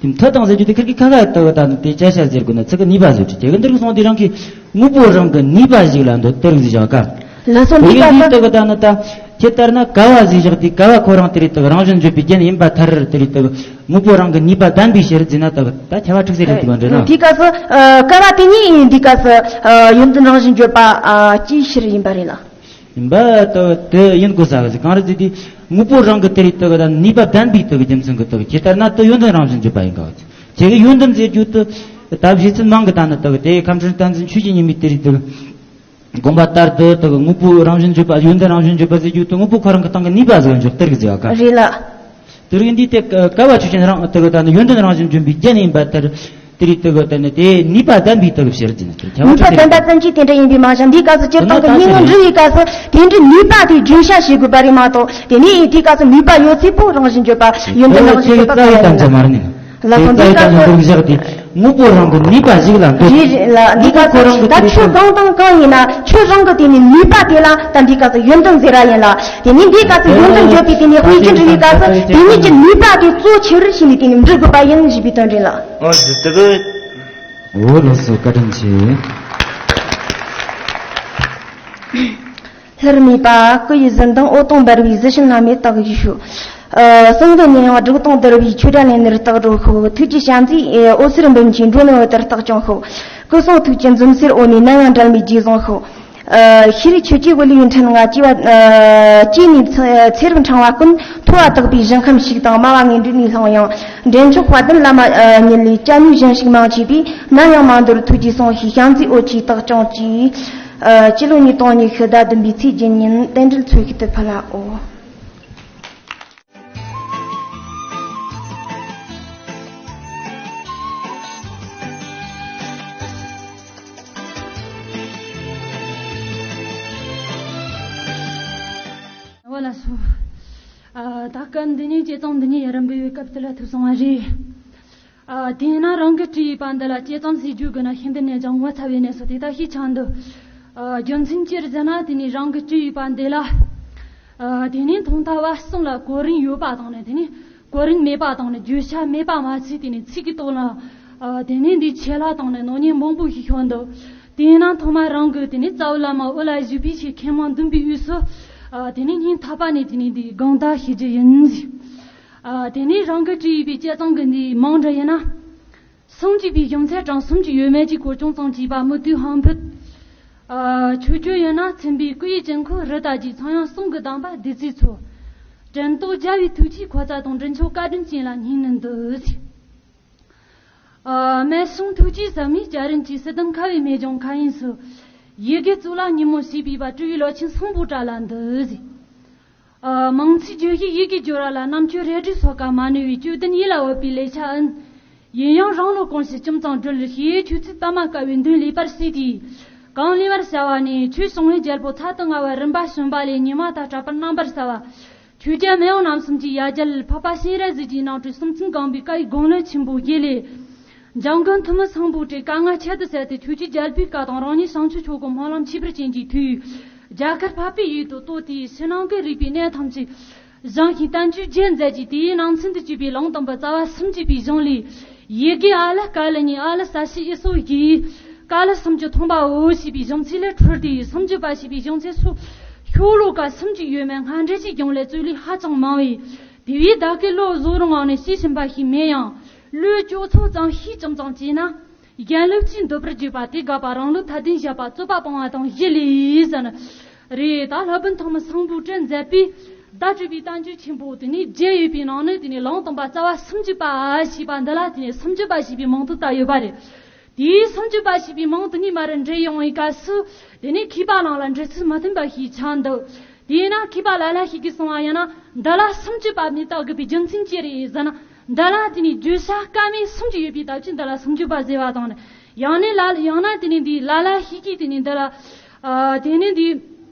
དེ་མཐུ་དང་ཟེར་རྒྱུ་དེ་ཁིར་གི་ཁ་ཁ་ལྟ་བུ་དང་དེ་བཅད་བྱ་ཟེར་དགོས་ན་ཚིག་གི་ནུས་པ་ཟེར་གྱི་དེ་གི་འདིར་སོང་དེ་རང་གི་དངོས་པོ་རང་གི་ནུས་པ་ཞིག་ལ་འདོད་དེ་རིགས་ཟེར་བྱ་བ་ག། ལགས་སོ། འདི་ག་ལྟ་བུ་དང་ནི་ད་ དེ་ལྟར་ན་ཀ་བ་ཟེར་བཞག་དེ་ཀ་བ་ཁོ་རང་དེ་རེད་དག་རང་བཞིན་བརྗོད་པའི་རྒྱན་ཡིན་པར་ཐལ། དེ་རེད་དག་དངོས་པོ་རང་གི་ནུས་པ་ལྡན་པའི་ཕྱིར་ཟེར་ན་དག་ད་ཁྱད་པར་འཁྲུག་ཟེར་རེད་དེ་བ་འདྲ་ན། འདི་སྐབས་སུ་ཀ་བ་དེ་ཉིད་འདི་སྐབས་སུ་ཡོན་ཏན་རང་བཞིན་བརྗོད་པ་སྤྱིའི་ཕྱིར་ཡིན་པ་རེད་ལ། ཡིན་པ་དག་དེ་ཡིན་དགོས་ས་གི་གང་རེད་ཟེར་དུས་དངོས་པོ་རང་གི་དེ་རེད་དག་ད་ནུས་པ་ལྡན་པའི་དག་རྒྱུ་མཚན་གི་དག་ཇི་ལྟར་ན་དེ་ཡོན་ཏན་རང་བཞིན་བརྗོད་པ་ཡིན་ག་བ་ཚེ་ཁྱེད་ཀྱི་ཡོན་ཏན་ཟེར་རྒྱུ་དུ་ད་བཞེད་ཚུལ་མང་གི་ད་ནི་དག་དེ་ཁམས་ཕྲན་བསྟན་འཛིན་ཆོས་ཀྱི་ཉི་མའི་དེ་རེད་དག་དགོངས་པ་ལྟར་དུ་དག་དངོས་པོ་རང་བཞིན་བརྗོད་པ་ཡོན་ཏན་རང་བཞིན་བརྗོད་པ་ཟེར་རྒྱུ་དུ་དངོས་པོ་ཁོ་རང་གི་སྟེང་གི་ནུས་པ་ཟིག་འཇོག་སྟེར་གི་ཟེར་བ་ག་རེད་ལ། དེ་རིགས་འདི་དེ་ཀ་བ་ཆོས་ཅན་རང་དེ་གི་ད་ནི་ཡོན་ཏན་རང་བཞིན་བརྗོད་པའི་རྒྱན་ཡིན་པ་ལྟར་དེ་རིགས་དེ་གི་ད་ནི་དེ་ནུས་པ་ལྡན་པའི་དེ་གི་ཕྱིར་ཟེར་ནས་དེ་ཁྱད་པར་ནུས་པ་ཆོས་ཅན་ལྡན་པ་ཙམ་གྱིས་དེ་འདྲ་ཡིན་པའི་མ་ཞང་འདིའི་སྐབས་སུ་སྤྱིར་བཏང་གི་སྙན་ངག་འབྲི་བའི་སྐབས་སུ་དེ་འདྲའི་ནུས་པ་དེ་བརྗོད་བྱ་བྱེད་དགོས་པ་རེད་མ་གཏོགས་དེ་ནས་དེའི་སྐབས་སུ་ནུས་པ་ཡོད་ཚད་པོ་རང་བཞིན་བརྗོད་པ་ཡོན་ཏན་རང་བཞིན་བརྗོད་པ་ག་ཡིན་དམ་ཙམ་མ་རེད་ནི། ལ་དེ་ལྟ་བུའི་སྟེང་དུ་འདུག་བཞག་དེ་དངོས་པོ་རང་གི་ནུས་པ་ཞིག་ལ་འདོད། རེད་རེད་ལ་འདི་ག་ཁོ་རང་གི་ད་ཆོས་གང་དང་གང་ཡིན་ན་ཆོས་རང་གི་དེ་ནི་ནུས་པ་དེ་ལ་ད་འདི་ག་ཡོན་ཏན་ཟེར་ར་ཡིན་ལ། དེ་ནི་འདི་ག་ཡོན་ཏན་བརྗོད་པའི་དེ་ནི་དཔེ་ཅན་འབྲི་བའི་སྐབས་སུ་དེ་ཉིད་ཀྱི་ནུས་པ་དེ་གཙོ་ཆེར་ཞིག་ནི་དེ་ནི་འབྲི་དགོས་པ་ཡིན་ཞེས་པའི་དོན་རེད་ལ། ཨོ་ཟི་དེ་གི། འོ་ལགས་སོ་བཀའ་དྲིན་ཆེ། ལྷར་མོས་པ་སྐུ་ཡི་གཟི་མདངས་འོད་སྟོང་འབར་བའི་གཟི་བྱིན་ལྷམ་མེ་སྟག་གིས་ཞུ། ཨ། གསང་གི་ཉི་མ་སྒྲོག་དང་བསྡུར་བའི་ཆོས་སྒྲ་ལེན་ནི་རུ་སྟག་སྒྲོག་ཤོག་ཐུགས་ཀྱི་ཞལ་མཛེས་འོད་ཟེར་འབུམ་གྱིས་འགྲོ་ནི་འོད་ལྟར་རྟག་བཅིངས་ཤོག་སྐུ་གསུང་ཐུགས་ཀྱི་འཛུམ་ཟེར་འོད་ནས་ནམ་ཡང་འབྲལ་མེད་རྗེས་བཟུང་ཤོག་ཨ། ཤེས་རིག་ཆོས་ཀྱི་འོད་ལུས་ཡོན་ཏན་ལྔ། སྐྱེ་བ། ཨ། སྐྱེས་ནས་ཚེ་ཚེ་རབས་འཕྲེང་བ་ཀུན། མཐོ་བ་དག་པའི་ཞིང་ཁམས་ཤིག་དང་། དམའ་བ་ངན་འགྲོའི་གནས་ལྷུང་ཡང་། འདྲེན་མཆོག་དཔལ་ལྡན་བླ་མ་ཉིད་ལས། སྐྱབས་གནས་གཞན་ཞིག་མང་མཆིས་པས། ནམ་ཡང་མ་འདོར་ཐུགས་ཀྱི་གསུང་ཞིག་ཞལ་མཛེས་འོད་ཀྱིས་རྟག་བཅིངས་ཀྱིས། ཨ། སྤྱི་ལོ་ཉིས་སྟོང་ཉི་ཤུ་ཟླ་བདུན་པའི་ཚེས་བརྒྱད་ཉིན་རྟེན་འབྲེལ་འཚོལ་ཞིག་ཏུ་ཕུལ་ལ་འོ། འོ་ལགས་སོ། ཨ། ད་སྐབས་འདི་ནས་དཔྱད་རྩོམ་འདི་ཉིད་ཡ་རམ་འབུལ་བའི་སྐབས་དེ་ལ་ཐུག་སོང་བ་རེད། ཨ། དེས་ན་རང་གི་བྲིས་པ་འདི་ལ་དཔྱད་རྩོམ་ཟེར་རྒྱུ་གི་ན་ཤིན་ཏུ་ནས་ཀྱང་ངོ་ཚ་བའི་གནས་སུ་དེ་ལྟ་ཞིག་ཆགས་འདུག་ཨ། རྒྱུ་མཚན་ཅི་རེད་ཟེར་ན་དེ་ནི་རང་གི་བྲིས་པ་འདི་ལ། ཨ། དེ་ནི་ཐོག་མཐའ་བར་གསུམ་ལ་གོ་རིམ་ཡོད་པ་དང་ནི་དེ་ནི་གོ་རིམ་མེད་པ་དང་ནི་བརྗོད་བྱ་མེད་པ་མ་ཚད་དེ་ནི་ཚིག་གི་ཐོག་ལ། ཨ། དེ་ནི་འདི་ཆད་ལྷག་དང་ནི་ནོར་ཉེན་མང་པོ་ཞིག་ཤོར་འདུག་དེས་ན་ཐོག་མར་རང་གི་དེ་ནི་རྩ་བའི་བླ་མ་དབུ་ལ་བཞུགས་པའི་ཆེད་མཁས་མང་འདུམ་པའི་དབུས་སུ། ཨ། དེ་ནི་སྙིང་ཐག་པ་ནས་དེ་ནི་འདི་དགོངས་དག་ཞུ་རྒྱུ་ཡིན། ཨ། དེ་ནི་རང་གི་བྲིས་པའི་དཔྱད་རྩོམ་གྱི་འདི་མང་དྲགས་ཡིན་ན། སུམ་ཅུ་པའི་གཞུང་ཚད་གྲངས་སུམ་ཅུ་ཡོད་མེད་ཀྱི་སྐོར་ཅུང་ཙམ་བྲིས་པ་མུ་མཐུད་ཧང་ཕུད། ཨ། ཆོས་སྤྱོད་ཡོད་ན་ཚིམ་པའི་སྐུ་ཡི་དཀྱིལ་འཁོར་རི་དྭགས་ཀྱི་ཚངས་དབྱངས་གསུང་གི་གདམས་པ་བདུད་རྩིའི་མཚོ། དྲན་རྟོག་རྒྱལ་བའི་ཐུགས་ཀྱི་ཁོ་ཚ་དང་། དྲིན་ཆེན་བཀའ་དྲིན་ཅན་ལ་སྙིང་ནི་འདུད། ཨ། སྨན་གཞུང་ཐུགས་ཀྱི་ཟབ་མོའི་སྐྱ་རེངས་ཀྱི་སི་ཏམ་ཁ་བའི་མེ་ལྗོངས་མཁའ་དབྱིངས་སུ། ཡི་གེ་གཙུག་ལག་ཉིན་མོ་ཞེས་པའི་བ་སྤྲུལ་བའི་ལོ་ཆེན་སང་ཕོད་བཀྲ་ལ་འདུད། ཨ། མང་ཚིག་བརྗོད་བྱའི་ཡི་གེ་སྦྱོར་བ་ལ། རྣམ་དཔྱོད་རལ་གྲིའི་སོ་ཁ་མ་ནུས་པའི། དཔྱོད་ལྡན་ཡིད་ལ་འོད་པའི་ལས་བྱ་ཨིན། ཡིན་ཡང་རང་བློ་གང་ཞིག་ཅུང་ཙམ་སྒྲོལ། ཞེས་ཆོས་ཚུལ་པད་མ་དཀར་བོའི་མདུན་ལེགས་པར་གསོལ་ཏེ། གང་ལེགས་པར་བྱ་བ་ནས་ཆོས་གསུང་བའི་རྒྱལ་པོ་ཚར་དུ་དངར་བ་རིམ་པ་བྱོན་པ་ལས། ཉི་མ་དང་འདྲ་བར་རྣམ་པར་གསལ་བ། ཆོས་རྒྱལ་མི་དབང་རྣམ་གསུམ་གྱི་ཡ་གྱལ། འཕགས་པ་སྤྱན་རས་གཟིགས་ཀྱི་རྣམ་སྤྲུལ་གསུམ་འཛིན་སྒང་པའི་བཀའ་ཡི་དགུང་ལོ་ཆེན་པོ་བཞི་ལས། འཇམ་མགོན་ཐུན་མིན་སང་ཕོད་བཀྲའི་བཀའ་མངགས་ཁྱད་དུ་བསད་དེ། ཆོས་ཀྱི་རྒྱལ་པོའི་བཀའ་དང་རང་ཉིད་བྱང་ཆུབ་མཆོག་གི་སྨོན་ལམ་ཆེས་པར་བྱིན་གྱིས་མཐུས། རྒྱ་གར་འཕགས་པའི་ཡུལ་དུ་བསྟོད་དེ། ཕྱི་ནང་གི་རིག་པའི་གནས་ཐམས་ཅད་སྦྱངས་ཤིང་བསྟན་བཅོས་རྒྱས་མཛད་ཀྱིས། དེའི་ནང་ཚན་དུ་གྱུར་པའི་ལུང་དང་པོ་རྩ་བ་སུམ་ཅུ་པའི་གཞུང་ལས། ཡི་གེ་ཨ་ལ་ཀ་ལ་གཉིས། ཨ་ལ་ས་བྱི་ཨི་སོ་བཞི། ཀ་ལ་སུམ་ཅུ་མཐོང་བའོ་ཞེས་པའི་གཞུང་ཚིག་ལས་འཕྲོས་ཏེ། སུམ་ཅུ་པ་ཞེས་པའི་གཞུང་ཚིག་སུ་ཤོ་ལོ་ཀ་སུམ་ཅུ་ཡོད་མེད་སྔ་འགྲེལ་གྱི་གཞུང་ལས་རྩོད་ལུགས་ཧ་ཅང་མང་བས། དེ་བས་བདག་གིས་བློ་བཟོ་རུང་ངང་ནས་ཤེས་བཞིན་པ་ཞིག་མིན་ཡང་། བློའི་སྤྱོད་ཚུལ་ཙམ་ཤེས་ཙམ་ཙམ་བྱས་ན། གཞན་ལུགས་ཀྱིས་འདོད་པར་བྱེད་པ་དེ་དགག་པ། རང་ལུགས་ཐ་དད་བཞག་པ། རྩོད་པ་སྤང་བ་དང་བཞི་ལས་ཟེར་ནི་རེད། ད་སློབ་དཔོན་ཐོན་མི་སམ་བྷོ་ཊས་མཛད་པའི་བརྡ་སྤྲོད་པའི་བསྟན་བཅོས་ཆེན་པོ་དེ་ནས་བརྒྱད་ཡོད་པའི་ནང་ནས། དེ་ནས་ལུང་དང་པོ་རྩ་བ་སུམ་ཅུ་པ་ཞེས་པ་འདི་ལ། དེ་ནས་སུམ་ཅུ་པ་ཞེས་པའི་མིང་དུ་བཏགས་ཡོད་པ་རེད། དེའི་སུམ་ཅུ་པ་ཞེས་པའི་མིང་དེ་ནས་མར་འབྲི་ཡོང་བའི་སྐབས་སུ། དེ་ནས་མཁས་པ་རྣམས་ལ་འགྲེལ་ཚུལ་མི་མཐུན་པ་ཞིག་ཆགས་འདུག་དེས་ན་མཁས་པ་ལ་ལ་ཞིག་གིས་གསུངས་པ་ཡིན་ན། འདི་ལ་སུམ་ཅུ་པ་མིང་བཏགས་དགོས་པའི་རྒྱུ་མཚན་ཅི་རེད་ཟེར་ན། འདི་ལ་དེ་ནས་བརྗོད་བྱ་སྐར་མ་སུམ་ཅུ་ཡོད་པའི་སྟབས་ཀྱིས་འདི་ལ་སུམ་ཅུ་པ་ཟེར་བ་དང་ནི། ཡང་ན་ལ་ཡང་ན་དེ་ནས་འདི་ལ་ལ་ཞིག་གིས་དེ་ནས་འདི་ལ། ཨ། དེ་ནས་འདི་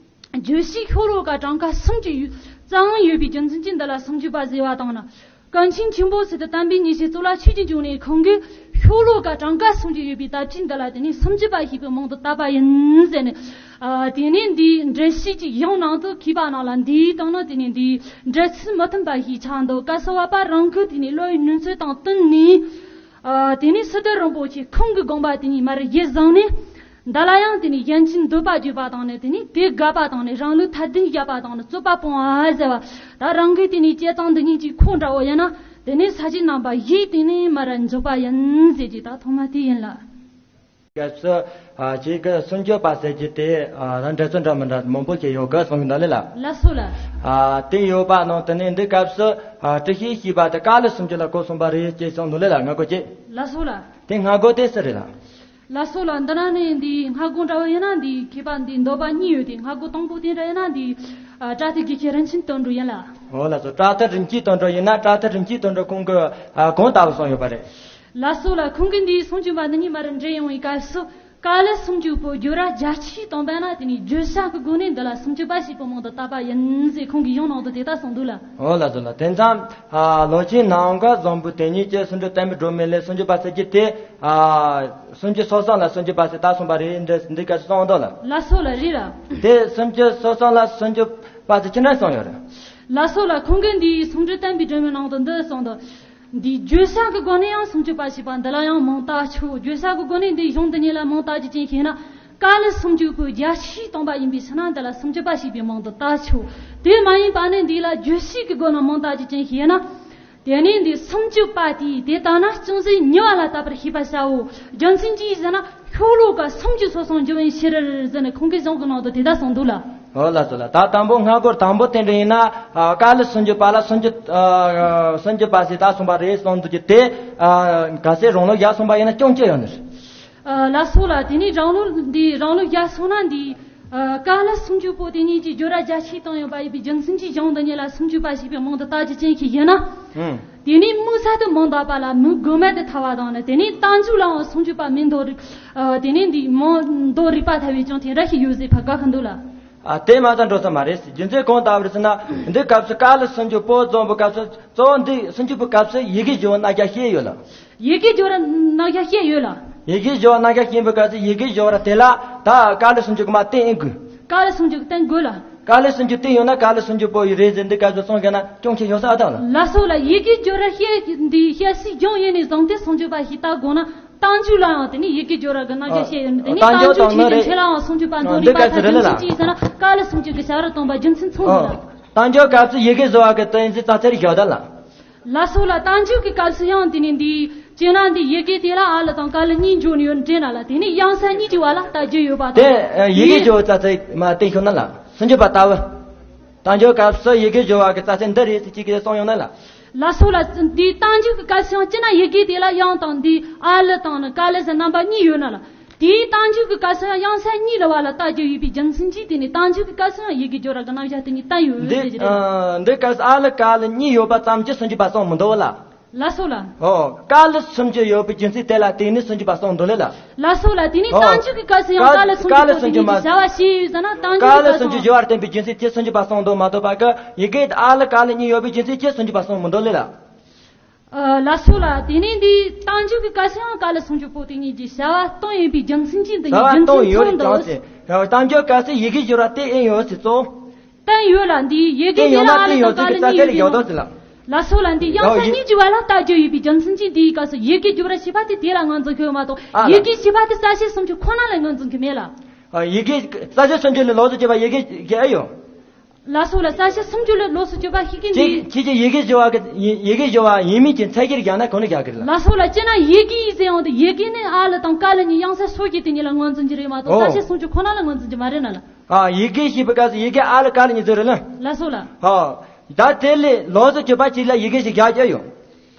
བརྗོད་བྱའི་ཤོ་ལོ་ཀ་གྲངས་ཀ་སུམ་ཅུ་ཙམ་ཡོད་པའི་རྒྱུ་མཚན་གྱིས་འདི་ལ་སུམ་ཅུ་པ་ཟེར་བ་དང་ནི། ཀུན་མཁྱེན་ཆེན་པོ་སི་ཏུ་དམ་པའི་ཉི་ཟེར་གཙུག་ལག་ཆོས་ཀྱི་འབྱུང་གནས་ཁོང་གིས་ཤོ་ལོ་ཀ་གྲངས་ཀ་སུམ་ཅུ་ཡོད་པའི་སྟབས་ཀྱིས་འདི་ལ་དེ་ནས་སུམ་ཅུ་པ་ཞེས་པའི་མིང་དུ་བཏགས་པ་ཡིན་ཟེར་ནས། ཨ། དེ་ནས་འདིའི་འགྲེལ་བཤད་ཀྱི་གཞུང་ནང་དུ་མཁས་པ་རྣམས་ལ་འདིའི་སྟེང་ན་དེ་ནས་འདིའི་འགྲེལ་ཚུལ་མི་མཐུན་པ་ཞིག་ཆགས་འདུག་སྐལ་བཟང་བ་པ་རང་གི་དེ་ནས་བློ་ཡི་ནུས་ཚོད་དང་བསྟུན་ནས། ཨ། དེ་ནས་སི་ཏུ་རིན་པོ་ཆེ་ཁོང་གི་དགོངས་པ་དེ་ཉིད་མར་གཞི་བཟུང་ནས། འདི་ལ་ཡང་དེ་ནས་གཞན་གྱི་འདོད་པ་བརྗོད་པ་དང་ནི། དེ་ནས་དེ་དགག་པ་དང་ནི། རང་ལུགས་ཐ་དད་བཞག་པ་དང་ནི། རྩོད་པ་སྤོང་བ་ཟེར་བ། ད་རང་གི་དེ་ནས་བྱས་ཙང་འདི་གཉིས་ཀྱི་ཁོངས་འདྲ་བོ་ཡིན་ན། དེ་ནས་ས་བཅད་རྣམ་པ་བཞིའི་སྟེང་ནས་མར་འཇོག་པ་ཡིན་ཟེར་གྱི་ད་ཐོག་མ་དེ་ཡིན་ལ། སྐབས་སུ་ཨ་ཁྱེད་ཀྱི་སུམ་ཅུ་པ་ཟེར་གྱི་དེ་ཨ་ད་འགྲེལ་ཚུལ་འདྲ་མི་འདྲ་མང་པོ་ཞིག་ཡོད་གི་གསུང་གི་འདུག་ལེ་ལ། ལགས་སོ་ལ། ཨ་དེ་ཡོད་པ་ནང་དེ་ནས་འདི་སྐབས་སུ་ཨ་དྲི་ཤེས་ཞེས་པ་དེ་ཀ་ལ་སུམ་ཅུ་ལ་གོ་སོང་པ་རེད་ཅེས་གསུངས་འདུག་ལེ་ལ། ང་གོ་ཅེས། ལགས་སོ་ལ། དེ་སྔ་རྒོལ་དེ་སུ་རེད་ལ། ལགས་སོ་ལ། འདི་ན་ནི་འདི་སྔ་རྒོལ་འདྲ་བོ་ཡིན་ན་འདི་མཁས་པ་འདི་འདོད་པ་གཉིས་ཡོད་དེ། སྔ་རྒོལ་དང་པོ་དེ་འདྲ་ཡིན་ན་འདི་ཨ་བཀྲ་ཤིས་དགེ་བཤེས་རིན་ཆེན་དོན་གྲུབ་ཡིན་ལ། འོ་ལགས་སོ། བཀྲ་ཤིས་རིན་ཆེན་དོན་གྲུབ་ཡིན་ན། བཀྲ་ཤིས་རིན་ཆེན་དོན་གྲུབ་ཁོང་གི་ཨ་གང་ལྟ་བུ་གསུངས་ཡོད་པ་རེད། ལགས་སོ་ལ། ཁོང་གིས་འདིའི་སུམ་ཅུ་པ་འདི་གཉིས་མར་འདྲེས་ཡོང་བའི་སྐབས་སུ། ཀ་ལ་སུམ་ཅུ་པོ་བརྗོད་ར་རྒྱ་ཆེའི་སྟོང་པ་ན་དེ་ནི་བརྗོད་བྱ་གི་སྒོ་ནས་འདི་ལ་སུམ་ཅུ་པ་ཞེས་པའི་མིང་དུ་བཏགས་པ་ཡིན་ཟེར་ཁོང་གིས་གཞུང་ནང་དུ་དེ་ལྟར་གསུངས་འདུག་ལ། འོ་ལགས་སོ་ལ། དེ་ཙམ་ཨ་ལོ་ཆེན་ནང་ག་བཟང་པོ་དེ་ཉིད་ཀྱི་སུམ་ཅུ་བསྟན་པའི་སྒྲོན་མེ་ལས་སུམ་ཅུ་པ་ཟེར་གྱི་དེ་ཨ་སུམ་ཅུ་སོ་གསུམ་ལ་སུམ་ཅུ་པ་ཟེར་བཏགས་སོང་པ་རེད། འདི་འདི་སྐད་ཆ་གསུངས་འདུག་ལ། ལགས་སོ་ལ། རེད་ལ། དེ་སུམ་ཅུ་སོ་གསུམ་ལ་སུམ་ཅུ་པ་ཟེར་ཅི་འདྲ་གསུངས་ཡོད་རེད། ལགས་སོ་ལ། ཁོང་གིས་འདིའི་སུམ་ཅུ་བསྟན་པའི་སྒྲོན་མེའི་ནང་དུ་འདི་གསུངས་འདུག། འདིའི་བརྗོད་བྱ་གི་སྒོ་ནས་ཡང་སུམ་ཅུ་པ་ཞེས་པ་འདི་ལ་ཡང་མིང་བཏགས་ཆོག། བརྗོད་བྱ་གི་སྒོ་ནས་འདིའི་གཞུང་འདི་ཉིད་ལ་མིང་བཏགས་རྒྱུ་ཅན་ཞིག་ཡིན་ན། ཀ་ལ་སུམ་ཅུ་པོ་རྒྱ་ཆེའི་སྟོང་པ་ཡིན་པའི་ཕྱིར་ན་འདི་ལ་སུམ་ཅུ་པ་ཞེས་པའི་མིང་དུ་བཏགས་ཆོག། དེ་མ་ཡིན་པ་ནི་འདི་ལ་བརྗོད་བྱའི་གི་སྒོ་ནས་མིང་བཏགས་རྒྱུ་ཅན་ཞིག་ཡིན་ན། དེ་ནས་འདི་སུམ་ཅུ་པ་དེས་དེ་ལྟ་ན་ཅུང་ཟད་ཉེ་བ་ལ་བཏགས་པར་ཤེས་པར་བྱའོ། རྒྱུ་མཚན་ཅི་ཡིན་ཟེར་ན། ཤོ་ལོ་ཀ་སུམ་ཅུ་སོ་གསུམ་འབྱུང་བའི་ཕྱིར་ཟེར་ནས་ཁོང་གིས་གཞུང་གི་ནང་དུ་དེ་ལྟར་གསུངས་འདུག་ལ། འོ་ལགས་སོ་ལ། ད་དང་པོ་སྔ་རྒོལ་དང་པོ་དེ་འདྲ་ཡིན་ན། ཨ་ཀ་ལ་སུམ་ཅུ་པ་ལ་སུམ་ཅུ་ཨ་སུམ་ཅུ་པ་ཞེས་བཏགས་སོང་པ་རེད་གསུངས་འདུག་གི་དེ། ཨ་གལ་སྲིད་རང་ལུགས་བཞག་སོང་པ་ཡིན་ན་སྐྱོན་ཅི་ཡོད་ནི་རེད། ཨ་ལགས་སོ་ལ། དེ་ནས་རང་ལུགས་འདི་རང་ལུགས་བཞག་སོང་ན་འདི་ཨ་ཀ་ལ་སུམ་ཅུ་པོ་དེ་ཉིད་ཀྱི་བརྗོད་ར་རྒྱ་ཆེའི་སྟེང་ཡོད་པ་ཡིན་པའི་རྒྱུ་མཚན་གྱིས་གཞུང་འདི་ཉིད་ལ་སུམ་ཅུ་པ་ཞེས་པའི་མིང་དུ་བཏགས་རྒྱུ་ཅན་ཞིག་ཡིན་ན། ཨང་། དེ་ནས་དམིགས་བསལ་དུ་མིང་བཏགས་པ་ལ་མིང་དགོས་མེད་དུ་ཐལ་བ་དང་ནི། དེ་ནས་རྟགས་འཇུག་ལའང་སུམ་ཅུ་པ་མིང་འདོགས་རིགས། ཨ་དེ་ནས་འདི་མིང་འདོགས་རིགས་པ་ཐལ་བའི་རྐྱེན་དེ་འདྲ་ཞིག་ཡོད་ཟེར་ཕར་དགག་གི་འདུག་ལ། ཨ་དེ་མ་ཚད་འགྲོ་ས་མ་རེད། རྒྱུ་མཚན་གང་ལྟ་བུ་རེད་ཟེར་ན། འདི་སྐབས་སུ་ཀ་ལ་སུམ་ཅུ་པོ་རྫོང་བུ་སྐབས་སུ་གཙོ་བོ་འདི་སུམ་ཅུ་པོའི་སྐབས་སུ་ཡི་གེ་སྦྱོར་བ་རྣམ་གཞག་བཤད་ཡོད་ལ། ཡི་གེ་སྦྱོར་བ་རྣམ་གཞག་བཤད་ཡོད་ལ། ཡི་གེ་སྦྱོར་བ་རྣམ་གཞག་བཤད་པའི་སྐབས་སུ་ཡི་གེ་སྦྱོར་བ་དེ་ལ་ད་ཀ་ལ་སུམ་ཅུ་གི་མ་བསྟན་ཨེ་དགོས། ཀ་ལ་སུམ་ཅུ་གི་བསྟན་དགོས་ལ། ཀ་ལ་སུམ་ཅུ་བསྟན་ཡོད་ན་ཀ་ལ་སུམ་ཅུ་པོ་ཡི་རེད་ཟེར་འདི་སྐབས་སུ་གསུང་མཁན་ན་སྐྱོན་ཆེ་ཡོད་ས་ཨ་དང་ལ། ལགས་སོ་ལ། ཡི་གེ་སྦྱོར་བ་བཤད་འདི་བཤད་སྲིད་སྦྱོང་ཡིན་ནས་བཟུང་སྟེ་སུམ་ཅུ་པ་ཞིག་བཏགས་དགོས་ན། རྟགས་འཇུག་ལའང་དེ་ནི་ཡི་གེ་སྦྱོར་བ་གི་རྣམ་གཞག་བཤད་ཡོད་ནི། དེ་ནི་རྟགས་འཇུག་དང་ནི་རེད། ཁྱེད་ལའང་སུམ་ཅུ་པ་འདོད་ནི་འདི་པ་སྐབས་སུ་རེད་ལ། ཅི་ཡིན་ཟེར་ན་ཀ་ལ་སུམ་ཅུ་གི་བྱ་བར་སྟོན་པ་རྒྱུ་མཚན་མཚུངས་ཡོད་ལ། རྟགས་འཇུག་སྐབས་སུ་ཡི་གེ་སྦྱོར་བ་གི་དོན་ཡིན་ཚུལ་རྩ་ཚེར་བཞག་ད་ལ། ལགས་སོ་ལ། རྟགས་འཇུག་གི་སྐབས་སུ་ཡང་དེ་ནི་འདི་སྤྱིར་ན་འདི་ཡི་གེ་དེ་ལ་ཨ་ལ་དང་ཀ་ལ་གཉིས་འཇོག་ནི་ཡོད་འདྲེ་ན་ལ། དེ་ནི་ཡང་ས་གཉིས་ཀྱི་བར་ལ་རྟགས་འཇུག་ཡོད་པ་དང་། དེ་ཡི་གེ་སྦྱོར་བ་རྩ་ཚེར་མ་བསྟན་ཤོག་ན་ལ། སུམ་ཅུ་པ་ལྟ་བུ། རྟགས་འཇུག་སྐབས་སུ་ཡི་གེ་སྦྱོར་བ་གི་རྩ་ཚེར་འདི་རེད་ཟེར་གཅིག་གིས་གསུངས་ཡོང་ན་ལ། ལགས་སོ་ལ། འདིའི་རྟགས་འཇུག་གི་སྐབས་སུ་ཡང་སྤྱིར་ན་ཡི་གེ་དེ་ལ་ཡང་དང་འདི་ཨ་ལ་དང་ནི་ཀ་ལ་ཟེར་རྣམ་པ་གཉིས་ཡོད་ན་ལ། དེའི་རྟགས་འཇུག་གི་སྐབས་སུ་ཡང་ཡང་ས་གཉིས་ལ་བ་ལ་རྟགས་འཇུག་ཡོད་པའི་རྒྱུ་མཚན་གྱིས་དེ་ནི་རྟགས་འཇུག་གི་སྐབས་སུ་ཡང་ཡི་གེ་སྦྱོར་བ་གི་རྣམ་གཞག་དེ་ཉིད་བསྟན་ཡོད་འདི་ཟེར་གྱི་རེད། ཨ་འདི་སྐབས་སུ་ཨ་ལ་ཀ་ལ་གཉིས་ཡོད་པ་ཙམ་གྱིས་སུམ་ཅུ་པ་གསུངས་མི་འདུག་ལ། ལགས་སོ་ལ། ཨོ། ཀ་ལ་སུམ་ཅུ་ཡོད་པའི་རྒྱུ་མཚན་དེ་ལ་བརྟེན་ནས་སུམ་ཅུ་པ་གསུངས་འདུག་ལེ་ལ། ལགས་སོ་ལ། དེ་ནི་ཨོ། རྟགས་འཇུག་གི་སྐབས་སུ་ཡང་ཀ་ལ་སུམ་ཅུ་པོ་དེ་ཉིད་ཀྱི་བྱ་བ་ཞེས་ཡོད་ཟེར་ན་རྟགས་འཇུག་གི་སྐབས་སུ་ཀ་ལ་སུམ་ཅུ་ཡང་སྦྱོར་བར་བརྟེན་པའི་རྒྱུ་མཚན་དེ་སུམ་ཅུ་པ་གསུངས་འདུག་མ་གཏོགས་པ་གི་ཡི་གེ་ཨ་ལ་ཀ་ལ་གཉིས་ཡོད་པའི་རྒྱུ་མཚན་གྱིས་སུམ་ཅུ་པ་གསུངས་མི་འདུག་ལེ་ལ། ཨ་ལགས་སོ་ལ། དེ་ནི་འདི་རྟགས་འཇུག་གི་སྐབས་སུ་ཡང་ཀ་ལ་སུམ་ཅུ་པོ་དེ་ཉིད་ཀྱི་བྱ་བ་སྟོན་ཡིན་པའི་རྒྱུ་མཚན་གྱིས་འདི་ཡི་རྒྱུ་མཚན་མཚུངས་འདུག་ཟེར། རྟགས་འཇུག་སྐབས་སུ་ཡི་གེ་སྦྱོར་བ་དེ་ཨེ་ཡོད་ཟེར་གཙོ། བསྟན་ཡོད་ལ། འདི་ཡི་གེ་དེ་ལ་ཨ་ལ་དང་ཀ་ལ་གཉིས་ཡོད་པའི་ནང་། ལགས་སོ་ལ། འདི་ཡང་ས་གཉིས་ཀྱི་བར་ལ་རྟགས་འཇུག་ཡོད་པའི་རྒྱུ་མཚན་གྱིས་འདིའི་སྐབས་སུ་ཡི་གེ་སྦྱོར་བ་ཞེས་པ་དེ་དེ་ལ་ངོས་འཛིན་གྱི་ཡོད་མ་གཏོགས། ཡི་གེ་ཞེས་པ་དེ་རྩ་ཤེ་སུམ་ཅུ་ཁོ་ན་ལ་ངོས་འཛིན་གྱི་མེད་ལ། ཡི་གེ་རྩ་ཤེ་སུམ་ཅུ་ལས་ལོགས་སུ་གྱུར་པ་ཡི་གེ་ཞིག་ཨེ་ཡོད། ལགས་སོ་ལ། རྩ་ཤེ་སུམ་ཅུ་ལས་ལོགས་སུ་གྱུར་པ་ཞིག་གིས་འདི། ཁྱེད་ཀྱིས་ཡི་གེ་སྦྱོར་བ་གི་ཡི་གེ་སྦྱོར་བ་ཡིན་མིན་གྱི་ཚད་གཞིར་བཞག་ན་གང་ནས་བཞག་གི་རེད་ལ། ལགས་སོ་ལ། སྤྱིར་ན་ཡི་གེ་ཡིན་ཟེར་ཡོང་དུས་ཡི་གེ་ནི་ཨ་ལ་དང་ཀ་ལ་གཉིས་ཡང་ས་སོ་སྐྱེ་དེ་གཉིས་ལ་ངོས་འཛིན་གྱི་རེད་མ་གཏོགས། ཨོ། རྩ་ཤེ་སུམ་ཅུ་ཁོ་ན་ལ་ངོས་འཛིན་གྱི་མ་རེད་ན་ལ། ཨ། ཡི་གེ་ཞེས་པའི་སྐབས་སུ་ཡི་གེ་ཨ་ལ་ཀ་ལ་གཉིས་ཚོ་རེད་ལ། ལགས་སོ་ལ། ཨོ། ད་དེ་ལས་ལོགས་སུ་གྱུར་པ་གཅིག་ལ་ཡི་གེ་ཞིག་བཞག་རྒྱུ་ཡོད།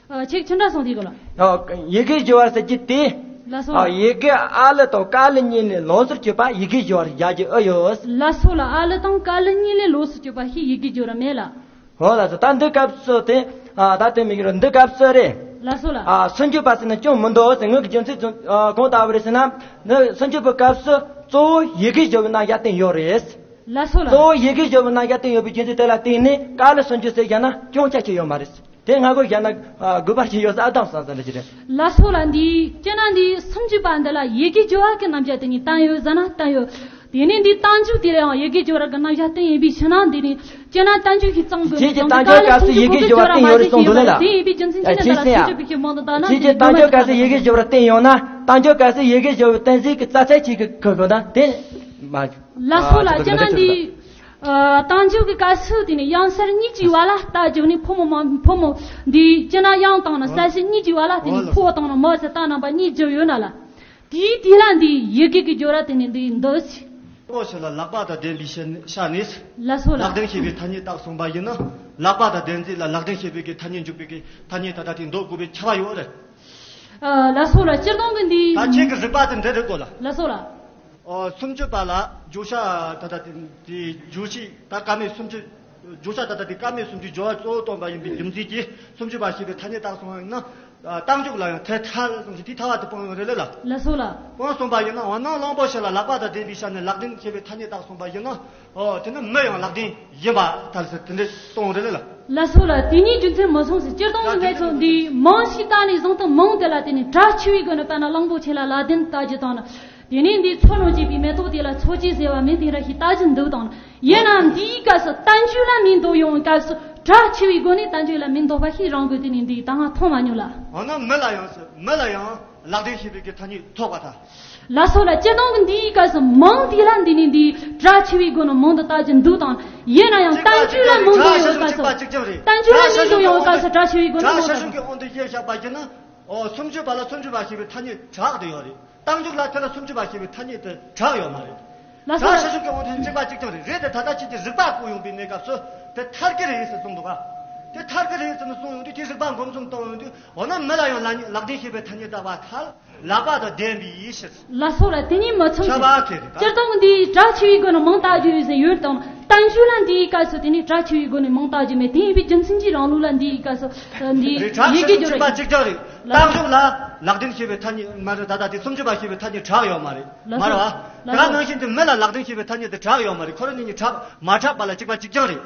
ཨ། ཁྱེད་ཅི་འདྲ་གསུངས་དེ་གོ་ལ། ཨོ། ཡི་གེ་སྦྱོར་བ་ཟེར་གྱི་དེ། ལགས་སོ་ལ། ཨོ། ཡི་གེ་ཨ་ལ་དང་ཀ་ལ་གཉིས་ལས་ལོགས་སུ་གྱུར་པ་ཡི་གེ་སྦྱོར་བ་བཞག་རྒྱུ་ཨེ་ཡོད། ལགས་སོ་ལ། ཨ་ལ་དང་ཀ་ལ་གཉིས་ལས་ལོགས་སུ་གྱུར་པ་ཞིག་ཡི་གེ་སྦྱོར་བ་མེད་ལ། ཨོ་ལགས་སོ། ད་འདི་སྐབས་སུ་དེ། ཨ། ད་དེ་མི་འགྱུར་འདི་སྐབས་སུ་རེད། ལགས་སོ་ལ། ཨ། སུམ་ཅུ་པ་ཟེར་ན་སྐྱོན་མི་འདུག་ཟེར། དངོས་ཀྱི་རྒྱུ་མཚན་ཚོ། ཨ། གང་ལྟ་བུ་རེད་ཟེར་ན། ནི་སུམ་ཅུ་པའི་སྐབས་སུ་གཙོ་བོ་ཡི་གེ་སྦྱོར་བའི་རྣམ་གཞག་བསྟན་ཡོད་རེད། ལགས་སོ་ལ། གཙོ་བོ་ཡི་གེ་སྦྱོར་བའི་རྣམ་གཞག་བསྟན་ཡོད་པའི་རྒྱུ་མཚན་དེ་ལ་བརྟེན་ནས་ཀ་ལ་སུམ་ཅུ་ཟེར་བཞག་ན་སྐྱོན་ཆ་ཆེ་ཡོད་མ་རེད། དེ་སྔ་རྒོལ་བཞག་ན། ཨ། དགོས་པ་ཞིག་ཡོད་ས་ཨ་དང་བསམ་ས་འདྲ་ཞིག་རེད། ལགས་སོ་ལ། འདི་སྤྱིར་ན་འདི་སུམ་ཅུ་པ་འདི་ལ་ཡི་གེ་སྦྱོར་བ་གི་རྣམ་གཞག་དེ་ཉིད་བསྟན་ཡོད་ཟེར་ན་བསྟན་ཡོད། དེ་ནས་འདི་རྟགས་འཇུག་དེ་ལ་ཡང་ཡི་གེ་སྦྱོར་བ་གི་རྣམ་གཞག་བསྟན་ཡིན་པའི་ཕྱིར་ན། འདི་ནི་སྤྱིར་ན་རྟགས་འཇུག་གི་གཙང་དགོས་ཁྱེད་ཀྱི་ཀྱང་རྟགས་འཇུག་སྐབས་སུ་ཡི་གེ་སྦྱོར་བ་བསྟན་ཡོད་རེད་གསུངས་འདུག་ལེ་ལ། དེ་ཡིན་པའི་རྒྱུ་མཚན་གྱིས་ནི་འདི་ལ་སུམ་ཅུ་པའི་ཕྱིར་མང་དུ་བཏང་ན། ཁྱེད་ཀྱི་རྟགས་འཇུག་སྐབས་སུ་ཡི་གེ་སྦྱོར་བ་བསྟན་ཡོད་ན། རྟགས་འཇུག་སྐབས་སུ་ཡི་གེ་སྦྱོར་བའི་གཏན་ཚིགས་ཀྱི་རྩ་ཚད་ཅིག་གི་གོ་དགོས་ན་དེ་མ། ལགས་སོ་ལགས། ཨ་ཅི་ན་འདི་ཨ་རྟགས་འཇུག་གི་སྐབས་སུ་དེ་ནི་དབྱངས་གསལ་གཉིས་ཀྱི་བར་ལ་རྟགས་འཇུག་ནི་ཕོ་མོ་མ་ཕོ་མོ་འདི་ཅི་ན་དབྱངས་དང་ན་གསལ་བྱེད་གཉིས་ཀྱི་བར་ལ་དེ་ནི་ཕོ་བ་དང་ན་མོ་ཟེར་རྟགས་རྣམ་པ་གཉིས་སྦྱོར་ཡོད་ན་ལ། དེའི་དེ་ལ་འདི་ཡི་གེ་གི་སྦྱོར་བ་དེ་ནི་འདི་འདོད་ཅི། ལྷག་པ་ཞིག་ལ་ལྷག་པ་དང་ལྡན་པའི་ཤ་ནས། ལགས་སོ་ལགས། ལག་ལྡན་ཤེས་པའི་ཐ་སྙད་རྟགས་གསུངས་པ་ཡིན་ན། ལྷག་པ་དང་ལྡན་ཚིག་ལ་ལག་ལྡན་ཤེས་པའི་གི་ཐ་སྙད་འཇུག་པའི་གི་ཐ་སྙད་ད་ལྟ་དེ་འདོད་དགོས་པའི་ཁྱབ་པ་ཡོད་རེད། ཨ་ལགས་སོ་ལགས། སྤྱིར་བཏང་གི་འདི། ད་ཁྱེད་ཀྱི་རིགས་པ་དེ་འདྲ་རེད་གོ་ལ། ལགས་སོ་ལགས། ཨོ་སུམ་ཅུ་པ་ལ་བརྗོད་བྱ་ད་ལྟ་དེ་དེ་བརྗོད་བྱའི་ད་ཀ་མད་སུམ་ཅུ། བརྗོད་བྱ་ད་ལྟ་དེ་ཀ་མད་སུམ་ཅུའི་སྦྱོར་བ་གཙོ་བོ་སྟོན་པ་ཡིན་པའི་རྒྱུ་མཚན་གྱིས་སུམ་ཅུ་པ་ཞེས་པའི་ཐ་སྙད་རྟགས་གསུངས་པ་ཡིན་ན། རྟགས་འཇུག་ལ་ཡང་དེ་ཐལ་གསུངས་ཤིང་དེ་ཐལ་བ་དེ་སྤོང་ཡོང་རེད་ལ། ལགས་སོ་ལགས། སྤོང་གསུངས་པ་ཡིན་ན་འོ་ན་གླང་པོ་ཆེ་ལ་ལྷག་པ་དང་ལྡན་པའི་ཤ་ནས་ལག་ལྡན་ཤེས་པའི་ཐ་སྙད་རྟགས་གསུངས་པ་ཡིན་ན། ཨོ་དེ་ནི་མི་ཡང་ལག་ལྡན་ཡིན་པ་ཐལ་ཟེར་དེ་འདྲ་གསུངས་རེད་ལ། ལགས་སོ་ལགས། དེ་ཉིད་རྒྱུ་མཚན་མ་གསུངས་ཟེར། སྤྱིར་བཏང་གི་ངས་ཚོ་འདི་མིང་ཞིག་བཏགས་ནས་བཟུང་སྟེ་མིང་དེ་ལ་དེ་ནི་གྲགས་ཆེ་བའི་སྒོ་ནས་དཔེར་ན་གླང་པོ་ཆེ་ལ་ལག་ལྡན་བཏགས་རྒྱུ་དང་ནི། དེ་ནས་འདི་མཚོ་རྣོ་བཅས་པའི་མེ་ཏོག་དེ་ལ་མཚོ་སྐྱེས་ཟེར་བ་མིང་དེ་འདྲ་ཞིག་བཏགས་རྒྱུ་འདུག་དང་ནི། ཡིན་ནའང་འདིའི་སྐབས་སུ་བསྟན་བཅོས་ལ་མིང་འདོགས་ཡོང་བའི་སྐབས་སུ་གྲགས་ཆེ་བའི་སྒོ་ནས་བསྟན་བཅོས་ལ་མིང་འདོགས་པ་ཞིག་རང་དགོས་དེ་ནི་འདི་ད་སྔ་མཐོང་མ་མྱོང་ལ། འོ་ན་མི་ལ་ཡང་ཟེར་མི་ལ་ཡང་ལག་ལྡན་ཤེས་པའི་གི་ཐ་སྙད་ཐོགས་པ་དང་། ལགས་སོ་ལགས། སྤྱིར་བཏང་གི་འདིའི་སྐབས་སུ་མིང་དེ་ལ་འདི་ནི་འདི་གྲགས་ཆེ་བའི་སྒོ་ནས་མིང་དུ་བཏགས་ཀྱི་འདུག་དང་། ཡིན་ན་ཡང་བསྟན་བཅོས་ལ་མིང་དུ་ཡོང་བའི་སྐབས་སུ། བསྟན་བཅོས་ལ་མིང་དུ་ཡོང་བའི་སྐབས་སུ་གྲགས་ཆེ་བའི་སྒོ་ནས་མིང་དུ་བཏགས་ཀྱི། དབང་དུ་བཤད་བཞག་པ་ཡིན་ན། ཨོ་སུམ་ཅུ་པ་ལ་སུམ་ཅུ་པ་ཞེས་པའི་ཐ་སྙད་གྲགས་དུ་ཡོད་རེད། རྟགས་འཇུག་ལ་དེ་ལ་སུམ་ཅུ་པ་ཞེས་པའི་ཐ་སྙད་དེ་གྲགས་ཡོད་མ་རེད། ལགས་སོ། གྲགས་ཆེ་ཤོས་ཀྱི་དབང་དུ་གཅིག་པ་གཅིག་རྐྱང་རེད། རེད་དེ་ད་ལྟ་ཁྱེད་ཀྱི་རིགས་པ་བཀོད་ཡོང་པའི་གནས་སྐབས་སུ་དེ་ཐལ་གྱི་རེད་ཟེར་གསུངས་འདུག་ག་དེ་ཐལ་གྱི་རེད་ཟེར་ནས་གསུངས་ཡོང་དུས་དེ་རིགས་པ་འགོ་མཚུངས་གཏོང་ཡོང་དུས། འོ་ན་མི་ལ་ཡང་ལ་ལག་ལྡན་ཤེས་པའི་ཐ་སྙད་བཏགས་པ་ཐལ། ལྷག་པ་དང་ལྡན་པའི་ཕྱིར། ལགས་སོ་ལགས། དེ་ཉིད་མ་ཚོམས་ཤེས། ཁྱབ་པ་ཁེ་རེད་ད། སྤྱིར་བཏང་འདི་གྲགས་ཆེ་བའི་སྒོ་ནས་མིང་བཏགས་རྒྱུ་ཡོད་ཟེར་ཡོད་དང་། བསྟན་བཅོས་ལ་འདིའི་སྐབས་སུ་དེ་ནི་གྲགས་ཆེ་བའི་སྒོ་ནས་མིང་བཏགས་རྒྱུ་མེད། དེ་ཡིན་པའི་རྒྱུ་མཚན་གྱིས་རང་ལུགས་ལ་འདིའི་སྐབས་སུ་འདི་རེད། གྲགས་ཡི་གེ་ཆེ་ཤོས་སྦྱོར་གཅིག་པ་གཅིག་རྐྱང་རེད། རྟགས་འཇུག་ལ་ལག་ལྡན་ཤེས་པའི་ཐ་སྙད་མ་རེད། ད་ལྟ་དེ་སུམ་ཅུ་པ་ཤེས་པའི་ཐ་སྙད་གྲགས་ཡོད་མ་རེད། ལགས་སོ། མ་རེད་བ། ལགས་སོ། དེ་ག་ནང་བཞིན་དུ་མི་ལ་ལག་ལྡན་ཤེས་པའི་ཐ་སྙད་དེ་གྲགས་ཡོད་མ་རེད། ཁོ་རང་གཉིས་གཉིས་གྲགས་མ་གྲགས་པ་ལ་གཅིག་པ་གཅིག་རྐྱང་རེད།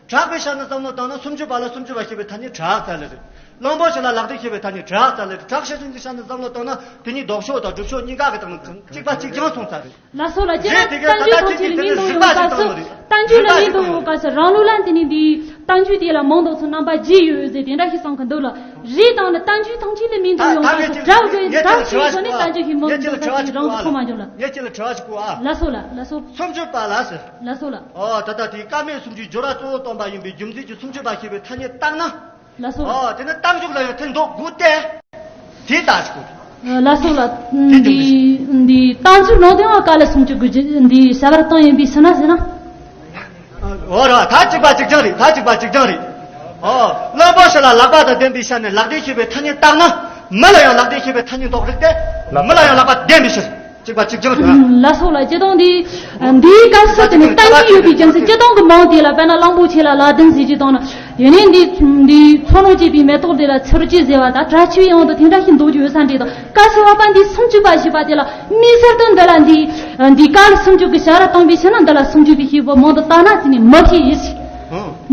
གྲགས་པའི་ཆ་ནས་བསམ་བློ་བཏང་ན་སུམ་ཅུ་པ་ལ་སུམ་ཅུ་པ་ཤེས་པའི་ཐ་སྙད་གྲགས་ཚར་ལེ་རེད། གླང་པོ་ཆེ་ལ་ལག་ལྡན་ཤེས་པའི་ཐ་སྙད་གྲགས་ཚར་ལེ་རེད། གྲགས་ཆེ་ཤོས་ཀྱི་ཆ་ནས་བསམ་བློ་བཏང་ན་དེ་གཉིས་ལྡོག་ཕྱོགས་དང་སྒྲུབ་ཕྱོགས་གཉིས་ཀ་གི་སྟེང་ནས་གཅིག་པ་གཅིག་རྐྱང་སོང་ཚར་རེད། ལགས་སོ་ལགས། སྤྱིར་རེད། དེ་ག་བསྟན་ད་ལྟ་བཅོས་ཐམས་ཅད་ཅད་དེ་མིང་ནི་དུ་ཡོང་རིགས་པ་སྐབས་སུ་ཞིག་བཏང་ནི་རེད། བསྟན་བཅོས་ལ་མིང་དུ་ཡོང་སྐབས་སུ་རང་ལུགས་ལ་དེ་ནི་འདི་བསྟན་བཅོས་དེ་ལ་མིང་དུ་ཚུར་རྣམ་པ་བརྒྱད་ཡོད་ཟེར་དེ་འདྲ་ཞིག་བསམ་གི་འདུག་ལ། རེད་དང་ནི་བསྟན་བཅོས་ཐམས་ཅད་ལ་མིང་དུ་ཡོང་སྐབས་སུ་གྲགས་དགོས་གྲགས་ཆེ་བའི་སྒོ་ནས་བསྟན་བཅོས་ཤིག་མིང་དུ་ཡོང་སྐབས་ཀྱི་རང་དུ་མཐོང་མ་བྱུང་ལ། ངས་ཁྱེད་ལ་དྲི་བ་ཞིག་བཀོད་ཨ། ལགས་སོ་ལགས། ལགས་སོ། སུམ་ཅུ་པ་ལ་ཟེར། ལགས་སོ་ལགས། ཨོ་ད་ལྟ་དེའི་ཀ་མད་སུམ་ཅུའི་སྦྱོར་བ་གཙོ་བོ་སྟོན་པ་ཡིན་པའི་རྒྱུ་མཚན་གྱིས་སུམ་ཅུ་པ་ཞེས་པའི་ཐ་སྙད་བཏགས་ན། ལགས་སོ། ཨོ་དེ་ནི་རྟགས་འཇུག་ལ་ཡང་དེ་འདོགས་དགོས་ཏེ། དེ་ལྟ་ཞིག་གོ། ལགས་སོ་ལགས། འདི་འདི་རྟགས་འཇུག་ནང་དོན་ཨ་ཀ་ལ་སུམ་ཅུ་དགུ་བརྒྱ་འདི་བྱ་བར་བཏང་ཡིན་པའི་ཕྱིར་ན་ཟེར་ན། འོ་ར་ད་གཅིག་པ་གཅིག་རྐྱང་རེད། ད་གཅིག་པ་གཅིག་རྐྱང་རེད། ཨོ་གླང་པོ་ཆེ་ལ་ལག་པ་དང་ལྡན་པའི་ཤ་ནས་ལག་ལྡན་ཤེས་པའི་ཐ་སྙད་བཏགས་ན། མི་ལ་ཡང་ལག་ལྡན་ཤེས་པའི་ཐ་སྙད་འདོགས་རིགས་ཏེ། མི་ལ་ཡང་ལག་པ་ལྡན་པའི་ཕྱིར། གཅིག་པ་གཅིག་རྐྱང་རེད། ལགས་སོ་ལགས། སྤྱིར་བཏང་འདི་འདིའི་སྐབས་སུ་དེ་ནི་བསྟན་བཅོས་ཡོད་པའི་རྒྱུ་མཚན་སྤྱིར་བཏང་གི་མིང་དེ་ལ་དཔེར་ན་གླང་པོ་ཆེ་ལ་ལག་ལྡན་ཟེར་རྒྱུ་དང་ནི། དེ་ནས་འདི་འདི་མཚོ་རྣོ་བཅས་པའི་མེ་ཏོག་དེ་ལ་མཚོ་སྐྱེས་ཟེར་བ་དང་གྲགས་ཆེ་བའི་དབང་དུ་དེ་འདྲ་ཞིག་འདོགས་རྒྱུ་ཡོད་ས་འདྲ་དང་། སྐབས་སུ་བབ་པ་འདི་སུམ་ཅུ་པ་ཞེས་པ་དེ་ལ་དམིགས་བསལ་དུ་འདི་ལ་འདི་འདི་ཀ་ལ་སུམ་ཅུ་གི་བྱ་བར་བཏང་བའི་ཕྱིར་ན་འདི་ལ་སུམ་ཅུ་པའི་ཞེས་པའི་མིང་དུ་བཏགས་ན་དེ་ནི་མི་ཕིའི་ཡིད་ཞིག་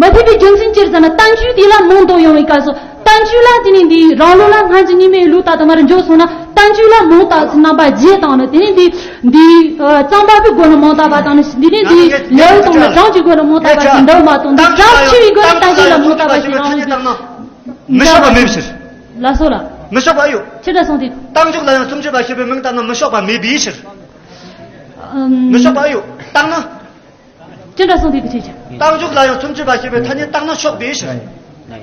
མ་ཕེབས་པའི་རྒྱུ་མཚན་ཅི་རེད་ཟེར་ན། བསྟན་བཅོས་དེ་ལ་མིང་དུ་ཡོང་བའི་སྐབས་སུ་བསྟན་བཅོས་ལ་དེ་ནི་འདི་རང་ལུགས་ལ་སྔ་ཕྱི་གཉིས་མེད་ལུགས་ལྟར་དུ་མར་འཇོག་སོང་ན། བསྟན་བཅོས་ལ་མིང་བཏགས་ཚུལ་རྣམ་པ་བརྒྱད་དང་ནི། དེ་ནི་འདི་འདི་རྩོམ་པ་པོའི་སྒོ་ནས་མིང་བཏགས་པ་དང་ནི། འདི་ནི་འདི་ལེའུ་དང་ནི་གྲངས་ཀྱི་སྒོ་ནས་མིང་བཏགས་པ་ཞིག་འདུག་མ་གཏོགས། འདི་གྲགས་ཆེ་བའི་སྒོ་ནས་བསྟན་བཅོས་ལ་མིང་བཏགས་པ་ཞིག་རང་ལུགས་ཀྱི་མི་ཆོག་པ་མེད་པའི་ཕྱིར། ལགས་སོ་ལགས། མི་ཆོག་པ་ཡོད། ཅི་འདྲ་གསུངས་ཏེ། རྟགས་འཇུག་ལ་ཡང་སུམ་ཅུ་པ་ཞེས་པའི་མིང་བཏགས་ན་མི་ཆོག་པ་མེད་པའི་ཕྱིར། མི་ཆོག་པ་ཡོད། བཏགས་ན། ཅི་འདྲ་གསུངས་དེ་གི་ཆེད་ཀྱི། རྟགས་འཇུག་ལ་ཡང་སུམ་ཅུ་པ་ཞེས་པའི་ཐ་སྙད་བཏགས་ན་ཆོག་པའི་ཕྱིར།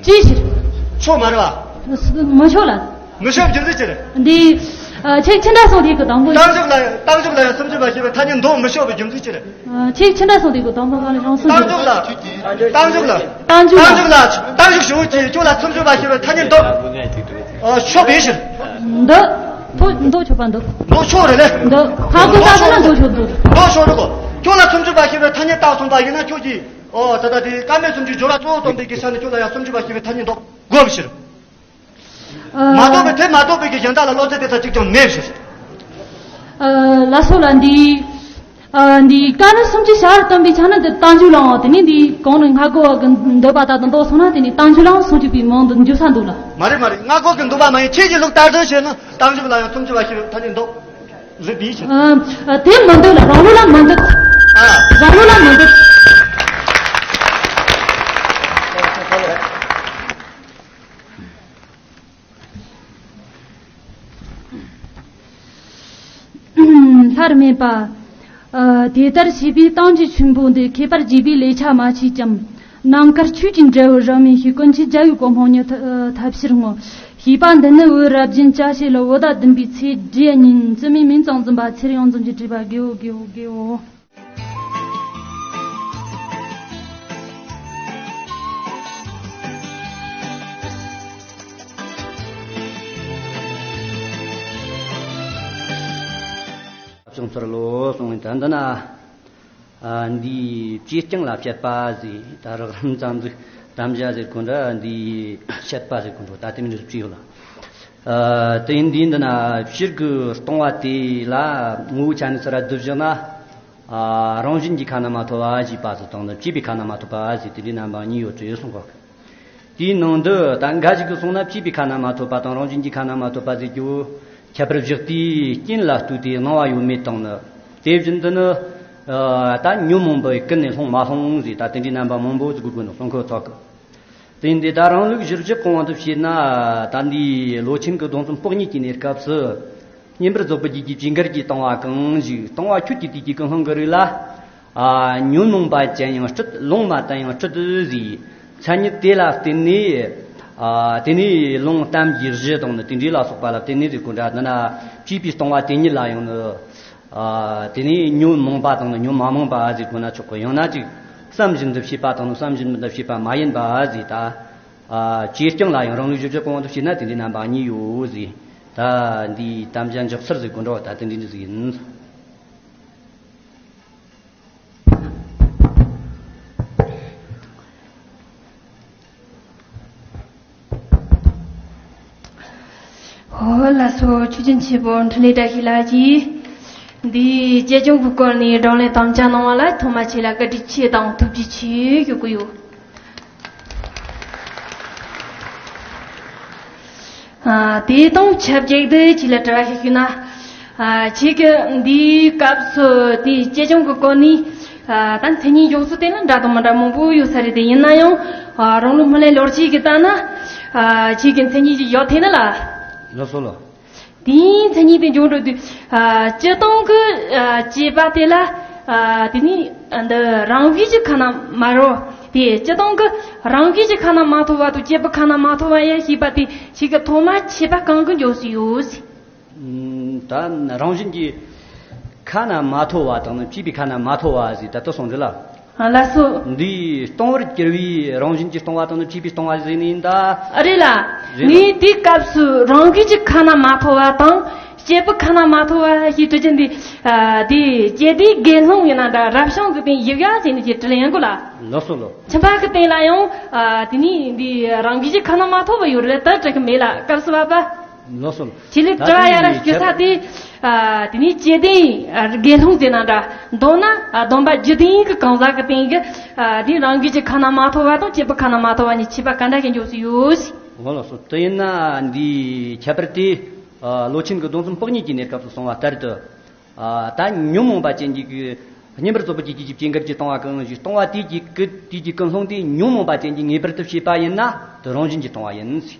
ཅིའི་ཕྱིར། ཆོག་མ་རེད་བ། མི་ཆོག་ལ། མི་ཆོག་རྒྱུ་མཚན་ཅི་རེད། འདི། ཨ། ཆེད་ཅི་འདྲ་གསུངས་དེ་གི་དང་པོ། རྟགས་འཇུག་ལ་རྟགས་འཇུག་ལ་ཡང་སུམ་ཅུ་པ་ཞེས་པའི་ཐ་སྙད་འདོགས་མི་ཆོག་པའི་རྒྱུ་མཚན་ཅི་རེད། ཨ། ཆེད་ཅི་འདྲ་གསུངས་དེ་གི་དང་པོ་གང་ལ་རང་གསུངས། རྟགས་འཇུག་ལ། རྟགས་འཇུག་ལ། རྟགས་འཇུག་ལ། རྟགས་འཇུག་ལ། རྟགས་འཇུག་ཞུ་བ་ཅིག་ཁྱོད་ལ་སུམ་ཅུ་པ་ཞེས་པའི་ཐ་སྙད་འདོགས། ཨ། ཆོག་པའི་ཕྱིར། འདི། འདོགས་ཆོག་པ་འདོགས། འདོགས་ཆོག་རེད་ལེ། འདོགས། ཁ་ཁོ་ལྟ་ན་འདོགས་ཆོག་འདོགས། འདོགས་ཆོག་རེད་གོ། ཁྱོད་ལ་སུམ་ཅུ་པ་ཞེས་པའི་ཐ་སྙད་བཏགས་སོང་པ་ཡིན་ན་ཁྱོད་ཀྱིས། ཨོ་ད་ལྟ་དེ་ཀ་མད་སུམ་ཅུའི་སྦྱོར་བ་གཙོ་བོ་སྟོན་པའི་གི་ས་ནས་ཁྱོད་ལ་ཡང་སུམ་ཅུ་པ་ཞེས་པའི་ཐ་སྙད་འདོགས་དགོས་པའི་ཕྱིར། ཨ། མ་རྟོགས་པའི་དེ་མ་རྟོགས་པའི་གི་གཞན་དག་ལ་བློ་འཛིན་དེ་ཚ་གཅིག་ཀྱང་མེད་ཕྱིར། ཨ། ལགས་སོ་ལགས། འདི། ཨ། འདི་ཀ་ནི་སུམ་ཅུ་བྱ་བར་སྟོན་པའི་ཆ་ནི་འདི་རྟགས་འཇུག་ལའང་དེ་ནི་འདི་གོང་ནས་སྔ་རྒོལ་བ་གི་འདོད་པ་ལྟར་དུ་འདོགས་སོང་ན་དེ་ནི་རྟགས་འཇུག་ལའང་སུམ་ཅུ་པའི་མིང་དུ་འཇུག་ས་འདུག་ལ། མ་རེད་མ་རེད། སྔ་རྒོལ་གི་འདོད་པ་མ་ཡིན། ཁྱེད་ཀྱི་ལུགས་ལྟར་དུ་བྱས་ན་རྟགས་འཇུག་ལ་ཡང་སུམ་ཅུ་པ་ཞེས་པའི་ཐ་སྙད་འདོགས་རེད་པའི་ཕྱིར། ཨ། དེ་མི་འདོད་ལ། རང་ལུགས་ལ་མི་འདོད། ཨ། རང་ལུགས་ལ་མི་འདོད། མཐར་སྨྲས་པ། ཨ། དེ་ལྟར་བྱས་པས་ཏིང་ངེ་འཛིན་ཆེན་པོ་འདི། མཁས་པར་བགྱིས་པས་ལས་ཆ་མ་མཆིས་ཀྱང་། རྣམ་དཀར་ཆོས་ཀྱི་འབྲས་བུ་རག་མིན་ཤེས། ཀུན་མཁྱེན་རྒྱལ་བའི་གོ་འཕང་མྱུར་ཐོབ་ཕྱིར་བསྔོ། ཞེས་པ་འདི་ནི་བོད་རབ་རྒྱན་ཅ་ཤེས་ལ་བོད་ཟླ་བདུན་པའི་ཚེས་བརྒྱད་ཉིན་བཙུན་མོའི་མིང་ཙམ་འཛིན་པ་ཚེ་རིང་དབྱངས་འཛོམས་ཀྱིས་བྲིས་པ། དགེའོ་དགེའོ་དགེའོ། ཅུང་ཚོར་ལོ་གསུངས། ད་འདི་ན། ཨ། འདིའི་བྱེད་རྐྱང་ལ་བཤད་པ་ཟེར། ད་རགས་རིམ་ཙམ་ཟིག་དམ་བཅའ་ཟེར་གོ་འདྲ། འདིའི་བཤད་པ་ཟེར་གོ་འདྲ། ད་དེ་མིན་ཟིག་བྲིས་ཡོད་ལ། ཨ། དེ་ཡིན་དུས་འདི་ན་སྤྱིར་གྱི་སྟོང་པ་དེ་ལ་ངོ་བོ་ཆ་ནས་ཚུར་བསྡུ་བཞག་ན། ཨ། རང་བཞིན་གྱིས་ཁ་ན་མ་ཐོ་བ་ཞེས་པ་ཟེར་དང་ནི། བྱས་པས་ཁ་ན་མ་ཐོ་བ་ཟེར། དེ་འདྲའི་རྣམ་པ་གཉིས་ཡོད་ཅེས་གསུངས་གོ། དེའི་ནང་དུ་ད་འགའ་ཞིག་གིས་གསུངས་ན། བྱས་པས་ཁ་ན་མ་ཐོ་བ་དང་རང་བཞིན་གྱིས་ཁ་ན་མ་ཐོ་བ་ཟེར་རྒྱུ་ཁྱད་པར་བཞག་དུས། རྐྱེན་ལ་ལྟོས་ཏེ་སྣང་བ་ཡོད་མེད་དང་ནི། དེ་བཞིན་དུ་ནི། ཨ། ད་ཉོན་མོངས་པས་ཀུན་ནས་སློང་མ་སློང་ཟེར། ད་དེ་འདྲའི་རྣམ་པ་མང་པོ་ཟིག་དགོས་ནོ་གསུང་གོ་ཐོག་གི། དེ་ཡིན་དུས་ད་རང་ལུགས་གཞིར་བཞག་གི་དབང་དུ་བྱས་ན། ད་འདིའི་ལོ་ཆེན་གྱི་སྡོམ་གསུམ་པོག་གཉིས་ཀྱི་གནས་སྐབས་སུ། བསྙེན་པར་རྫོགས་པའི་རྒྱུད་ཀྱི་བྱེད་འགལ་གྱི་ལྟུང་བ་གང་ཞིག་ལྟུང་བ་ཁྱོད་ཀྱི་དུས་ཀྱི་ཀུན་སློང་གི་རིགས་ལ། ཨ། ཉོན་མོངས་པ་ཅན་ཡང་སྲིད། ལོང་མ་བསྟན་ཡང་སྲིད་ཟེར། མཚན་ཉིད་དེ་ལ་བརྟེན་ནས། ཨ། དེ་ནས་ལོང་བསྟན་གྱི་གཞི་དང་ནི་དེ་འདྲའི་ལ་སོགས་པ་ལ་བརྟེན་ནས་ཟེར་གོ་འདྲ། འདི་ན་བྱས་པའི་ལྟུང་བ་དེ་ཉིད་ལ་ཡང་ནི། ཨ། དེ་ནས་ཉོན་མོངས་པ་དང་ནི་ཉོན་མ་མོངས་པ་ཟེར་གོ་ན་ཆོག་གི། ཡང་ན་ཅིག་བསམ་བཞིན་དུ་བྱས་པ་དང་ནི་བསམ་བཞིན་དུ་བྱས་པ་མ་ཡིན་པ་ཟེར། ད། ཨ། བྱེད་རྐྱང་ལ་ཡང་རང་ལུགས་གཞིར་བཞག་གི་དབང་དུ་བྱས་ན་དེ་འདྲའི་རྣམ་པ་གཉིས་ཡོད་ཟེར། ད་འདིའི་དམ་བཅའ་འཇོག་ཚུལ་ཟེར་གོ་འདྲ་བ་ད་དེ་འདྲའི་འདྲ་ཟིག་ཡིན། ཨོ་ལགས་སོ། ཆོས་རྒྱན་ཆེན་པོ་འཕྲིན་ལས་བཀྲ་ཤིས་ལགས་ཀྱིས་འདིའི་བྱེད་རྐྱང་གི་སྐོར་ནས་བགྲོ་གླེང་དམ་བཅའ་གནང་བ་ལ་ཐོག་མ་ཁྱེད་ལ་བཀའ་དྲིན་ཆེ་དང་ཐུགས་རྗེ་ཆེ་ཞུ་གི་ཡོད། ཨ། དེ་དང་ཆབས་ཅིག་ཏུ་ཁྱེད་ལ་དྲི་བ་ཞིག་ཞུས་ན། ཨ། ཁྱེད་ཀྱིས་འདིའི་སྐབས་སུ་དེའི་བྱེད་རྐྱང་གི་སྐོར་ནས། ཨ། ད་མཚན་ཉིད་འཇོག་ཚུལ་དེ་ལ་འདྲ་དང་མི་འདྲ་མང་པོ་ཡོད་ས་རེད། དེ་ཡིན་ན་ཡང་། ཨ། རང་ལུགས་སྨིན་ལམ་ལོ་རྒྱུས་ཀྱི་ལྟ་ན། ཨ། ཁྱེད་ཀྱི་མཚན་ཉིད་ཅིག་ཡོད་ཐལ་ན་ལ། ལགས་སོ་ལགས། དེའི་མཚན་ཉིད་དེ་འཇོག་འགྲོ་དུས། ཨ། སྤྱིར་བཏང་གི། ཨ། བྱས་པ་དེ་ལ། ཨ། དེ་ནི་འདི་རང་བཞིན་གྱི་ཁ་ན་མ་རོ། དེ་སྤྱིར་བཏང་གི་རང་བཞིན་གྱི་ཁ་ན་མ་ཐོ་བ་དང་བྱས་པའི་ཁ་ན་མ་ཐོ་བ་ཡང་ཞེས་པ་དེ་ཞིག་གི་ཐོག་མ་ཁྱད་པར་གང་གི་འཇོག་སྲིད་ཡོད། ཨུམ། ད་རང་བཞིན་གྱི་ཁ་ན་མ་ཐོ་བ་དང་ནི་བྱས་པའི་ཁ་ན་མ་ཐོ་བ་ཟེར་ད་ལྟ་སོང་རེད་ལ། ཨ། ལགས་སོ། འདིའི་ལྟུང་བར་གྱུར་པའི་རང་བཞིན་གྱིས་ལྟུང་བ་དང་ནི་བྱས་པས་ལྟུང་བ་ཟེར་ནི་ཡིན་ད། ཨ། རེད་ལ། རེད་ལ། ངས་དེའི་སྐབས་སུ་རང་བཞིན་གྱི་ཁ་ན་མ་ཐོ་བ་དང་བྱས་པའི་ཁ་ན་མ་ཐོ་བ་ཞེས་དྲི་རྒྱུ་འདི། ཨ། དེ་བྱས་དེའི་དགེ་སློང་ཡིན་ན་འདྲ། རབ་བྱུང་གི་སྟེང་ཡིག་ཡག་བྱས་ནས་ཀྱི་དྲི་ལན་ཡང་གོ་ལ། ལགས་སོ་ལགས། ཁྱིམ་པ་གི་སྟེང་ལ་ཡང་། ཨ། དེ་ནི་འདི་རང་བཞིན་གྱི་ཁ་ན་མ་ཐོ་བ་ཡོད་རེད་ད་དྲི་གི་མེད་ལ། སྐབས་སུ་བབ་པ། ལགས་སོ། ཁྱེད་ལས་དྲི་བ་ཡ་ར་ཞུ་ས་དེ། ཨ། དེ་ནི་བཅས་ལྡན་དགེ་སློང་ཟེར་ན་འདྲ། མདོར་ན། ཨ། སྡོམ་པ་བཅུ་ལྡན་གྱི་གང་ཟག་གི་སྟེང་གི། ཨ། དེ་རང་བཞིན་གྱི་ཁ་ན་མ་ཐོ་བ་དང་བྱས་པའི་ཁ་ན་མ་ཐོ་བ་གཉིས་ཁྱད་པར་ག་འདྲ་ཞིག་འཇོག་སྲིད་ཡོད། འོ་ལགས་སོ། དེ་ཡིན་ན་འདིའི་ཁྱད་པར་དེ། ཨ། ལོ་ཆེན་གྱི་སྡོམ་གསུམ་པོག་གཉིས་ཀྱི་གནས་སྐབས་སུ་གསུངས་པ་ལྟར་དུ། ཨ། ད་ཉོན་མོངས་པ་ཅན་གྱི་གི་བསྙེན་པར་རྫོགས་པའི་རྒྱུད་ཀྱི་བྱེད་འགལ་གྱི་ལྟུང་བ་གང་ཞིག་ལྟུང་བ་དེ་གི་ཀུན། དེ་གི་ཀུན་སློང་དེ་ཉོན་མོངས་པ་ཅན་གྱིས་ངེས་པར་དུ་བྱས་པ་ཡིན་ན་དེ་རང་བཞིན་གྱི་ལྟུང་བ་ཡིན།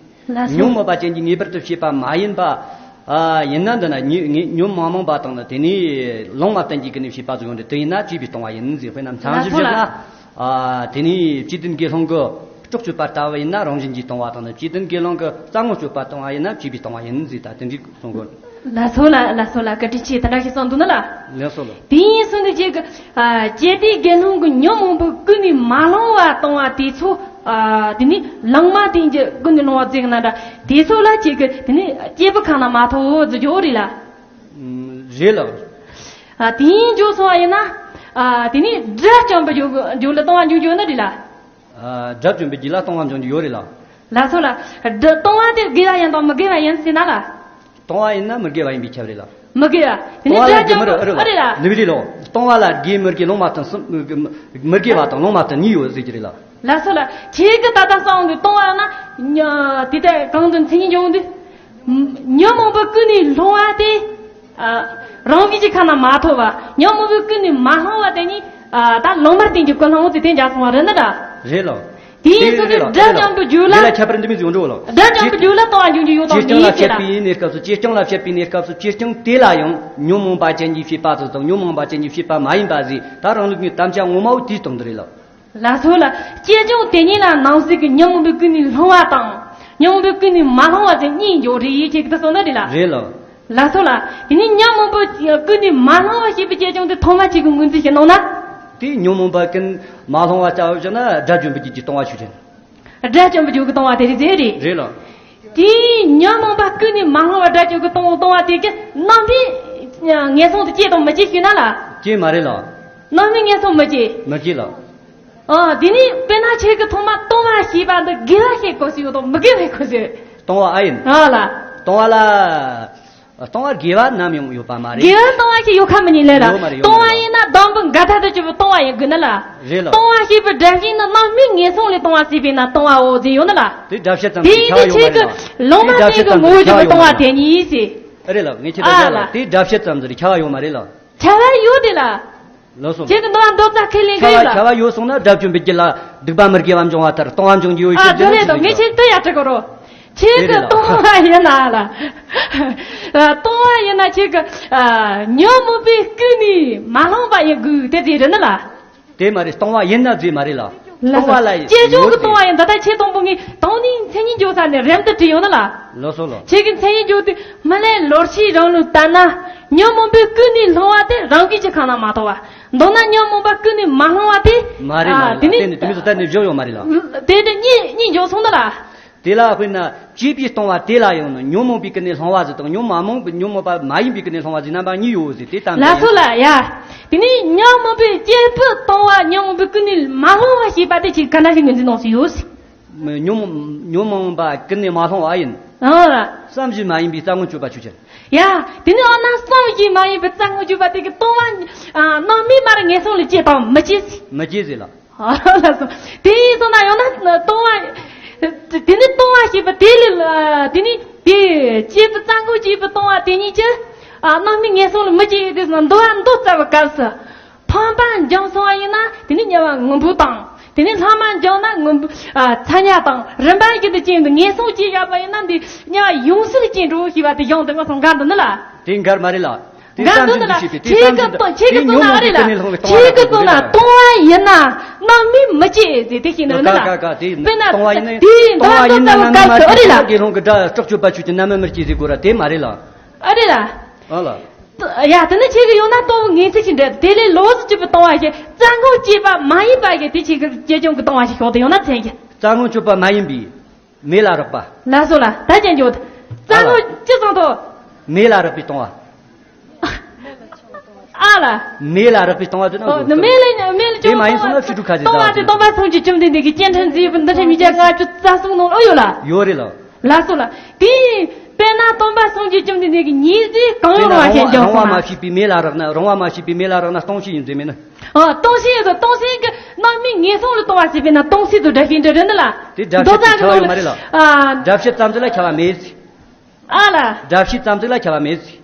ལགས་སོ། ཉོན་མོངས་པ་ཅན་གྱིས་ངེས་པར་དུ་བྱས་པ་མ་ཡིན་པ། ཨ། ཡིན་ན་འདི་ན་ཉོན། ཉོན། ཉོན་མ་མོངས་པ་དང་ནི་དེ་ནས་ལོང་མ་བསྟན་གྱི་ཀུན་ནས་བྱས་པ་ཟིག་ཡོང་དུས་དེ་ཡིན་ན་བྱས་པས་ལྟུང་བ་ཡིན་ཟེར། དཔེར་ན་མཚན་ལགས་གཞི་སོ་བཞག་ན། ལགས། ཨ། དེ་ནས་བཅས་ལྡན་དགེ་སློང་གི་སྲོག་གཅོད་པ་ལྟ་བུ་ཡིན་ན་རང་བཞིན་གྱིས་ལྟུང་བ་དང་ནི། བཅས་ལྡན་དགེ་སློང་གི་རྩ་དངོས་གཅོད་པ་ལྟ་བུ་ཡིན་ན་བྱས་པས་ལྟུང་བ་ཡིན་ཟེར། ད་དེ་འདྲའི་གསུང་གོ། ལགས་སོ་ལགས། ལགས་སོ་ལགས། བཀའ་དྲིན་ཆེ། དེ་འདྲ་ཞིག་གསུངས་འདུག་ན་ལགས། ལགས་སོ་ལགས། དེ་ཡིན་སོང་དུས་ཁྱེད་ཀྱིས། ཨ། བཅས་ལྡན་དགེ་སློང་གི་ཉོན་མོངས་པ་ཀུན་ནས་མ་སློང་བ་ལྟུང་བ་དེ་ཚོ། ཨ། དེ་ནི་ལོང་མ་བསྟན་གྱི་ཀུན་ནས་སློང་བ་ཟེར་གི་ན་འདྲ། དེ་ཚོ་ལ་ཁྱེད་ཀྱིས་དེ་ནི་བྱས་པའི་ཁ་ན་མ་ཐོ་བ་ཟེར་རྒྱུ་རེད་ལ། ཨུམ། རེད་ལགས། ཨ། དེ་ཡིན་འཇོག་སོང་བ་ཡིན་ན། ཨ། དེ་ནི་དགྲ་བཅོམ་པའི་རྒྱུ། རྒྱུ་ལ་ལྟུང་བ་འཇོག་རྒྱུ་ཡོད་ན་རེད་ལ། ཨ། དགྲ་བཅོམ་པའི་རྒྱུ་ལ་ལྟུང་བ་འཇོག་རྒྱུ་ཡོད་རེད་ལགས། ལགས་སོ་ལགས། དགྲ། ལྟུང་བ་དེ་དགེ་བ་ཡིན་དང་མི་དགེ་བ་ཡིན་ཟེར་ན་ལགས། ལྟུང་བ་ཡིན་ན་མི་དགེ་བ་ཡིན་པའི་ཁྱབ་རེད་ལགས། མི་དགེ་བ། དེ་ནི་ལྟུང་བ་ལ་དགྲ་དགེ་མི་རུང་། བཅོམ་པ། ཨ། རེད་ལགས། ནི་བི་རེད་ལགས། ལྟུང་བ་ལ་དགེ་མི་དགེ་ལོང་མ་བསྟན་གསུམ། མི་དགེ་བ་དང་ལོང་མ་བསྟན་གཉིས་ཡོད་ཟེར་གྱི་རེད་ལགས། ལགས་སོ་ལགས། ཁྱེད་ཀྱིས་ད་ལྟ་གསུངས་གི་ལྟུང་བ་ན་ཉ། དེ་ལྟར་གང་དུ་མཚན་ཉིད་འཇོག་འདུག། ཉོན་མོངས་པ་ཀུན་ནས་སློང་བ་དེ། ཨ། རང་བཞིན་གྱི་ཁ་ན་མ་ཐོ་བ། ཉོན་མོངས་པ་ཀུན་ནས་མ་སློང་བ་དེ་ནི། ཨ། ད་ལོང་མར་བསྟན་གྱི་ཀུན་སློང་དེ་དེ་འཇོག་སོང་བ་རེད་ན་འདྲ། རེད་ལགས། དེ་ཡིན་ཙང་དེ་སྒྲ་རྐྱང་པོའི་རྒྱུད་ལ། དེ་ལ་ཁྱད་པར་འདི་མོ་ཟིག་ཡོད་འགྲོ་ལ། སྒྲ་རྐྱང་པོའི་རྒྱུད་ལ་ལྟུང་བ་འབྱུང་རྒྱུ་ཡོད་དམ་མེད་ཟེར་ན། བྱེད་སྤྱོད་ལ་བཤད་པའི་གནས་སྐབས་སུ། བྱེད་སྤྱོད་དེ་ལ་ཡང་ཉོན་མོངས་པ་ཅན་གྱི་བྱེད་པ་ཙམ་དང་། ཉོན་མོངས་པ་ཅན་གྱི་བྱེད་པ་མ་ཡིན་པ་ཟེར། ད་རང་ལུགས་ཀྱི་དམ་བཅའ་ངོ་མ་བོ་དེའི་སྟེང་དུ་རེད་ལ། ལགས་སོ་ལ། བྱེད་སྤྱོད་དེ་ཉིད་ལ་ནང་གསེས་ཀྱི་ཉོན་མོངས་པས་ཀུན་ནས་སློང་བ་དང་། ཉོན་མོངས་པས་ཀུན་ནས་མ་སློང་བ་ཟེར་གཉིས་འཇོག་རེ་ཡིན་ཁྱེད་ཀྱི་སོ་ན་རེད་ལ། རེད་ལ། ལགས་སོ་ལ། དེ་ནས་ཉོན་མོངས་པ་ཀུན་ནས་མ་སློང་བ་ཞེས་པའི་བྱེད་སྤྱོད་དེ་ཐོག་མ་ཁྱེད་ཀྱི་ངོས་འཛིན་བྱེད་གནང་ན། དེ་ཉོན་མོངས་པ་ཀུན་མ་སློང་བ་ལྟ་བུ་བྱུང་ན་དགྲ་བཅོམ་པའི་རྒྱུད་ཀྱི་ལྟུང་བ་ཞིག་རེད། དགྲ་བཅོམ་པའི་རྒྱུད་ཀྱི་ལྟུང་བ་དེ་རེད་ཟེར་རེད། རེད་ལ། དེ་ཉོན་མོངས་པ་ཀུན་ནས་མ་སློང་བ་དགྲ་བཅོམ་གྱི་ལྟུང་ལྟུང་བ་དེ་གི་རྣམ་སྨིན་ངན་སོང་དུ་སྐྱེ་དང་མི་སྐྱེ་ཞུས་ན་ལ། སྐྱེ་མ་རེད་ལ། རྣམ་སྨིན་ངན་སོང་མི་སྐྱེ། མི་སྐྱེ་ལ། ཨ། དེ་ནས་དཔེར་ན་ཁྱེད་ཀྱི་ཐོག་མ་ལྟུང་བ་ཞེས་པ་འདི་དགེ་བ་བྱེད་དགོས་སུ་ཡོད་དང་མི་དགེ་བ་བྱེད་དགོས་སུ། ལྟུང་བ་ཨ་ཡིན། ཨ་ལ། ལྟུང་བ་ལ། ལྟུང་བ་དགེ་བ་ནམ་ཡང་ཡོད་པ་མ་རེད། དགེ་བ་ལྟུང་བ་ཞིག་ཡོད་ཁ་མི་ཉན་ལེ་ར། ཡོད་མ་རེད། ཡོད་ལྟུང་མ་བ་རེད། ཡིན་ན་སྡོམ་པ་འགལ་ཟླ་དུ་གྱུར་པའི་ལྟུང་བ་ཡིན་དགོས་ན་ལ། རེད་ལ། ལྟུང་བ་ཞེས་པའི་སྒྲ་བཞིན་ནི་རྣམ་སྨིན་ངན་སོང་ལས་ལྟུང་བ་ཟེར་བས་ན་ལྟུང་བའོ་ཟེར་ཡོད་ན་ལ། དེ་སྒྲ་བཤད་ཙམ་དེ་གྱིས་ཡིན་ཁྱབ་པ་ན་ཡོད་མ་ཁྱེད་རེད་ལ། ཀྱི་ལུང་མ་དེ་སྒྲ་བཤད་ཙམ་གྱིས་ཁྱབ་པ་ཡོད་མ་རེད་ལ། ཟིན་གྱི་ལྟུང་བ་དེ་ཉིད་ཟེར། ཨ་རེད་ལ། ངས་ཁྱེད་ལ་ཨ་ལ། ལ། དེ་སྒྲ་བཤད་ཙམ་ཟེར་ཁྱབ་པ་ཡོད་མ་རེད་ལ། ཁྱབ་པ་ཡོད་དེ་ལ། ལགས་སོ། ཁྱེད་ཀྱི་འདུག་འདུག་ཙག་ཁས་ལེན་གི་ཡོད་ལ། ཁྱབ་པ་ཡོད་སོང་ན་དགྲ་བཅོམ་པའི་རྒྱུད་ལ་སྡིག་པ་མི་དགེ་བ་འབྱུང་བ་ལྟར་ལྟུང་བ་འབྱུང་རྒྱུ་ཡོད་ཨ་ཤེས་རྒྱུ་ནི་ཅི་ཟེར་ལ། ཁྱེད་ལྟོས་ཡ་དྲི་གོ་རོ། ཁྱེད་ཀྱི་ལྟུང་བ་ཡིན་ན་ལ། ལྟུང་བ་ཡིན་ན་ཁྱེད་ཀྱི་ཉོན་མོངས་པས་ཀུན་ནས་མ་བསླངས་པ་ཡིན་དགོས་དེ་ཟེར་རེད་ན་ལ། དེ་མ་རེད། ལྟུང་བ་ཡིན་ན་ཟེར་མ་རེད་ལ། ལྟུང་བ་ལ་སྐྱེས་སྦྱོར་གྱི་ལྟུང་བ་ཡིན། ད་ལྟ་ཁྱེད་དང་པོ་ངས་དང་ནི་མཚན་ཉིད་འཇོག་ས་ནས་རེམ་དུ་བྲིས་ཡོང་ན་ལ། ལགས་སོ་ལགས། ཁྱེད་ཀྱི་མཚན་ཉིད་འཇོག་དུས་མི་ལའི་ལོ་ཕྱིའི་རང་ལུགས་ལྟར་ན། ཉོན་མོངས་པས་ཀུན་ནས་སློང་བ་དེ་རང་རྒྱུད་ཀྱི་ཁམས་ན་མ་གཏོགས་པ། མདོར་ན་ཉོན་མོངས་པ་ཀུན་ནས་མ་སློང་བ་དེ། མ་རེད་མ་ཨ་རེད་དེ་ལགས། ནི་དེ་ནི་དེ་མི་ཚོ་ད་ནི་བཞག་ཡོད་མ་རེད་ལགས། དེ་འདྲ་གཉིས་གཉིས་འཇོག་སོང་ན་ལ། དེ་ལ་དཔེར་ན་བྱས་པའི་ལྟུང་བ་དེ་ལ་ཡང་ནི་ཉོན་མོངས་པའི་ཀུན་ནས་སློང་བ་ཟེར་དང་། ཉོན་མ་མོངས་པའི་ཉོན་མོངས་པ་མ་ཡིན་པའི་ཀུན་ནས་སློང་བ་ཟེར་རྣམ་པ་གཉིས་ཡོད་ཟེར་དེ་ལྟ་ལ་སོ་ལ་ཡ། དེ་ནི་ཉོན་མོངས་པའི་སྐྱེས་བུ་ལྟུང་བ་ཉོན་མོངས་པའི་ཀུན་ནས་མ་སློང་བ་ཞེས་པ་དེ་ཅིག་ག་འདྲ་ཞིག་ངོས་འཛིན་གནང་སྲིད་ཡོད་ཟེར། ཉོན་མོངས་ཉོན་མོངས་པ་ཀུན་ནས་མ་སློང་བ་ཡིན། ཨོ་ལ། བསམ་གཞིག་མ་ཡིན་པའི་རྩ་ངོ་སྤྱོད་པ་ཆོས་ཅན། ཡ། དེ་ནི་འོ་ན་བསམ་གཞིག་མ་ཡིན་པའི་རྩ་ངོ་སྤྱོད་པ་དེ་གི་ལྟུང་བ་རྣམ་སྨིན་མར་ངན་སོང་ལ་སྐྱེ་དང་མི་སྐྱེ་ཟེར། མི་སྐྱེ་ཟེར་ལ། ལགས་སོ། དེ་ཡིན་སོང་ན་ཡང་ན་ལྟུང་བ། དེ་ནི་ལྟུང་བ་ཞེས་པ་དེ་ལས་དེ་ནི་དེ་སྐྱེས་བུ་རྩ་འགོ་སྐྱེས་བུ་ལྟུང་བ་དེ་ཉིད་ཀྱི་རྣམ་སྨིན་ངན་སོང་ལ་མི་སྐྱེ་ཡོད་དེ་སོང་ན་འདུལ་བ་མདོ་རྩ་བའི་སྐབས་སུ། ཕམ་པ་འབྱུང་སོང་བ་ཡིན་ན་དེ་ནི་དམྱལ་བ་ངུ་འབོད་དང་། དེ་ནི་ལྷག་མ་འབྱུང་ན་ངུ་འབོད་ཚ་དམྱལ་དང་རིམ་པ་བཞིན་དུ་སྐྱེ་ཡོང་དུས་ངན་སོང་སྐྱེ་བཞག་པ་ཡིན་ན་འདི་དམྱལ་བ་ཡོངས་སུ་སྐྱེ་འགྲོ་ཞེས་པ་དེ་གཞུང་དེ་ང་ཚོ་འགལ་འདུག་ནི་ལ། དེ་འགལ་མ་རེད་ལ། དེ་འགལ་འདུག་ནི་ལ། ཁྱེད་ཀྱི་ལྟུང་ཁྱེད་ཀྱི་ལྟུང་ན་ཨ་རེད་ལ། ཁྱེད་ཀྱི་ལྟུང་ན་ལྟུང་བ་ཡིན་ན་རྣམ་སྨིན་མི་སྐྱེ་ཟེར་དེ་ཤེས་ནི་རེད་ལ། དཔེར་ན་ལྟུང་བ་ཡིན་ན་དེའི་ལྟུང་བ་ཡིན་ན་རྣམ་སྨིན་མ་སྐྱེ་ཟེར་དགོས་ར། དེ་ལུང་གི་སྒྲ་སྲོག་གཅོད་པ་ཆོས་ཀྱི་རྣམ་སྨིན་མི་སྐྱེ་ཟེར་དགོས་ར། དེ་མ་རེད་ལ། ཨ་རེད་ལ། ཨ་ལ། ཡ་དེ་ནི་ཁྱེད་ཀྱི་ཡོང་ན་ལྟུང་བའི་ངེས་ཚིག་ཅིག་འདྲ། དེ་ལས་ལོགས་སུ་གྱུར་པའི་ལྟུང་བ་ཞིག་རྩ་འགོ་བཅད་པ་མ་ཡིན་པ་ཞིག་དེ་ཁྱེད་ཀྱི་བཅད་བྱུང་གི་ལྟུང་བ་ཞིག་ཤོག་དེ་ཡོང་ན་མཚན་གྱི། རྩ་འགོ་གཅོད་པ་མ་ཡིན་པའི་མེ་ལ་རེག་པ། ལགས་སོ་ལ་ད་ཅན་གྱི་འོ། རྩ་འགོ་ཅི་ཙང་དོ། མེ་ལ་རེག་པའི་ལྟུང་བ། ཨ་ལ། མེ་ལ་རེག་པའི་ལྟུང་བ་དེ་ན། ཨོ་ནི་མེ་ལ་མེ་ལ་དེ་མ་ཡིན་སོང་ན་ཕྱི་དྲུག་ཁ་ཅིག་ལྟུང་བ་དེ་སྟོན་པ་སངས་རྒྱས་བཅོམ་ལྡན་འདས་ཀྱི་སྤྱན་འདྲེན་མཛད་པའི་འདི་འདྲ་མི་བརྒྱ་ལྔ་བཅུ་རྩ་གསུམ་ནང་ལ་ཡོད་ལ། ཡོད་རེད་ལ། ལགས་སོ་ལ། དེ་དཔེར་ན་སྟོན་པ་སངས་རྒྱས་བཅོམ་ལྡན་འདས་ཀྱི་ཉེས་ཟས་གང་ཡོད་རུང་བ་ཞེས་འཇོག་སོང་ན། རུང་བ་མ་བྱས་པའི་མེ་ལ་རེག་ན། རུང་བ་མ་བྱས་པའི་མེ་ལ་རེག་ན་ལྟུང་བྱེད་ཡིན་ཟེར་མིན་ནི། ཨོ་ལྟུང་བྱེད་ཡིན་ཟེར། ལྟུང་བྱེད་ཀྱི་རྣམ་སྨིན་ངན་སོང་ལ་ལྟུང་བ་ཟེར་བས་ན་ལྟུང་བྱེད་དུ་སྒྲ་བཤད་འདྲ་རེད་ནི་ལ། དེ་སྒྲ་བཤད་དུ་ཁྱབ་པ་ཡོད་མ་རེད་ལ། ཨ། སྒྲ་བཤད་ཙམ་ཟིག་ལ་ཁྱབ་པ་མེད་ཟེར། ཨ་ལ། སྒྲ་བཤད་ཙམ་ཟིག་ལ་ཁྱབ་པ་མེད་ཟེར།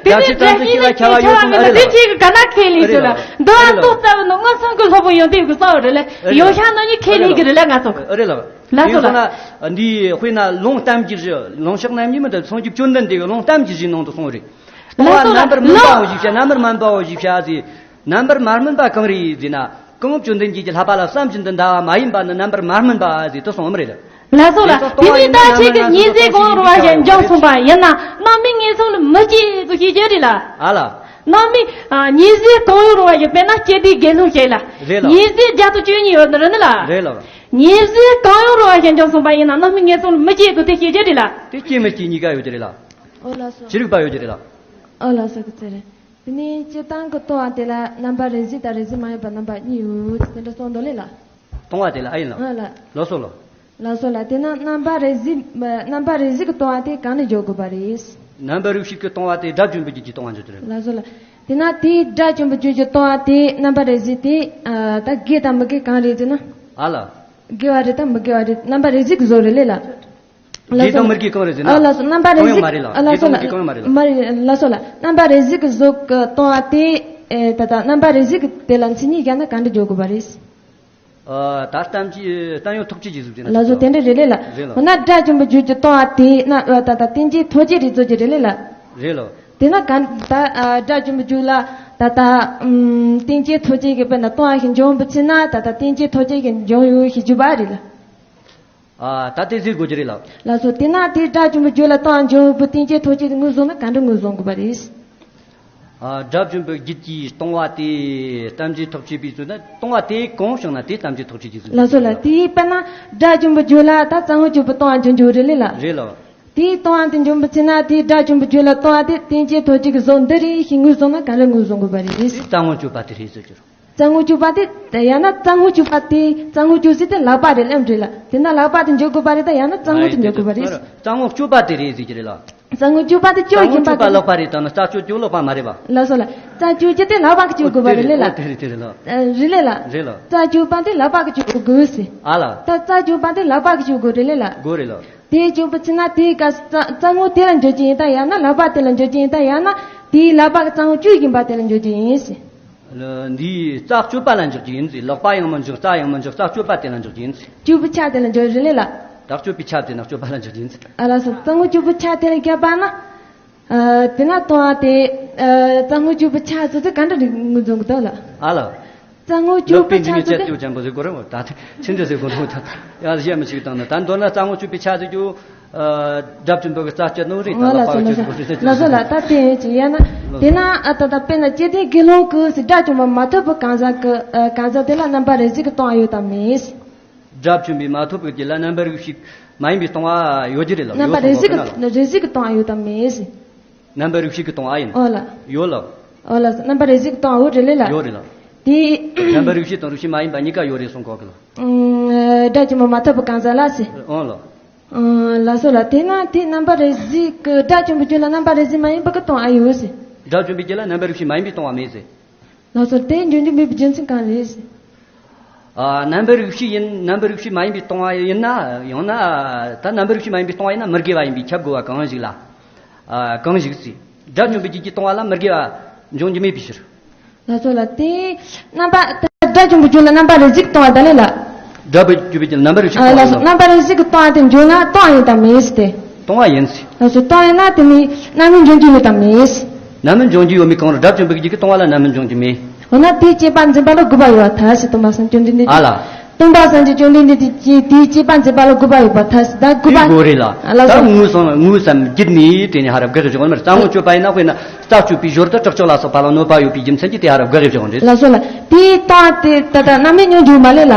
དེ་ནི་སྒྲ་བཤད་ཙམ་ཟིག་ལ་ཁྱབ་པ་ཡོད་ཙང་ཨ་རེད་ལ། དེ་ཁྱེད་ཀྱི་ག་ན་ཁས་ལེན་ཟེར་ལ། འདི་ཨ་མདོ་རྩ་བའི་ནང་མངོན་སུམ་གྱི་སློབ་དཔོན་ཡོན་ཏན་གྱི་གསུང་བ་རེད་ལ། ཡོན་ཤ་ནང་ནས་ཁས་ལེན་གྱི་རེད་ལ་ང་ཚོ། ཨ་རེད་ལ། ལགས་སོ་ལ། ཡིན་ན་འདི་དཔེར་ན་ལུང་གཏམ་གྱི་རི། ལུང་ཕྱོགས་རྣམ་གཉིས་མི་འདི་སངས་རྒྱས་བཅོམ་ལྡན་འདས་ཀྱི་ལུང་གཏམ་གྱི་རིའི་ནང་དུ་གསུངས་རེད། ལྟུང་བ་རྣམ་པར་སྨིན་པའོ་ཞེས་བྱ། རྣམ་པར་སྨིན་པའོ་ཞེས་བྱ་ཟེར། རྣམ་པར་མ་སྨིན་པ་གང་རེད་ཟེར་ན། གང་བཅོམ་ལྡན་འདས་ཀྱིས་བསླབ་པ་ལ་བསམ་གྱིས་མི་འདའ་བ་མ་ཡིན་པ་ནི་རྣམ་པར་མ་སྨིན་པ་ཟེར་དུ་གསུངས་པ་རེད། ལགས་སོ་ལ། དེ་ནི་ད་ཁྱེད་ཀྱི་ཉེས་ཟས་གང་རུང་བ་ཞིག་འཇོག་སོང་པ་ཡིན་ན་རྣམ་སྨིན་ངན་སོང་ལ་མི་སྐྱེ་ཟེར་ཞེས་བརྗོད་རེད་ལ། ཨ་ལ། རྣམ་སྨིན་ཉེས་ཟས་གང་ཡང་རུང་བ་ཞིག་དཔེར་ན་སྐྱེ་དུས་དགེ་སློང་ཞིག་ལ། རེད་ལ། ཉེས་ཟས་བརྒྱ་དང་བཅུ་གཉིས་ཡོད་ནི་རེད་ནི་ལ། རེད་ལ། ཉེས་ཟས་གང་ཡང་རུང་བ་ཞིག་འཇོག་སོང་པ་ཡིན་ན་རྣམ་སྨིན་ངན་སོང་ལ་མི་སྐྱེ་ཟེར་དེ་ཞེས་བརྗོད་རེད་ལ། དེ་སྐྱེ་མི་སྐྱེ་གཉིས་ཀ་ཡོད་ཀྱི་རེད་ལ། ཨོ་ལགས་སོ། ཅི་རིགས་པ་ཡོད་ཀྱི་རེད་ལ། ཨོ་ལགས་སོ་གི་ཚེ་རེད། དེ་ནས་སྤྱིར་བཏང་གི་ལྟུང་བ་དེ་ལ་རྣམ་པ་རེ་ཟིག་དང་རེ་ཟིག་མ་ཡིན་པ་རྣམ་པ་གཉིས་ཡོད་དེ་འདྲ་གསུངས་འདུག་ལེ་ལ། ལྟུང་བ་དེ་ལ་ཨ་ཡིན་ལ། ཨ་ལ། ལགས་སོ་ལ། ལགས་སོ་ལ། དེ་ན་རྣམ་པ་རེ་ཟིག་རྣམ་པ་རེ་ཟིག་གི་ལྟུང་བ་དེ་གང་ནས་འཇོག་དགོས་པ་རེད། རྣམ་པ་རིགས་ཤིག་གི་ལྟུང་བ་དེ་དགྲ་བཅོམ་པའི་རྒྱུད་ཀྱི་ལྟུང་བ་འཇོག་རྒྱུ་རེད། ལགས་སོ་ལ། དེ་ན་དེའི་དགྲ་བཅོམ་པའི་རྒྱུད་ཀྱི་ལྟུང་བ་དེ་རྣམ་པ་རེ་ཟིག་དེ་ད་དགེ་དང་མི་དགེ་གང་རེད་ཟེར་ན། ཨ་ལ། དགེ་བ་རེད་དང་མི་དགེ་བ་རེད། རྣམ་པ་རེ་ཟིག་གི་བཟོ་རེད་ལེ་ལ། དགེ་དང་མི་དགེ་གང་རེད་ཟེར་ན། ཨ་ལགས་སོ། རྣམ་པ་རེ་ཟིག་གང་ཡང་མ་རེད་ལ། ཨ་ལགས་སོ་ལ། དགེ་དང་མི་དགེ་གང་ཡང་མ་རེད་ལ། མ་རེད། ལགས་སོ་ལ། རྣམ་པ་རེ་ཟིག་གི་བཟོ་གི་ལྟུང་བ་དེ་ཨེ་ད་ལྟ་རྣམ་པ་རེ་ཟིག་གི་དེ་ལ་མཚན་ཉིད་བཞག་ན་གང་འདྲ་འཇོག་དགོས་པ་རེད། ཨ། ད་གཏམ་གྱི་གཏམ་ཡོད་ཐོགས་བཅས་ཀྱི་གཟུགས་ཅན་ལ་ལགས་སོ། དེ་འདྲ་རེད་ལེ་ལ། རེད་ལ། འོ་ན་དགྲ་བཅོམ་པའི་རྒྱུད་ཀྱི་ལྟུང་བ་དེ་ན་ཨ་ད་ད་བསྟན་བཅོས་ཐོགས་བཅས་རེད་ཚོད་ཀྱི་རེད་ལེ་ལ། རེད་ལ། དེ་ན་ག་ད་ཨ་དགྲ་བཅོམ་པའི་རྒྱུད་ལ་ད་ད་ཨམ་བསྟན་བཅོས་ཐོགས་བཅས་ཀྱི་དཔེར་ན་ལྟུང་བ་ཞིག་འབྱུང་བ་ཕྱིན་ན་ད་ད་བསྟན་བཅོས་ཐོགས་བཅས་ཀྱི་འབྱུང་ཡོད་ཞེས་བརྗོད་པ་རེད་ལ། ཨ། ད་དེ་ཟེར་དགོས་ཀྱི་རེད་ལ། ལགས་སོ། དེ་ན་དེ་དགྲ་བཅོམ་པའི་རྒྱུད་ལ་ལྟུང་བ་འབྱུང་བའི་བསྟན་བཅོས་ཐོགས་བཅས་དེ་ངོས་བཟུང་ན་ག་འདྲ་ངོས་བཟུང་དགོས་པ་རེད། ཨ། དགྲ་བཅོམ་པའི་རྒྱུད་ཀྱི་ལྟུང་བ་དེ་གཏམ་གྱི་ཐོགས་བཅས་པའི་ཚུལ་ན་ལྟུང་བ་དེ་གང་བྱུང་ན་དེ་གཏམ་གྱི་ཐོགས་བཅས་ཀྱི་ཚུལ། ལགས་སོ་ལ། དེའི་དཔེར་ན་དགྲ་བཅོམ་པའི་རྒྱུད་ལ་ད་རྩ་དངོས་གཅོད་པའི་ལྟུང་བ་འབྱུང་འགྱུར་རེད་ལེ་ལ། རེད་ལ། དེའི་ལྟུང་བ་དེ་འབྱུང་བ་ཕྱིན་ན་དེའི་དགྲ་བཅོམ་པའི་རྒྱུད་ལ་ལྟུང་བ་དེ་བསྟན་བཅོས་ཐོགས་བཅས་ཀྱི་གཟུགས་འདི་རེད་ཞེས་ངོས་བཟུང་ན་ག་འདྲ་ངོས་བཟུང་དགོས་པ་རེད། དེ་རྩ་དངོས་གཅོད་པ་དེ་རེད་ཟེར་རྒྱུ། རྩ་དངོས་གཅོད་པ་དེ་ཡང་ན་རྩ་དངོས་གཅོད་པ་དེ་རྩ་དངོས་གཅོད་ཟེར་དེ་ལག་པ་རེད་ལབ་འདྲ་ལ། དེ་ན་ལག་པ་དེ་འཇོག་དགོས་པ་རེད་ད་ཡང་ན་རྩ་དངོས་དེ་འཇོག་དགོས་པ་རེད། རྩ་དངོས་གཅོད་པ་དེ་རེད་ཟེར་གྱི་རེད་ལ། རྩ་དངོས་གཅོད་པ་དེ་གཅོད་ཡིན་པ་དེ། ལག་པ་རེད་ད་ན་རྩ་གཅོད་གཅོད་ལག་པ་མ་རེད་པ། ལགས་སོ་ལ། རྩ་གཅོད་རྒྱུ་དེ་ལག་པ་གིས་གཅོད་དགོས་པ་རེད་ལེ་ལ། དེ་རེད་དེ་རེད་ལ། རེད་ལེ་ལ། རེད་ལ། རྩ་གཅོད་པ་དེ་ལག་པ་གིས་གཅོད་དགོས་ཟེར། ཨ་ལ། ད་རྩ་གཅོད་པ་དེ་ལག་པ་གིས་གཅོད་དགོས་རེད་ལེ་ལ། དགོས་རེད་ལ། དེ་གཅོད་པ་ཕྱིན་ན་དེའི་སྐབས་རྩ་རྩ་དངོས་དེ་ལ་འཇོག་རྒྱུ་ཡིན་ད་ཡང་ན་ལག་པ་དེ་ལ་འཇོག་རྒྱུ་ཡིན་ད་ཡང་ན་དེའི་ལག་པ་གི་རྩ་དངོས་གཅོད་ཡིན་པ་དེ་ལ་འཇོག་རྒྱུ་ཡིན་ཟེར། འདིའི་རྩ་གཅོད་པ་ལ་འཇོག་རྒྱུ་ཡིན་ཟེར། ལག་པ་ཡང་མི་འཇོག་རྩ་ཡང་མི་འཇོག་རྩ་གཅོད་པ་དེ་ལ་འཇོག་རྒྱུ་ཡིན་ཟེར། གཅོད་པའི་ཆ་དེ་ལ་འཇོག་རེད་ལེ་ལ། ད་གཅོད་པའི་ཆ་དེ་ན་གཅོད་པ་ལ་འཇོག་རྒྱུ་ཡིན་ཟེར། ཨ་ལགས་སོ། རྩ་དངོས་གཅོད་པའི་ཆ་དེ་ལ་བརྒྱབ་པ་ན། ཨ། དེ་ན་ལྟུང་བ་དེ་ཨ་རྩ་དངོས་གཅོད་པའི་ཆ་ཚོ་དེ་ག་འདྲ་རིགས་ངོས་འཛིན་གི་འདུག་ལ། ཨ་ལ། རྩ་དངོས་གཅོད་པའི་ཆ་ཚོ་དེ། ལོག་པའི་འདི་ནས་བཅད་ཏེ་ཅན་པོ་ཟེར་གོ་རེད་མོ། ད་ཕྱིན་འདི་ཟེར་གོ་འདུག་ད་ཡང་གཞན་མི་ཞིག་བཏང་ན་ད་མདོར་ན་རྩ་དངོས་གཅོད་པའི་ཆ་ཟེར་རྒྱུ། ཨ། དགྲ་བཅོམ་པ་གི་རྩ་གཅོད་ནོ་རེད་ད། ཨོ་ལག་ལག་པ་ལགས་སོ་གཅོད་ལགས་སོ། དགོས་ཟེར་ལགས་སོ་ལ། ད་དེ་ཡིན་ཅི་ཡང་ན་དེ་ན་ཨ་ད་ད་དཔེར་ན་སྐྱེ་ལྡན་དགེ་སློང་གི་དགྲ་བཅོམ་པ་མ་ཐོབ་པའི་གང་ཟག་གི་ཨ་གང་ཟག་དེ་ལ་རྣམ་པ་རེ་ཟིག་གི་ལྟུང་བ་ཡོད་དམ་མེད། དགྲ་བཅོམ་པས་མ་ཐོབ་པའི་རྒྱུད་ལ་རྣམ་པར་རིག་བྱེད་མ་ཡིན་པའི་ལྟུང་བ་ཡོད་ཀྱི་རེད་ལ། རྣམ་པ་ཡོད་རེ་གསུངས་གཟིགས་གོ་ནོ་ལ། རེ་གཟིགས་ཀྱི་ལྟུང་བ་ཡོད་དམ་མེད་ཟེར། རྣམ་པར་རིག་བྱེད་ཀྱི་ལྟུང་བ་ཡིན། ཨོ་ལ། ཡོད་ལ། ཨོ་ལ། རྣམ་པར་རིག་བྱེད་ཀྱི་ལྟུང་བ་ཡོད་རེད་ལེ་ལ། ཡོད་རེད་ལ། དེ། རྣམ་པར་རིག་བྱེད་དང་རིག་བྱེད་མ་ཡིན་པ་གཉིས་ཀ་ཡོད་རེད་གསུངས་གོ་གི་ལ། ཨུམ། དགྲ་བཅོམ་པ་མ་ཐོབ་པའི་གང་ཟག་ལ་ཟེར། ཨོ་ལ། ཨུམ། ལགས་སོ་ལ། དེ་ན་དེ་རྣམ་པར་རིག་བྱེད་ཀྱི་དགྲ་བཅོམ་པའི་རྒྱུད་ལ་རྣམ་པར་རིག་བྱེད་མ་ཡིན་པ་གི་ལྟུང་བ་ཡོད་ཟེར། དགྲ་བཅོམ་པའི་རྒྱུད་ལ་རྣམ་པར་རིག་བྱེད་མ་ཡིན་པའི་ལྟུང་བ་མེད་ཟེར། ལགས་སོ། དེ་འབྱུང་རྒྱུ་མེད་པའི་རྒྱུ་མཚན་གང་རེད་ཟེར། ཨ། རྣམ་པར་རིག་བྱེད་ཡིན། རྣམ་པར་རིག་བྱེད་མ་ཡིན་པའི་ལྟུང་བ་ཡིན་ན་ཡང་ན། ད་རྣམ་པར་རིག་བྱེད་མ་ཡིན་པའི་ལྟུང་བ་ཡིན་ན་མི་དགེ་བ་ཡིན་པས་ཁྱབ་དགོས་པ་གང་ཞིག་ལ། ཨ། གང་ཞིག་ཟེར། དགྲ་བཅོམ་པའི་རྒྱུད་ཀྱི་ལྟུང་བ་ལ་མི་དགེ་བ་འབྱུང་རྒྱུ་མེད་པའི་ཕྱིར། ལགས་སོ་ལ། དེ་རྣམ་པ་དགྲ་བཅོམ་པའི་རྒྱུད་ལ་རྣམ་པར་རིག་བྱེད་ཀྱི་ལྟུང་བ་ད་ལེ་ལ། དགྲ་བཅོམ་པའི་རྒྱུད་ལ་རྣམ་པར་རིག་བྱེད་ཀྱི་ལྟུང་བ་ལ། ལགས་སོ། རྣམ་པར་རིག་བྱེད་ཀྱི་ལྟུང་བ་དེ་འབྱུང་ན་ལྟུང་བ་ཡིན་དམ་མེད་ཟེར་ཏེ། ལྟུང་བ་ཡིན་ཟེར། ལགས་སོ། ལྟུང་བ་ཡིན་ན་དེ་ནི་རྣམ་སྨིན་འབྱུང་རྒྱུ་ཡོད་དམ་མེད་ཟེར། རྣམ་སྨིན་འབྱུང་རྒྱུ་ཡོད་མེད་གང་རུང་དགྲ་བཅོམ་པའི་རྒྱུད་ཀྱི་ལྟུང་བ་ལ་རྣམ་སྨིན་འབྱུང་རྒྱུ་མེད། འོ་ན་དེའི་བཅས་པ་འཛིན་པ་ལ་དགོས་པ་ཡོད་པར་ཐལ་ཟེར། སྟོན་པ་སངས་རྒྱས་བཅོམ་ལྡན་འདས་ཀྱིས། ཨ་ལ། སྟོན་པ་སངས་རྒྱས་བཅོམ་ལྡན་འདས་ཀྱིས་དེའི་བཅས་པ་འཛིན་པ་ལ་དགོས་པ་ཡོད་པར་ཐལ་ཟེར། ད་དགོས་པ། དེ་དགོས་རེད་ལ། ཨ་ལགས་སོ། ད་ངོས་སམ་ངོས་སམ་བརྒྱུད་ནས་དེ་ནས་ཧ་ར་དགག་གི་བཞག་ནི་མ་རེད། རྩ་དངོས་གཅོད་པ་ཡིན་ན། དཔེར་ན་རྩ་གཅོད་པའི་ཞོར་དུ་དྲག་སྤྱོད་ལ་སོགས་པ་ལ་གནོད་པ་ཡོད་པའི་རྒྱུ་མཚན་གྱིས་དེ་ཧ་ར་དགག་གི་བཞག་ནི་རེད། ལགས་སོ་ལ། དེའི་ལྟུང་བ་དེ་ད་ལྟ་རྣམ་སྨིན་འབྱུང་རྒྱུ་མ་ལེ་ལ།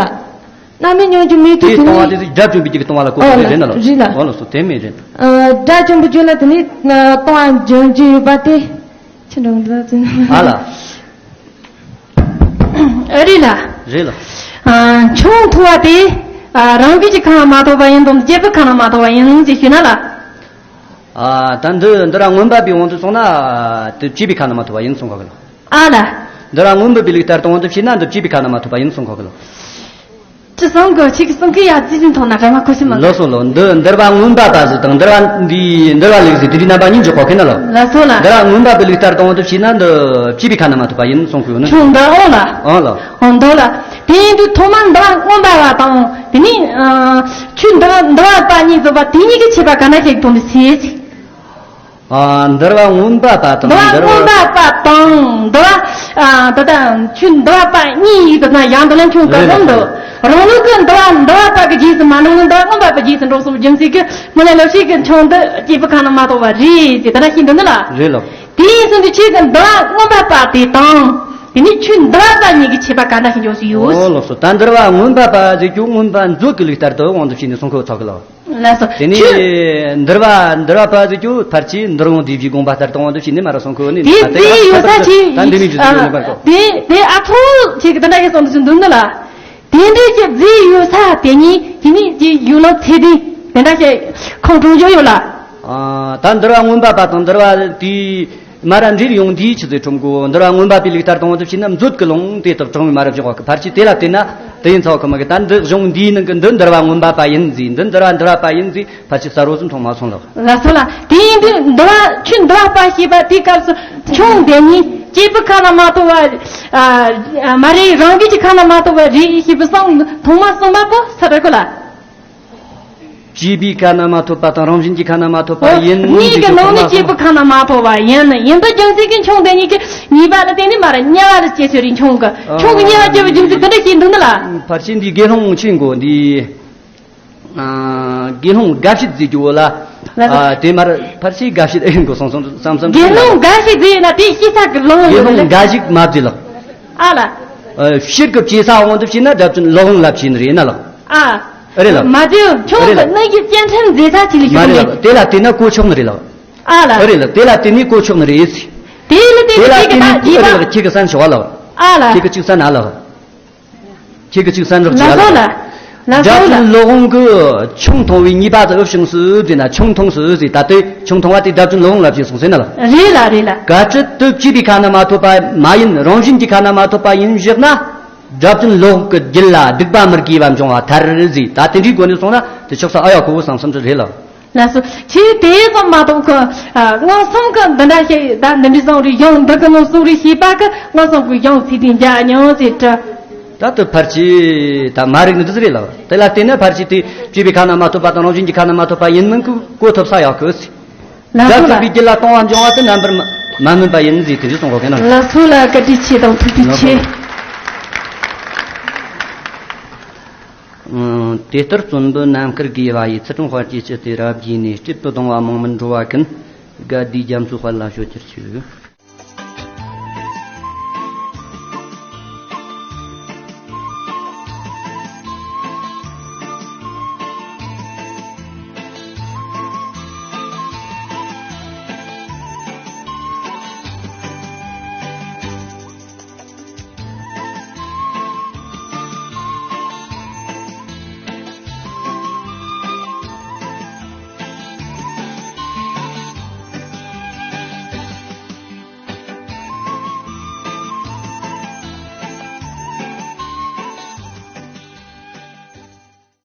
རྣམ་སྨིན་འབྱུང་རྒྱུ་མེད་དུས་དེ་ནི། དེའི་ལྟུང་བ་དེ་དགྲ་བཅོམ་པའི་རྒྱུད་ཀྱི་ལྟུང་བ་ལ་གོ་དགོས་རེད་ན་ལ། རེད་ལ། འོ་ལགས་སོ། དེ་མེད་རེད། ཨ། དགྲ་བཅོམ་པའི་རྒྱུད་ལ་དེ་ནི་ལྟུང་བ་འབྱུང་རྒྱུ་ཡོད་པ་དེ། ཆི་འདྲ་འདྲ་ཟེར་ན། ཨ་ལ། ཨ་རེད་ལ། རེད་ལ། ཨ། ཆུང་མཐོ་བ་དེ། ཨ། རང་རྒྱུད་ཀྱི་ཁམས་ལ་མ་ཐོགས་པ་ཡིན་དམ་སྐྱེས་བུའི་ཁམས་ལ་མ་ཐོགས་པ་ཡིན་ཅེས་ཞུས་ན་ལ། ཨ། ད་འདི་འདི་ར་མངོན་པ་པའི་དབང་དུ་སོང་ན་དེ་སྐྱེས་བུའི་ཁམས་ལ་མ་ཐོགས་པ་ཡིན་གསུང་གོ་གི་ལ། ཨ་ལ། འདི་ར་མངོན་པ་པའི་ལུགས་ལྟར་དུ་དབང་དུ་བྱས་ན་འདི་སྐྱེས་བུའི་ཁམས་ལ་མ་ཐོགས་པ་ཡིན་གསུང་གོ་གི་ལ། ཅི་གསུང་གི་ཆིག་གསུང་གི་ཡ་རྩིས་ཟིན་ཐོག་ན་ག་མ་ཁོ་སི་མ། ལགས་སོ་ལོ། འདི་འདུལ་བ་མངོན་པ་པ་ཟིག་དང་འདུལ་བ་འདི་འདུལ་བ་ལེགས་ཟིག་དེ་འདྲའི་རྣམ་པ་གཉིས་འཇོག་གོ་ཁེ་ན་ལོ། ལགས་སོ་ལ། འདུལ་བ་མངོན་པ་པའི་ལུགས་ལྟར་དུ་དབང་དུ་བྱས་ན་འདི་སྐྱེས་བུའི་ཁམས་ན་མ་ཐོགས་པ་ཡིན་གསུང་གི་ཡོད་ནི། ཆུང་འདི་ཨོ་ལ། ཨོ་ལ། ཨོ་འདི་ལ། དེ་ཡིན་དུས་ཐོག་མར་འདུལ་བ་མངོན་པ་པ་དང་དེ་ནས་ཆོས་འདུལ་འདུལ་བ་པ་གཉིས་ཟེར་བ་དེ་གཉིས་ཀྱི་ཁྱད་པར་ག་འདྲ་ཞིག་སྟོན་པའི་ཚེ། ཨ། འདུལ་བ་མངོན་པ་པ་དང་འདུལ་བ་མངོན་པ་པ་དང་འདུལ་བ། ཨ། ད་ལྟ་ཆོས་འདུལ་བ་པ་གཉིས་ཡིག་ཏུ་ན་ཡང་འདི་ལན་ཁྱོད་ག་རེ་འདུག་རང་ལུགས་ཀྱི་འདུལ་བ་འདུལ་བ་པ་གི་རྗེས་སུ་མ་འགྲོ་ནི་འདུལ་བ་མངོན་པ་པའི་རྗེས་སུ་འགྲོ་གསུངས་རྒྱུ་མཚན་གྱི་སྔོན་ལ་ལོ་ཤས་ཀྱི་ཆུང་འདི་སྐྱེས་བུ་ཁམས་ན་མ་ཐོགས་པ་རེད་ཅེས་ད་ལྟ་ཤེས་འདུག་ནི་ལ། རེད་ལགས། དེ་ཡིན་ཟིན་དུས་ཁྱེད་ཀྱི་འདུལ་བ་མངོན་པ་པ་དེ་དང་དེ་ནས་ཆོས་འདུལ་བ་པ་གཉིས་ཀྱི་ཁྱད་པར་ག་འདྲ་ཞིག་འཇོག་སྲིད་ཡོད། ཨོ་ལགས་སོ། ད་འདུལ་བ་མངོན་པ་པ་ཟེར་རྒྱུ་མངོན་པ་མཛོད་ཀྱི་ལུགས་ལྟར་དུ་དབང་དུ་བྱས་ནས་གསུང་གི་ཡོད་ཚོད་གི་ལགས། ལགས་སོ། དེ་ནས་འདུལ་བ་འདུལ་བ་པ་ཟེར་རྒྱུ་ཕལ་ཆེར་འདུལ་བའི་སྡེ་བཞིའི་དགོངས་པ་ལྟར་དུ་དབང་དུ་བྱས་ནས་མ་ར་གསུང་གི་ཡོད་ནི། དེ་ད་དེ་ཡོད་ས་ཆེ། ད་འདི་མི་ཇི་ཟེར་ནི་པར་གོ། དེ་དེ་ཨ་ཐོ་ཆེ་གི་ད་འདྲ་ཞིག་གསུང་དུ་ཞིག་འདུག་ནི་ལ། དེ་འདྲའི་གི་རྫས་ཡོད་ས་དེ་གཉིས་དེ་ནི་གི་ཡོད་ལོ་ཚེ་དེ་དེ་འདྲ་ཞིག་ཁོང་གྲོང་ཆོག་ཡོད་ལ། ཨ། ད་འདུལ་བ་མངོན་པ་པ་དང་འདུལ་བ་དེ་མ་ར་འདྲེས་ཡོང་དུས་ཆི་ཟེར་ཁྲོམ་གོ། འདུལ་བ་མངོན་པ་པའི་ལུགས་ལྟར་དུ་དབང་དུ་བྱས་ན་མཛོད་ཀྱི་ལུང་དེ་དག་དྲངས་མ་ར་བཞག་གི་ཕལ་ཆེར་དེ་ལ་བལྟས་ན་དེ་ཡིན་ཚ་བ་ཁོ་མ་གི། ད་འདི་གཞུང་འདིའི་ནང་གི་འདི་འདུལ་བ་མངོན་པ་པ་ཡིན་ཟེར་འདི་འདུལ་བ་འདུལ་བ་པ་ཡིན་ཟེར། ཕལ་ཆེར་གསལ་བོ་ཟིན་མཐོང་མ་སོང་ལགས། ལགས་སོ་ལ། དེ་ཡིན་དུས་འདུལ་བ་ཆོས་འདུལ་བ་པ་ཞེས་པ་དེའི་སྐབས་སུ་ཆུང་དེ་ཉིད་ སྐྱེས་བུ་ཁ་ན་མ་ཐོ་བ། ཨ། ཨ། མ་རེད། རང་རྒྱུད་ཀྱི་ཁ་ན་མ་ཐོ་བ་རེད་ཞེས་པའི་གསུང་ཐོག་མ་གསུངས་པ་པོ་ས་ར་གོ་ལ། སྐྱེས་པའི་ཁ་ན་མ་ཐོ་བ་དང་རང་བཞིན་གྱི་ཁ་ན་མ་ཐོ་བ་ཡིན། གཉིས་ཀྱི་ནང་ནས་སྐྱེས་བུ་ཁ་ན་མ་ཐོ་བ་ཡིན། ཡིན་པ་རྒྱུ་མཚན་གྱི་ཁྱུང་དེ་གཉིས་ཀྱི་ཉེས་པ་ལ་བརྟེན་ནས་མ་རེད། དམྱལ་བ་ལ་སྐྱེ་ཆོག་རེད། ཁྱུང་གི་ཁྱུང་གི་དམྱལ་བ་སྐྱེ་བའི་རྒྱུ་མཚན་དེ་འདྲ་ཞིག་འདུག་ནི་ལ། ཕལ་ཆེར་འདི་དགེ་སློང་ཆེན་པོ་འདི། ཨ། དགེ་སློང་དགའ་བྱེད་ཟེར་རྒྱུ་བོ་ལ། ལ་ལ། ཨ། དེ་མར་ཕལ་ཆེར་དགའ་བྱེད་ཨེ་ཡིན་དགོས་སོང་སོང་བསམ་བསམ་དགེ་སློང་དགའ་བྱེད་ཟེར་ན་དེ་ཤེས་ས་གི་ལོང་དགེ་སློང་དགའ་ཞིག་མ་བརྩི་ལགས། ཨ་ལ། ཨ། ཕྱིར་གི་བྱེད་ས་དབང་དུ་བྱས་ན་དགྲ་བཅོམ་ལོག་ལམ་ལ་བྱས་ནི་རེད་ན་ལགས། ཨ། རེད་ལགས། མ་བརྩི། ཁྱོད་རེད་ལགས། ཀྱི་སྣང་གི་སྤྱན་འཕྲིན་མཛད་ས་ཅི་ལ་མ་ཞུགས་རེད་ནས། ལགས། དེ་ལ་བལྟས་ན་གོ་ཆོག་ནི་རེད་ལགས། ཨ་ལ། ཨ། རེད་ལགས། དེ་ལ་བལྟས་ནས་གོ་ཆོག་ནི་རེད། དེ་ལ་དེ་ལ་བལྟས་ནས་ཁྱེད་ཀྱི་རེད་ལགས། ཁྱེད་ཀྱི་བསམ་ཆོག་ལགས། ཨ་ལ། ཁྱེད་ཀྱི་གཅིག་བསམ་ན་ལགས། ཁྱེད་ཀྱི་གཅིག་བསམ་རོགས་བྱེད་ལ་ལགས། ལགས་སོ་ལགས། དགྲ་བཅོམ་ལོག་འོང་གི་ཁྱུང་མཐོང་བའི་ཉེས་པ་དེ་འུ་ཤིང་སུ་ཟེར་ན། ཁྱུང་མཐོང་སུ་ཟེར། ད་ལྟའི་ཁྱུང་མཐོང་བ་དེ་དགྲ་བཅོམ་ལོག་འོང་ལ་བྱས་སོང་ཟེར་ན་ལགས། རེད་ལ་རེད་ལ། གལ་སྲིད་དུ་སྐྱེས་པའི་ཁ་ན་མ་ཐོ་བ་མ་ཡིན། རང་བཞིན་གྱི་ཁ་ན་མ་ཐོ་བ་ཡིན་བཞག་ན། དགྲ་བཅོམ་ལོག་གི་རྒྱུད་ལ་སྡིག་པ་མི་དགེ་བ་འབྱུང་བ་ཐར་ཟེར། ད་དེ་འདྲའི་སྒོ་ནས་སོང་ན་དེ་ཆོག་ས་ཨ་ཡག་གོ་བོ་བསམ་བསམ་ཅིག་རེད་ལགས། ལགས་སོ། ཁྱེད་དེ་ཙམ་མ་གཏོགས་ཁོ། ཨ། མངོན་སུམ་གྱི་འདི་འདྲ་ཞིག་ད་འདི་འདྲའི་གསུང་རེད། གཞུང་འདི་གི་ནང་གསུང་རེད་ཞེས་པ་གི་མངོན་སུམ་གྱི་གཞུང་ཚིག་དེ་འཇགས་མྱོང་ཟེར་དྲི། ད་དུ་ཕལ་ཆེར་ད་མ་རིག་ནི་འདི་ཟིག་རེད་ལགས། དེ་ལ་བལྟས་ན་ཕལ་ཆེར་དེ་སྐྱེས་པའི་ཁ་ན་མ་ཐོ་བ་དང་རང་བཞིན་གྱི་ཁ་ན་མ་ཐོ་བ་ཡིན་མིན་གྱི་གོ་ཐུབ་ས་ཡག་གི་ཟེར། ལགས་སོ་ལགས། དགྲ་བཅོམ་པའི་རྒྱུད་ལ་གཏོང་བ་འབྱུང་བ་དེ་རྣམ་པར་མ་སྨིན་པ་ཡིན་ཟེར། དེ་འདྲ་གསུང་གོ་གི་ན། ལགས་སོ་ལགས། བཀའ་དྲིན་ཆེ་དང་ཐུགས་རྗེ་ཆེ། ལགས་སོ། ཨང་། དེ་ལྟར་བཙུན་པོ་རྣམ་དཀར་དགེ་བ་ཡིས། ཚུལ་ཁྲིམས་དཔལ་གྱི་སྤྱི་དེ་རབ་རྒྱས་ནས། སྲིད་པའི་སྡུག་བསྔལ་མང་མིན་འགྲོ་བ་ཀུན། དགའ་བདེའི་རྒྱ་མཚོའི་དཔལ་ལ་སྤྱོད་གྱུར་ཅིག།